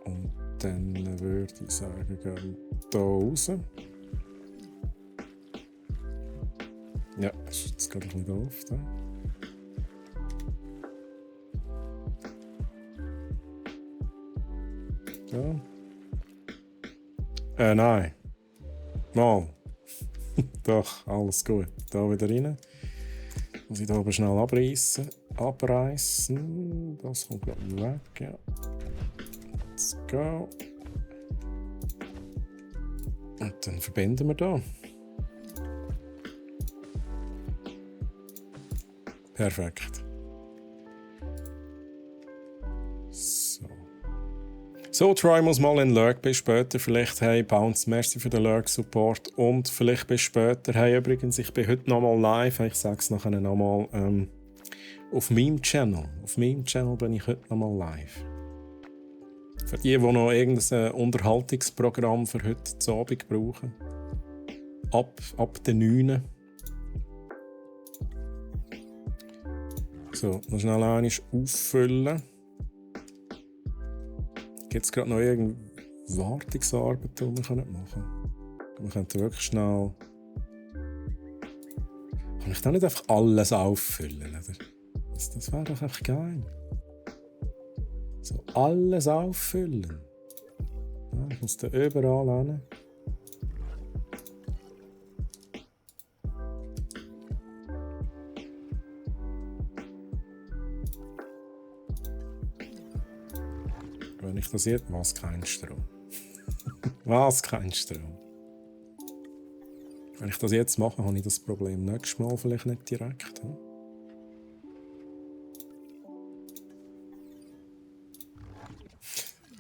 Und dann würde ich sagen, gehen hier raus. Ja, das ist jetzt gerade ein bisschen doof. Da. Ja. Nein. Mal. Doch, alles gut. Da wieder rein. Muss ich hier aber schnell abreißen. Das kommt glaube ich weg. Ja. Let's go. Und dann verbinden wir hier. Perfekt. So, try muss mal in Lurk, bis später. Vielleicht, hey, Bounce, merci für den Lurk-Support. Und vielleicht bis später. Hey, übrigens, ich bin heute nochmal live. Ich sage es nachher nochmal auf meinem Channel. Auf meinem Channel bin ich heute nochmal live. Für die noch irgendein Unterhaltungsprogramm für heute zu Abend brauchen. Ab den 9. So, noch schnell einmal auffüllen. Gibt es gerade noch irgendeine Wartungsarbeit, die wir machen können? Wir könnten wirklich schnell... Kann ich da nicht einfach alles auffüllen? Oder? Das wäre doch einfach geil. So, alles auffüllen. Ja, ich muss da überall hin. Wenn ich das jetzt... Was, kein Strom? Was, kein Strom? Wenn ich das jetzt mache, habe ich das Problem nächstes Mal vielleicht nicht direkt. Hm?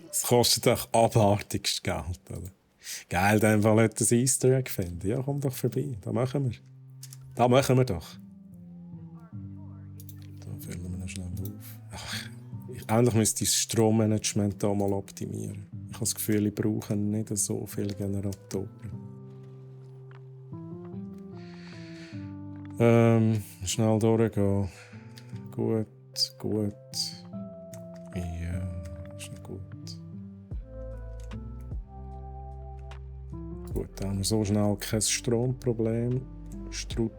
Das kostet doch abartigst Geld, oder? Geil, in dem Fall hat das Easter Egg finden. Ja, komm doch vorbei. Da machen wir. Da machen wir doch. Da füllen wir noch schnell auf. Ach, eigentlich müsste ich das Strommanagement hier mal optimieren. Ich habe das Gefühl, ich brauche nicht so viele Generatoren. Schnell durchgehen. Gut. Ja, ist nicht gut. Gut, dann haben wir so schnell kein Stromproblem.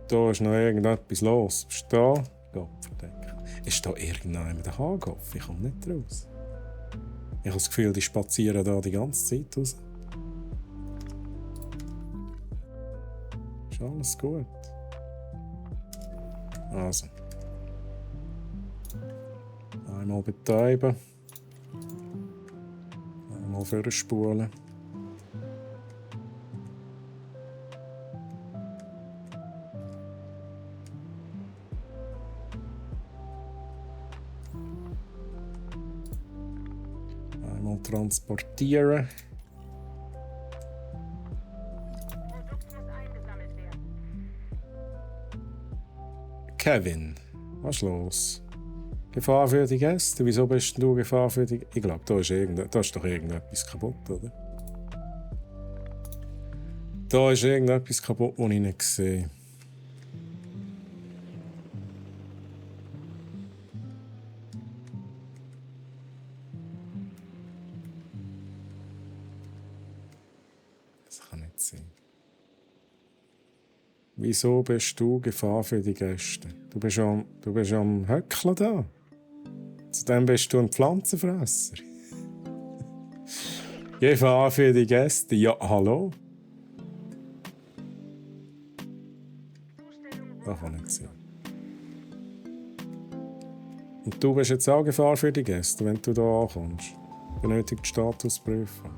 Da ist noch irgendetwas los. Bist du da? Gott verdeckt. Ist da irgendjemand der Hagoff? Ich komme nicht raus. Ich habe das Gefühl, die spazieren da die ganze Zeit raus. Ist alles gut. Also. Einmal betäuben. Einmal vorspulen. Einmal transportieren. Kevin, was ist los? Gefahr für die Gäste? Wieso bist du Gefahr für die Gäste? Ich glaube, da ist doch irgendetwas kaputt, oder? Da ist irgendetwas kaputt, das ich nicht sehe. Das kann nicht sein. Wieso bist du Gefahr für die Gäste? Du bist am Höckeln da. Zudem bist du ein Pflanzenfresser. Gefahr für die Gäste? Ja, hallo? Das kann nicht sein. Und du bist jetzt auch Gefahr für die Gäste, wenn du hier ankommst. Benötigt Statusprüfung.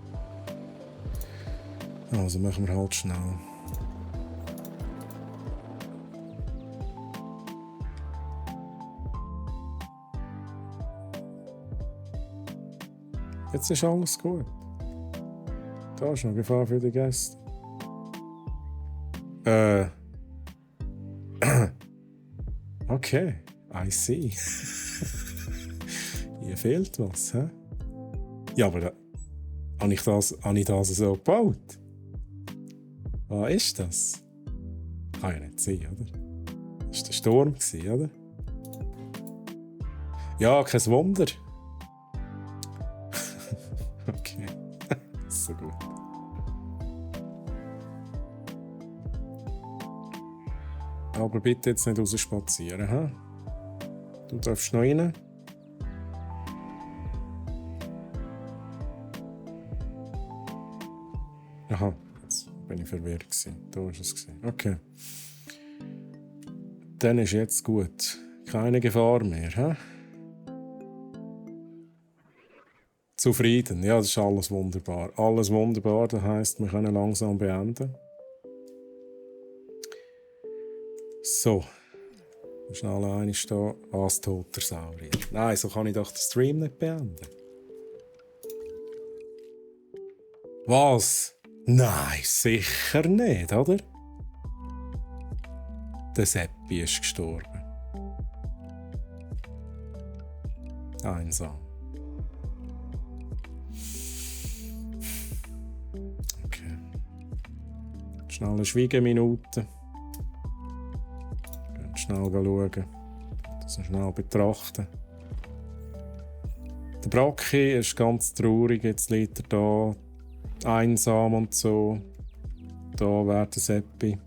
Also machen wir halt schnell. Jetzt ist alles gut. Da ist noch Gefahr für die Gäste. Okay, I see. Mir fehlt was, hä? Ja, aber habe ich das so gebaut? Was ist das? Kann ja nicht sein, oder? Das war der Sturm, oder? Ja, kein Wunder. Okay. So gut. Aber bitte jetzt nicht rausspazieren, hä? Du darfst noch rein. Aha, jetzt bin ich verwirrt gewesen. Da war es. Okay. Dann ist jetzt gut. Keine Gefahr mehr, hä? Zufrieden. Ja, das ist alles wunderbar. Alles wunderbar, das heisst, wir können langsam beenden. So. Schnell eine stehen. Was toter Saurier. Nein, so kann ich doch den Stream nicht beenden. Was? Nein, sicher nicht, oder? Der Seppi ist gestorben. Einsam. Okay. Schnell eine Schweigeminute. Schnell schauen. Das schnell betrachten. Der Brocki ist ganz traurig. Jetzt liegt er da. Einsam und so. Da wäre der Seppi.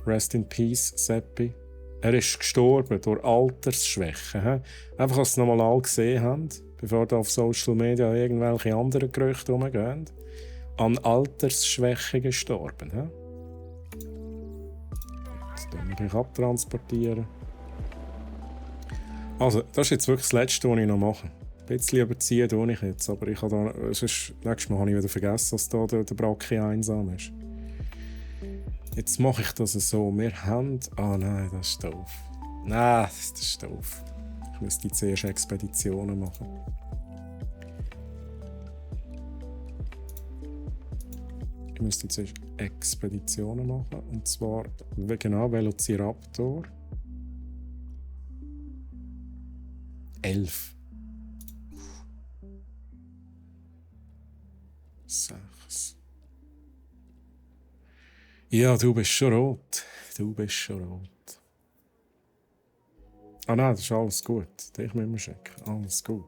Rest in Peace, Seppi. Er ist gestorben durch Altersschwäche. He? Einfach, dass Sie es nochmal alle gesehen haben, bevor da auf Social Media irgendwelche anderen Gerüchte rumgehen. An Altersschwäche gestorben. He? Jetzt können wir dich abtransportieren. Also, das ist jetzt wirklich das Letzte, was ich noch mache. Ein bisschen überziehen tue ich jetzt, aber ich habe da, sonst, nächstes Mal habe ich wieder vergessen, dass da der Brocki einsam ist. Jetzt mache ich das so. Wir haben... Ah nein, das ist doof. Nein, das ist doof. Ich müsste zuerst Expeditionen machen. Ich müsste zuerst Expeditionen machen. Und zwar, genau, Velociraptor. 11. 6. Ja, du bist schon rot. Du bist schon rot. Ah nein, das ist alles gut. Dich müssen wir schicken. Alles gut.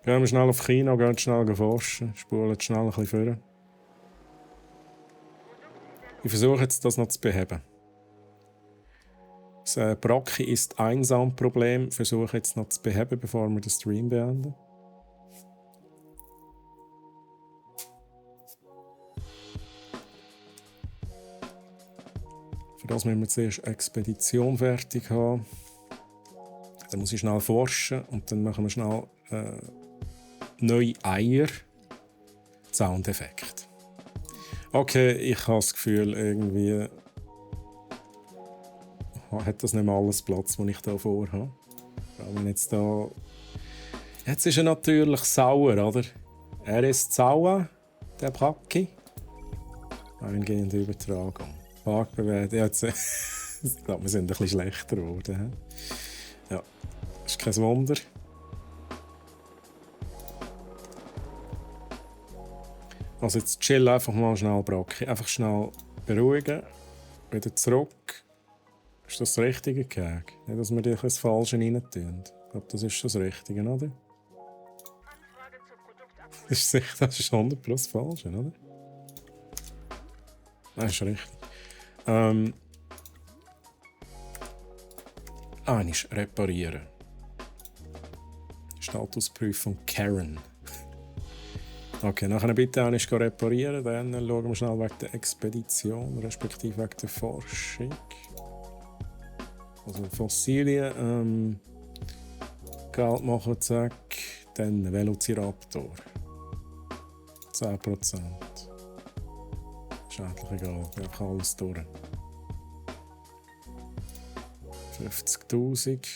Gehen wir schnell auf China, gehen schnell forschen, spulen schnell ein bisschen vor. Ich versuche jetzt, das noch zu beheben. Das Brocki ist einsam Problem. Ich versuche jetzt noch zu beheben, bevor wir den Stream beenden. Für das müssen wir zuerst Expedition fertig haben. Dann muss ich schnell forschen und dann machen wir schnell neue Eier. Soundeffekt. Okay, ich habe das Gefühl, irgendwie hat das nicht mehr alles Platz, den ich hier vorhabe. Wenn jetzt da... Jetzt ist er natürlich sauer, oder? Er ist sauer, der Brocki. Eingehende Übertragung. Parkbewertung. Ja, ich glaube, wir sind ein bisschen schlechter geworden. Ja, ist kein Wunder. Also jetzt chill einfach mal schnell, Brocki. Einfach schnell beruhigen. Wieder zurück. Ist das das Richtige, Gag? Nicht, dass wir dich das Falsche rein tun. Ich glaube, das ist das Richtige, oder? Das ist sicher, das ist 100% das Falsche, oder? Nein, das ist richtig. Eines reparieren. Statusprüfung Karen. Okay, nachher bitte eines reparieren, dann schauen wir schnell wegen der Expedition, respektive wegen der Forschung. Also Fossilien, Geld machen, zack, dann Velociraptor. 10%. Ist eigentlich egal, ich habe alles durch. 50.000.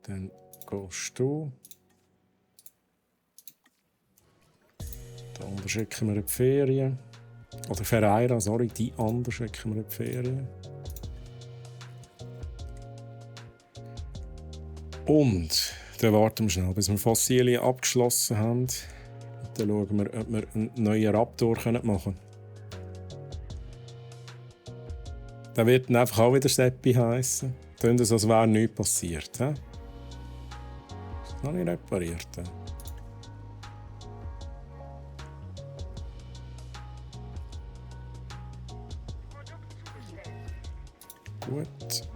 Dann gehst du. Den anderen schicken wir in die Ferien. Oder Ferreira, sorry, die anderen schicken wir in die Ferien. Und dann warten wir schnell, bis wir Fossilien abgeschlossen haben. Und dann schauen wir, ob wir einen neuen Raptor machen können. Der wird dann einfach auch wieder Seppi heissen. Tun das, als wäre nichts passiert. He? Das habe ich repariert. He? Gut.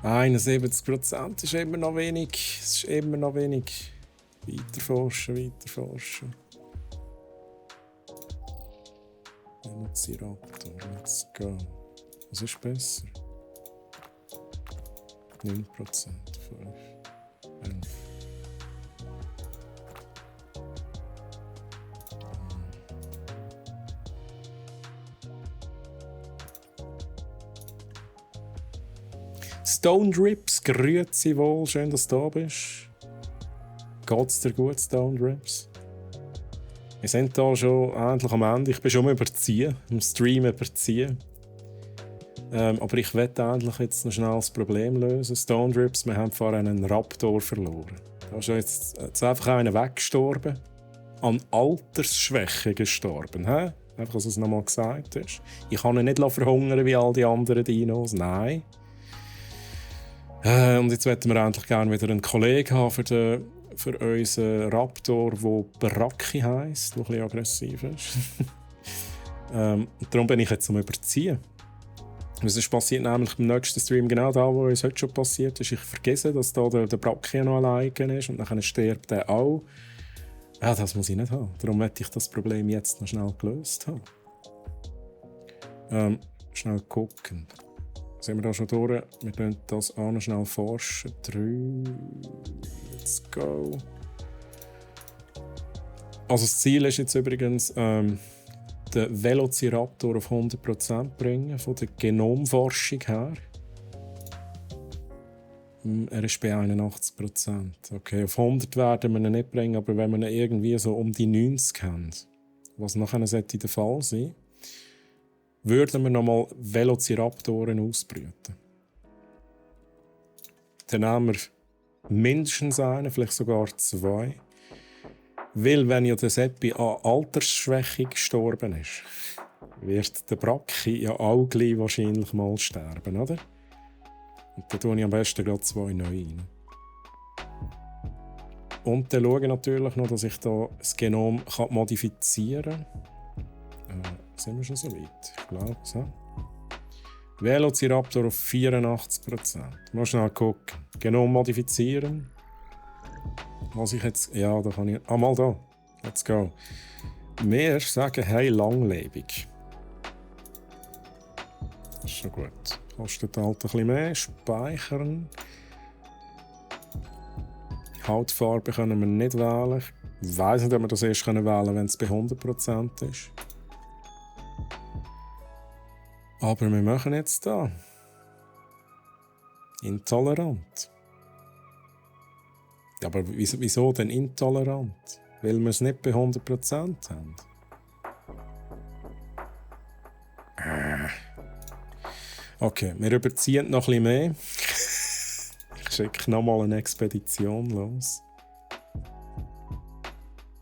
71% ist immer noch wenig. Es ist immer noch wenig. Weiterforschen, weiterforschen. Velociraptor, let's go. Was ist besser? 9%, 5, 11. Stone Drips, grüezi wohl, schön, dass du da bist. Geht's dir gut, Stone Drips? Wir sind hier schon endlich am Ende. Ich bin schon am Überziehen, im Stream überziehen. Aber ich werde endlich jetzt noch schnell das Problem lösen. Stone Drips, wir haben vorhin einen Raptor verloren. Da ist jetzt einfach einer weggestorben. An Altersschwäche gestorben. He? Einfach, dass es nochmal gesagt ist. Ich kann ihn nicht verhungern wie all die anderen Dinos. Nein. Und jetzt möchten wir endlich gerne wieder einen Kollegen haben für unseren Raptor, der Bracchi heisst, der ein bisschen aggressiv ist. Und darum bin ich jetzt am Überziehen. Es passiert nämlich im nächsten Stream genau da, wo es heute schon passiert ist. Ich vergesse, dass da der Bracchi noch alleine ist und dann stirbt er auch. Ja, das muss ich nicht haben. Darum möchte ich das Problem jetzt noch schnell gelöst haben. Schnell gucken. Sind wir da schon durch? Wir können das auch noch schnell forschen. 3. Let's go. Also das Ziel ist jetzt übrigens, den Velociraptor auf 100% bringen, von der Genomforschung her. Er ist bei 81%. Okay, auf 100 werden wir ihn nicht bringen, aber wenn wir ihn irgendwie so um die 90 haben, was nachher sollte der Fall sein, würden wir nochmal Velociraptoren ausbrüten. Dann nehmen wir mindestens einen, vielleicht sogar 2. Weil, wenn ja der Seppi an Altersschwäche gestorben ist, wird der Bracchi ja auch gleich wahrscheinlich mal sterben, oder? Und dann tue ich am besten gerade 2 neu rein. Und dann schaue ich natürlich noch, dass ich da das Genom modifizieren kann. Sind wir schon so weit? Ich glaube es. Velociraptor auf 84%. Mal schnell gucken. Genom modifizieren. Was ich jetzt. Ja, da kann ich. Mal da. Let's go. Wir sagen, hey, langlebig. Das ist schon gut. Kostet halt ein bisschen mehr. Speichern. Hautfarbe können wir nicht wählen. Ich weiss nicht, ob wir das erst wählen können, wenn es bei 100% ist. Aber wir machen jetzt da. Intolerant. Ja, aber wieso denn intolerant? Weil wir es nicht bei 100% haben. Okay, wir überziehen noch ein bisschen mehr. Ich schicke nochmal eine Expedition los.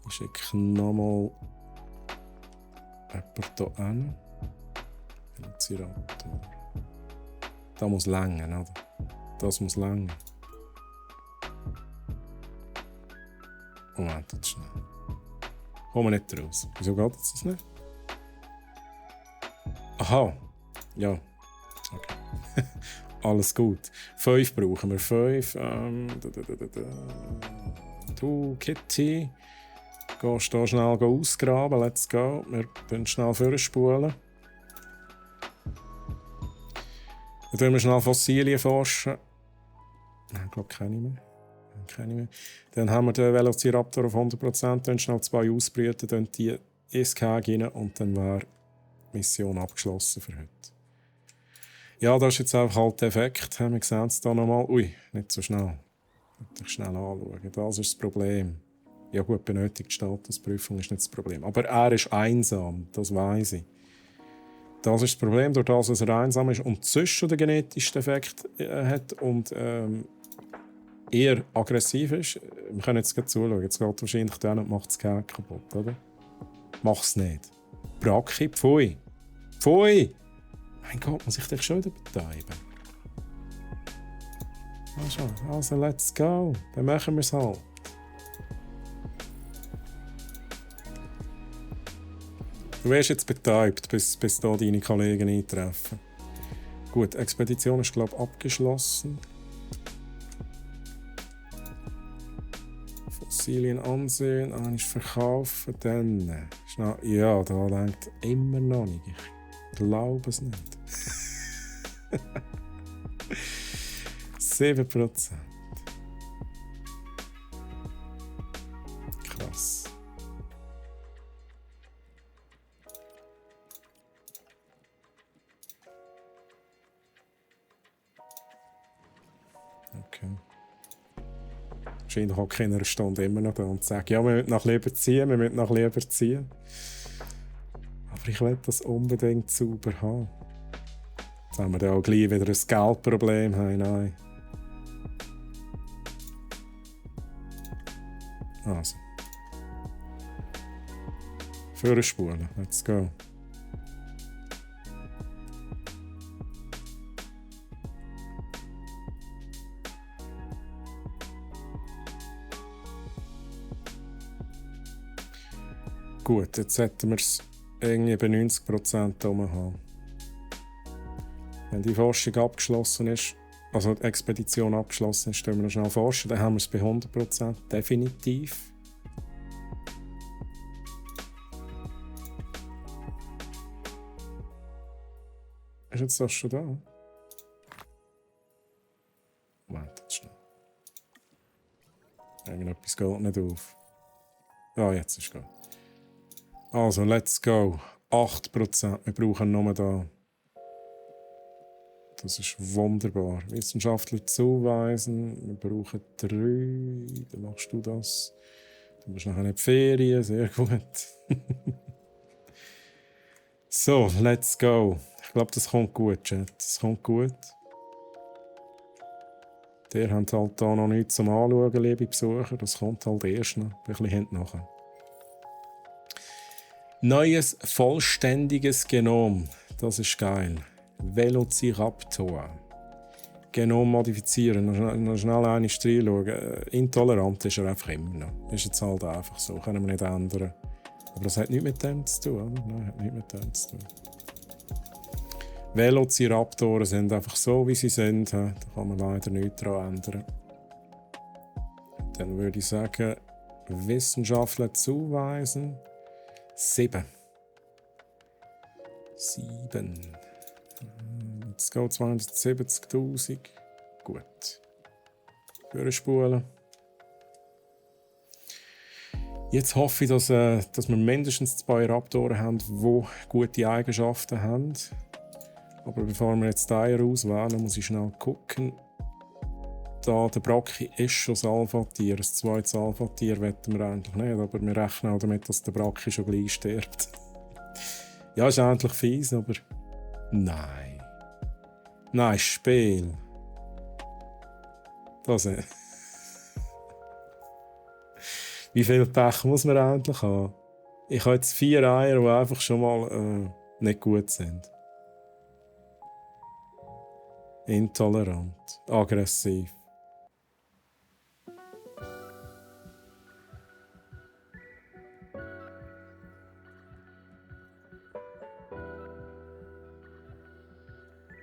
Ich schicke nochmal jemanden hier hin. Velociraptor. Das muss länger, oder? Das muss länger. Moment, jetzt schnell. Kommen wir nicht raus. Wieso geht das nicht? Aha. Ja. Okay. Alles gut. 5 brauchen wir. 5. Du, Kitty. Gehst hier schnell ausgraben. Let's go. Wir können schnell vorspulen. Dann tun wir schnell Fossilien forschen. Ich glaube, keine mehr. Dann haben wir den Velociraptor auf 100%, dann schnell 2 ausbrüten, dann die ins Gehege rein und dann wäre die Mission abgeschlossen für heute. Ja, das ist jetzt einfach halt der Effekt. Wir sehen es hier nochmal. Ui, nicht so schnell. Ich schnell anschauen. Das ist das Problem. Ja gut, benötigt Statusprüfung ist nicht das Problem. Aber er ist einsam, das weiss ich. Das ist das Problem, durch das, dass er einsam ist und sonst schon den genetischen Defekt hat und eher aggressiv ist. Wir können jetzt gerade zuschauen. Jetzt geht wahrscheinlich dann und macht das Geld kaputt, oder? Mach's nicht. Bracki, pfui. Pfui! Mein Gott, muss ich dich schon wieder betreiben? Also, let's go. Dann machen wir es halt. Du wirst jetzt betäubt, bis da deine Kollegen eintreffen. Gut, die Expedition ist, glaube ich, abgeschlossen. Fossilien ansehen, einmal verkaufen, dann... Ja, da denkt immer noch nicht. Ich glaube es nicht. 7%. Krass. Okay. Wahrscheinlich hat keiner Stunde immer noch da und sagt, ja, wir müssen nach lieber ziehen, Aber ich will das unbedingt sauber haben. Jetzt haben wir dann auch gleich wieder ein Geldproblem. Hey, nein. Also. Vorspulen. Let's go. Gut, jetzt hätten wir es irgendwie bei 90% haben. Wenn die Forschung abgeschlossen ist, also die Expedition abgeschlossen ist, können wir noch schnell forschen, dann haben wir es bei 100%. Definitiv. Ist jetzt das schon da? Wartet schnell. Irgendetwas geht nicht auf. Ja, jetzt ist es gut. Also, let's go. 8%. Wir brauchen nur da. Das ist wunderbar. Wissenschaftler zuweisen. Wir brauchen 3. Dann machst du das. Du musst nachher nicht Ferien. Sehr gut. So, let's go. Ich glaube, das kommt gut, Chat. Das kommt gut. Der hat halt da noch nichts zum Anschauen, liebe Besucher. Das kommt halt erst noch. Ein bisschen hinten nachher. Neues, vollständiges Genom. Das ist geil. Velociraptor. Genom modifizieren. Noch schnell eine reinschauen. Intolerant ist er einfach immer noch. Ist jetzt halt einfach so. Können wir nicht ändern. Aber das hat nichts mit dem zu tun, oder? Nein, hat nichts mit dem zu tun. Velociraptoren sind einfach so, wie sie sind. Da kann man leider nichts daran ändern. Dann würde ich sagen, Wissenschaftler zuweisen. 7. Jetzt geht 270.000. Gut. Vorspulen. Jetzt hoffe ich, dass wir mindestens 2 Raptoren haben, die gute Eigenschaften haben. Aber bevor wir jetzt den auswählen, muss ich schnell gucken. Da der Bracchi ist schon das Alpha-Tier. Ein zweites Alpha-Tier wollen wir eigentlich nicht, aber wir rechnen auch damit, dass der Bracchi schon gleich stirbt. Ja, ist eigentlich fies, aber... Nein. Nein, Spiel. Das ist... Wie viel Pech muss man eigentlich haben? Ich habe jetzt 4 Eier, die einfach schon mal nicht gut sind. Intolerant. Aggressiv.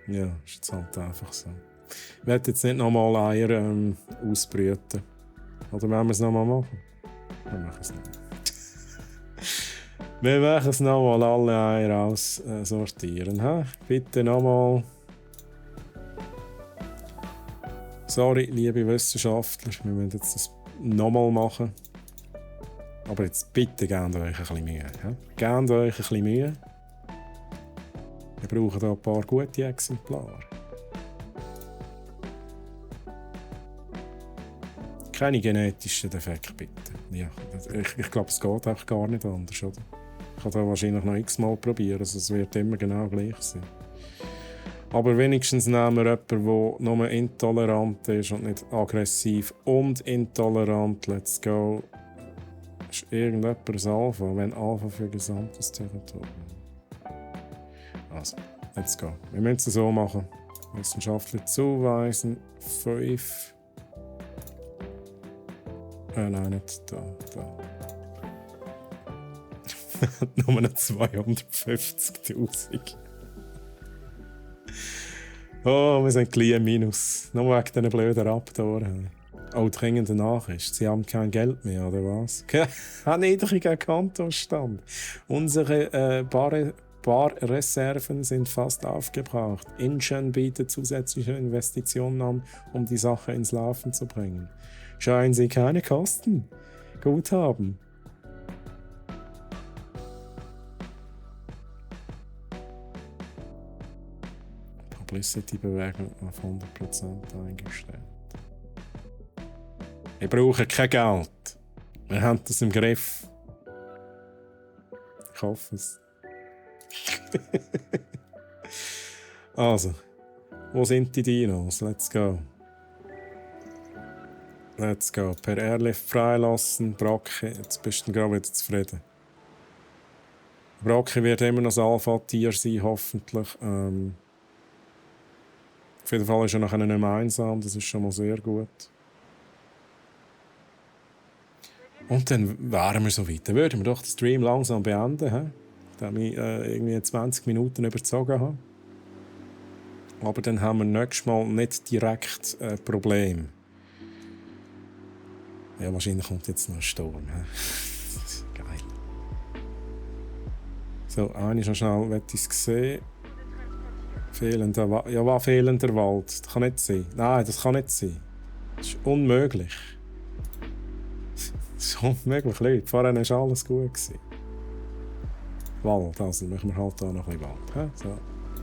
Ja, ist jetzt halt einfach so. Ich werde jetzt nicht nochmal Eier ausbrüten. Oder wollen wir es nochmal machen? Wir machen es nicht. Wir machen es nochmal alle Eier aussortieren. Bitte nochmal. Sorry, liebe Wissenschaftler, wir müssen jetzt das nochmal machen. Aber jetzt bitte gebt euch ein bisschen Mühe. Gebt euch ein bisschen Mühe. Wir brauchen hier ein paar gute Exemplare. Keine genetischen Defekte, bitte. Ja, ich glaube, es geht einfach gar nicht anders, oder? Ich kann da wahrscheinlich noch x-mal probieren, also es wird immer genau gleich sein. Aber wenigstens nehmen wir jemanden, der nur intolerant ist und nicht aggressiv und intolerant. Let's go. Ist irgendjemand ein Alpha, wenn Alpha für gesamtes Territorium. Also, let's go. Wir müssen es so machen. Wissenschaftler zuweisen. 5. Nein, nicht da. Nur noch 250'000. Oh, wir sind gleich minus. Nur wegen diesen blöden Raptoren. Oh, dringende Nachricht. Sie haben kein Geld mehr, oder was? Ein niedriger Kontostand. Unsere Barreserven sind fast aufgebraucht. Incheon bietet zusätzliche Investitionen an, um die Sache ins Laufen zu bringen. Scheuen Sie keine Kosten. Guthaben. Publicity-Bewegung auf 100% eingestellt. Wir brauchen kein Geld. Wir haben das im Griff. Ich hoffe es. Also, wo sind die Dinos? Let's go. Let's go. Per Airlift freilassen. Bracke, jetzt bist du gerade wieder zufrieden. Bracke wird immer noch das Alpha-Tier sein, hoffentlich. Auf jeden Fall ist er nachher nicht mehr einsam, das ist schon mal sehr gut. Und dann wären wir so weit. Dann würden wir doch den Stream langsam beenden, da ich irgendwie 20 Minuten überzogen habe. Aber dann haben wir nächstes Mal nicht direkt ein Problem. Ja, wahrscheinlich kommt jetzt noch ein Sturm. Das ist geil. So, eine noch schnell, will ich es sehen. Fehlender Wald. Ja, was fehlender Wald? Das kann nicht sein. Nein, das kann nicht sein. Das ist unmöglich. Das ist unmöglich, Leute. Vorhin war alles gut. Wald, also machen wir halt hier noch ein bisschen Wald. So.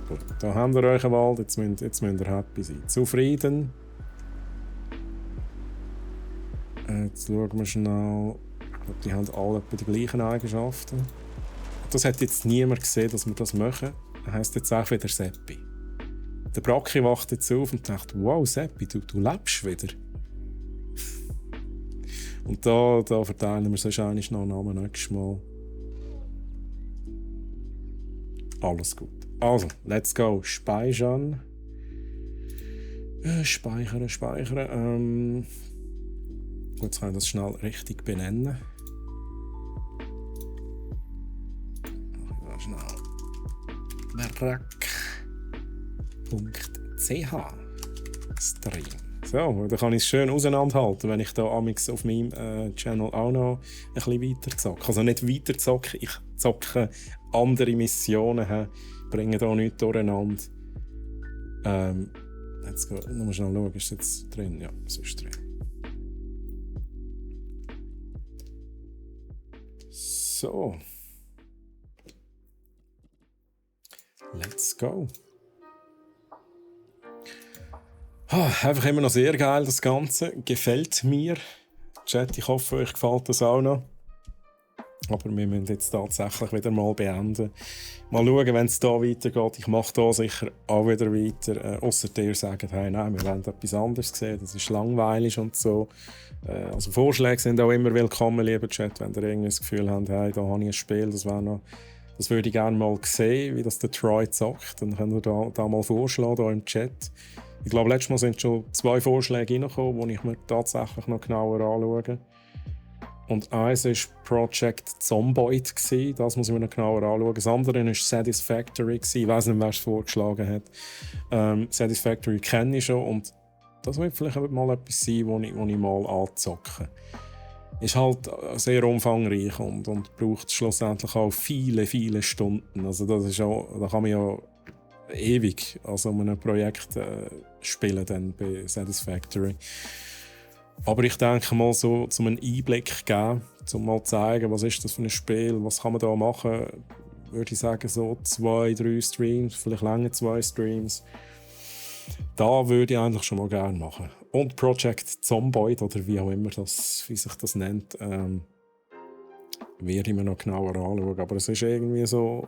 Gut. Da habt ihr euch einen Wald, jetzt müsst ihr happy sein. Zufrieden. Jetzt schauen wir schnell. Ich glaube, die haben alle etwa die gleichen Eigenschaften. Das hat jetzt niemand gesehen, dass wir das machen. Das heisst jetzt auch wieder Seppi. Der Bracki wacht jetzt auf und denkt, wow, Seppi, du lebst wieder. Und da verteilen wir sonst eigentlich noch einen Namen nächstes Mal. Alles gut. Also, let's go. Speichern. Speichern. Gut, jetzt können wir das schnell richtig benennen. Schnell. Brack.ch Stream. So, da kann ich es schön auseinanderhalten, wenn ich da amix auf meinem Channel auch noch ein bisschen weiter zocke. Also nicht weiter zocke, ich zocke andere Missionen, bringe da nichts durcheinander. Jetzt mal schnell schauen, ist es jetzt drin? Ja, es ist drin. So. Let's go. Einfach immer noch sehr geil, das Ganze. Gefällt mir. Chat, ich hoffe, euch gefällt das auch noch. Aber wir müssen jetzt tatsächlich wieder mal beenden. Mal schauen, wenn es hier weitergeht. Ich mache hier sicher auch wieder weiter. Ausser ihr sagt, hey, nein, wir wollen etwas anderes sehen. Das ist langweilig und so. Also Vorschläge sind auch immer willkommen, lieber Chat. Wenn ihr irgendwie das Gefühl habt, hey, da habe ich ein Spiel, das würde ich gerne mal sehen, wie das der Troy zockt. Dann könnt ihr da mal vorschlagen, hier im Chat. Ich glaube, letztes Mal sind schon 2 Vorschläge reingekommen, die ich mir tatsächlich noch genauer anschaue. Und eins war Project Zomboid. Das muss ich mir noch genauer anschauen. Das andere war Satisfactory. Ich weiß nicht, wer es vorgeschlagen hat. Satisfactory kenne ich schon. Und das wird vielleicht mal etwas sein, wo ich mal anzocke. Ist halt sehr umfangreich und braucht schlussendlich auch viele, viele Stunden. Also das ist auch, da kann man ja ewig an so einem Projekt spielen dann bei Satisfactory. Aber ich denke mal so, um einen Einblick geben, um mal zu zeigen, was ist das für ein Spiel, was kann man da machen, würde ich sagen so 2, 3 Streams, vielleicht länger 2 Streams. Da würde ich eigentlich schon mal gerne machen. Und Project Zomboid, oder wie auch immer wie sich das nennt, werde ich mir noch genauer anschauen. Aber es ist irgendwie so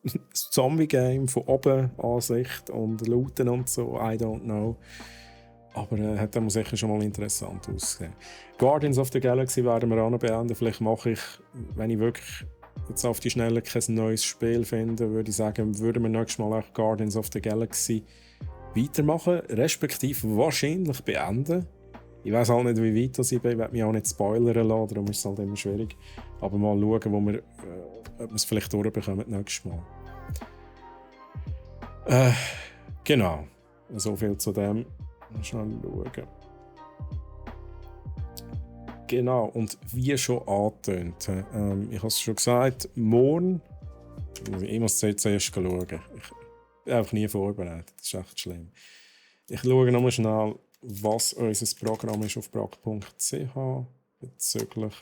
ein Zombie-Game von oben Ansicht und Looten und so, I don't know. Aber hat dann sicher schon mal interessant ausgesehen. Guardians of the Galaxy werden wir auch noch beenden. Vielleicht mache ich, wenn ich wirklich jetzt auf die Schnelle kein neues Spiel finde, würde ich sagen, würden wir nächstes Mal auch Guardians of the Galaxy weitermachen, respektive wahrscheinlich beenden. Ich weiß halt nicht, wie weit ich bin, ich werde mich auch nicht spoilern lassen, darum ist es halt immer schwierig. Aber mal schauen, ob wir es vielleicht durchbekommen nächstes Mal. Genau, so viel zu dem. Schnell schauen. Genau, und wie schon angetönt, ich habe es schon gesagt, morgen, ich muss jetzt zuerst schauen. Ich bin einfach nie vorbereitet, das ist echt schlimm. Ich schaue nochmal schnell, was unser Programm ist auf brag.ch bezüglich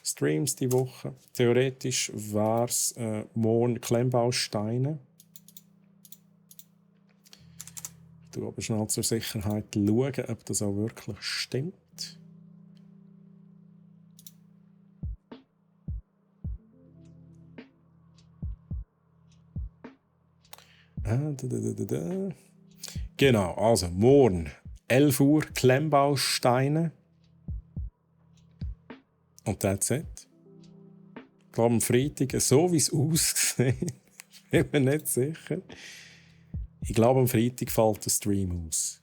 Streams die Woche. Theoretisch wäre es morgen Klemmbausteine. Ich schaue aber schnell zur Sicherheit, schauen, ob das auch wirklich stimmt. Genau, also morgen 11 Uhr Klemmbausteine. Und that's it. Ich glaube am Freitag, so wie es aussieht, bin mir nicht sicher. Ich glaube am Freitag fällt der Stream aus.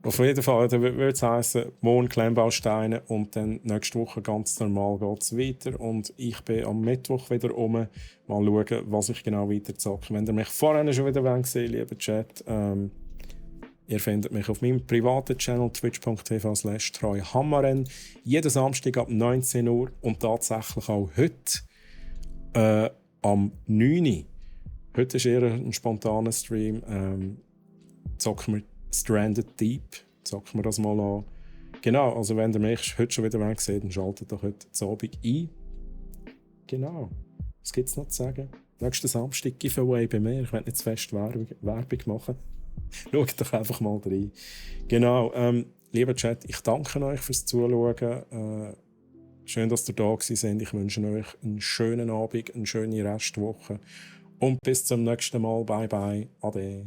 Auf jeden Fall würde es heissen, morgen Klemmbausteine und dann nächste Woche ganz normal geht es weiter. Und ich bin am Mittwoch wieder rum. Mal schauen, was ich genau weiter zocke. Wenn ihr mich vorhin schon wieder gesehen, lieber Chat, ihr findet mich auf meinem privaten Channel twitch.tv/treuhammeren jeden Samstag ab 19 Uhr und tatsächlich auch heute am 9 Uhr. Heute ist eher ein spontaner Stream. Zocken wir Stranded Deep. Zocken wir das mal an. Genau, also wenn ihr mich heute schon wieder seht, dann schaltet doch heute zu Abend ein. Genau. Was gibt es noch zu sagen? Nächsten Samstag Giveaway bei mir. Ich werde nicht zu fest Werbung machen. Schaut doch einfach mal rein. Genau, lieber Chat, ich danke euch fürs Zuschauen. Schön, dass ihr da seid. Ich wünsche euch einen schönen Abend, eine schöne Restwoche. Und bis zum nächsten Mal. Bye bye. Ade.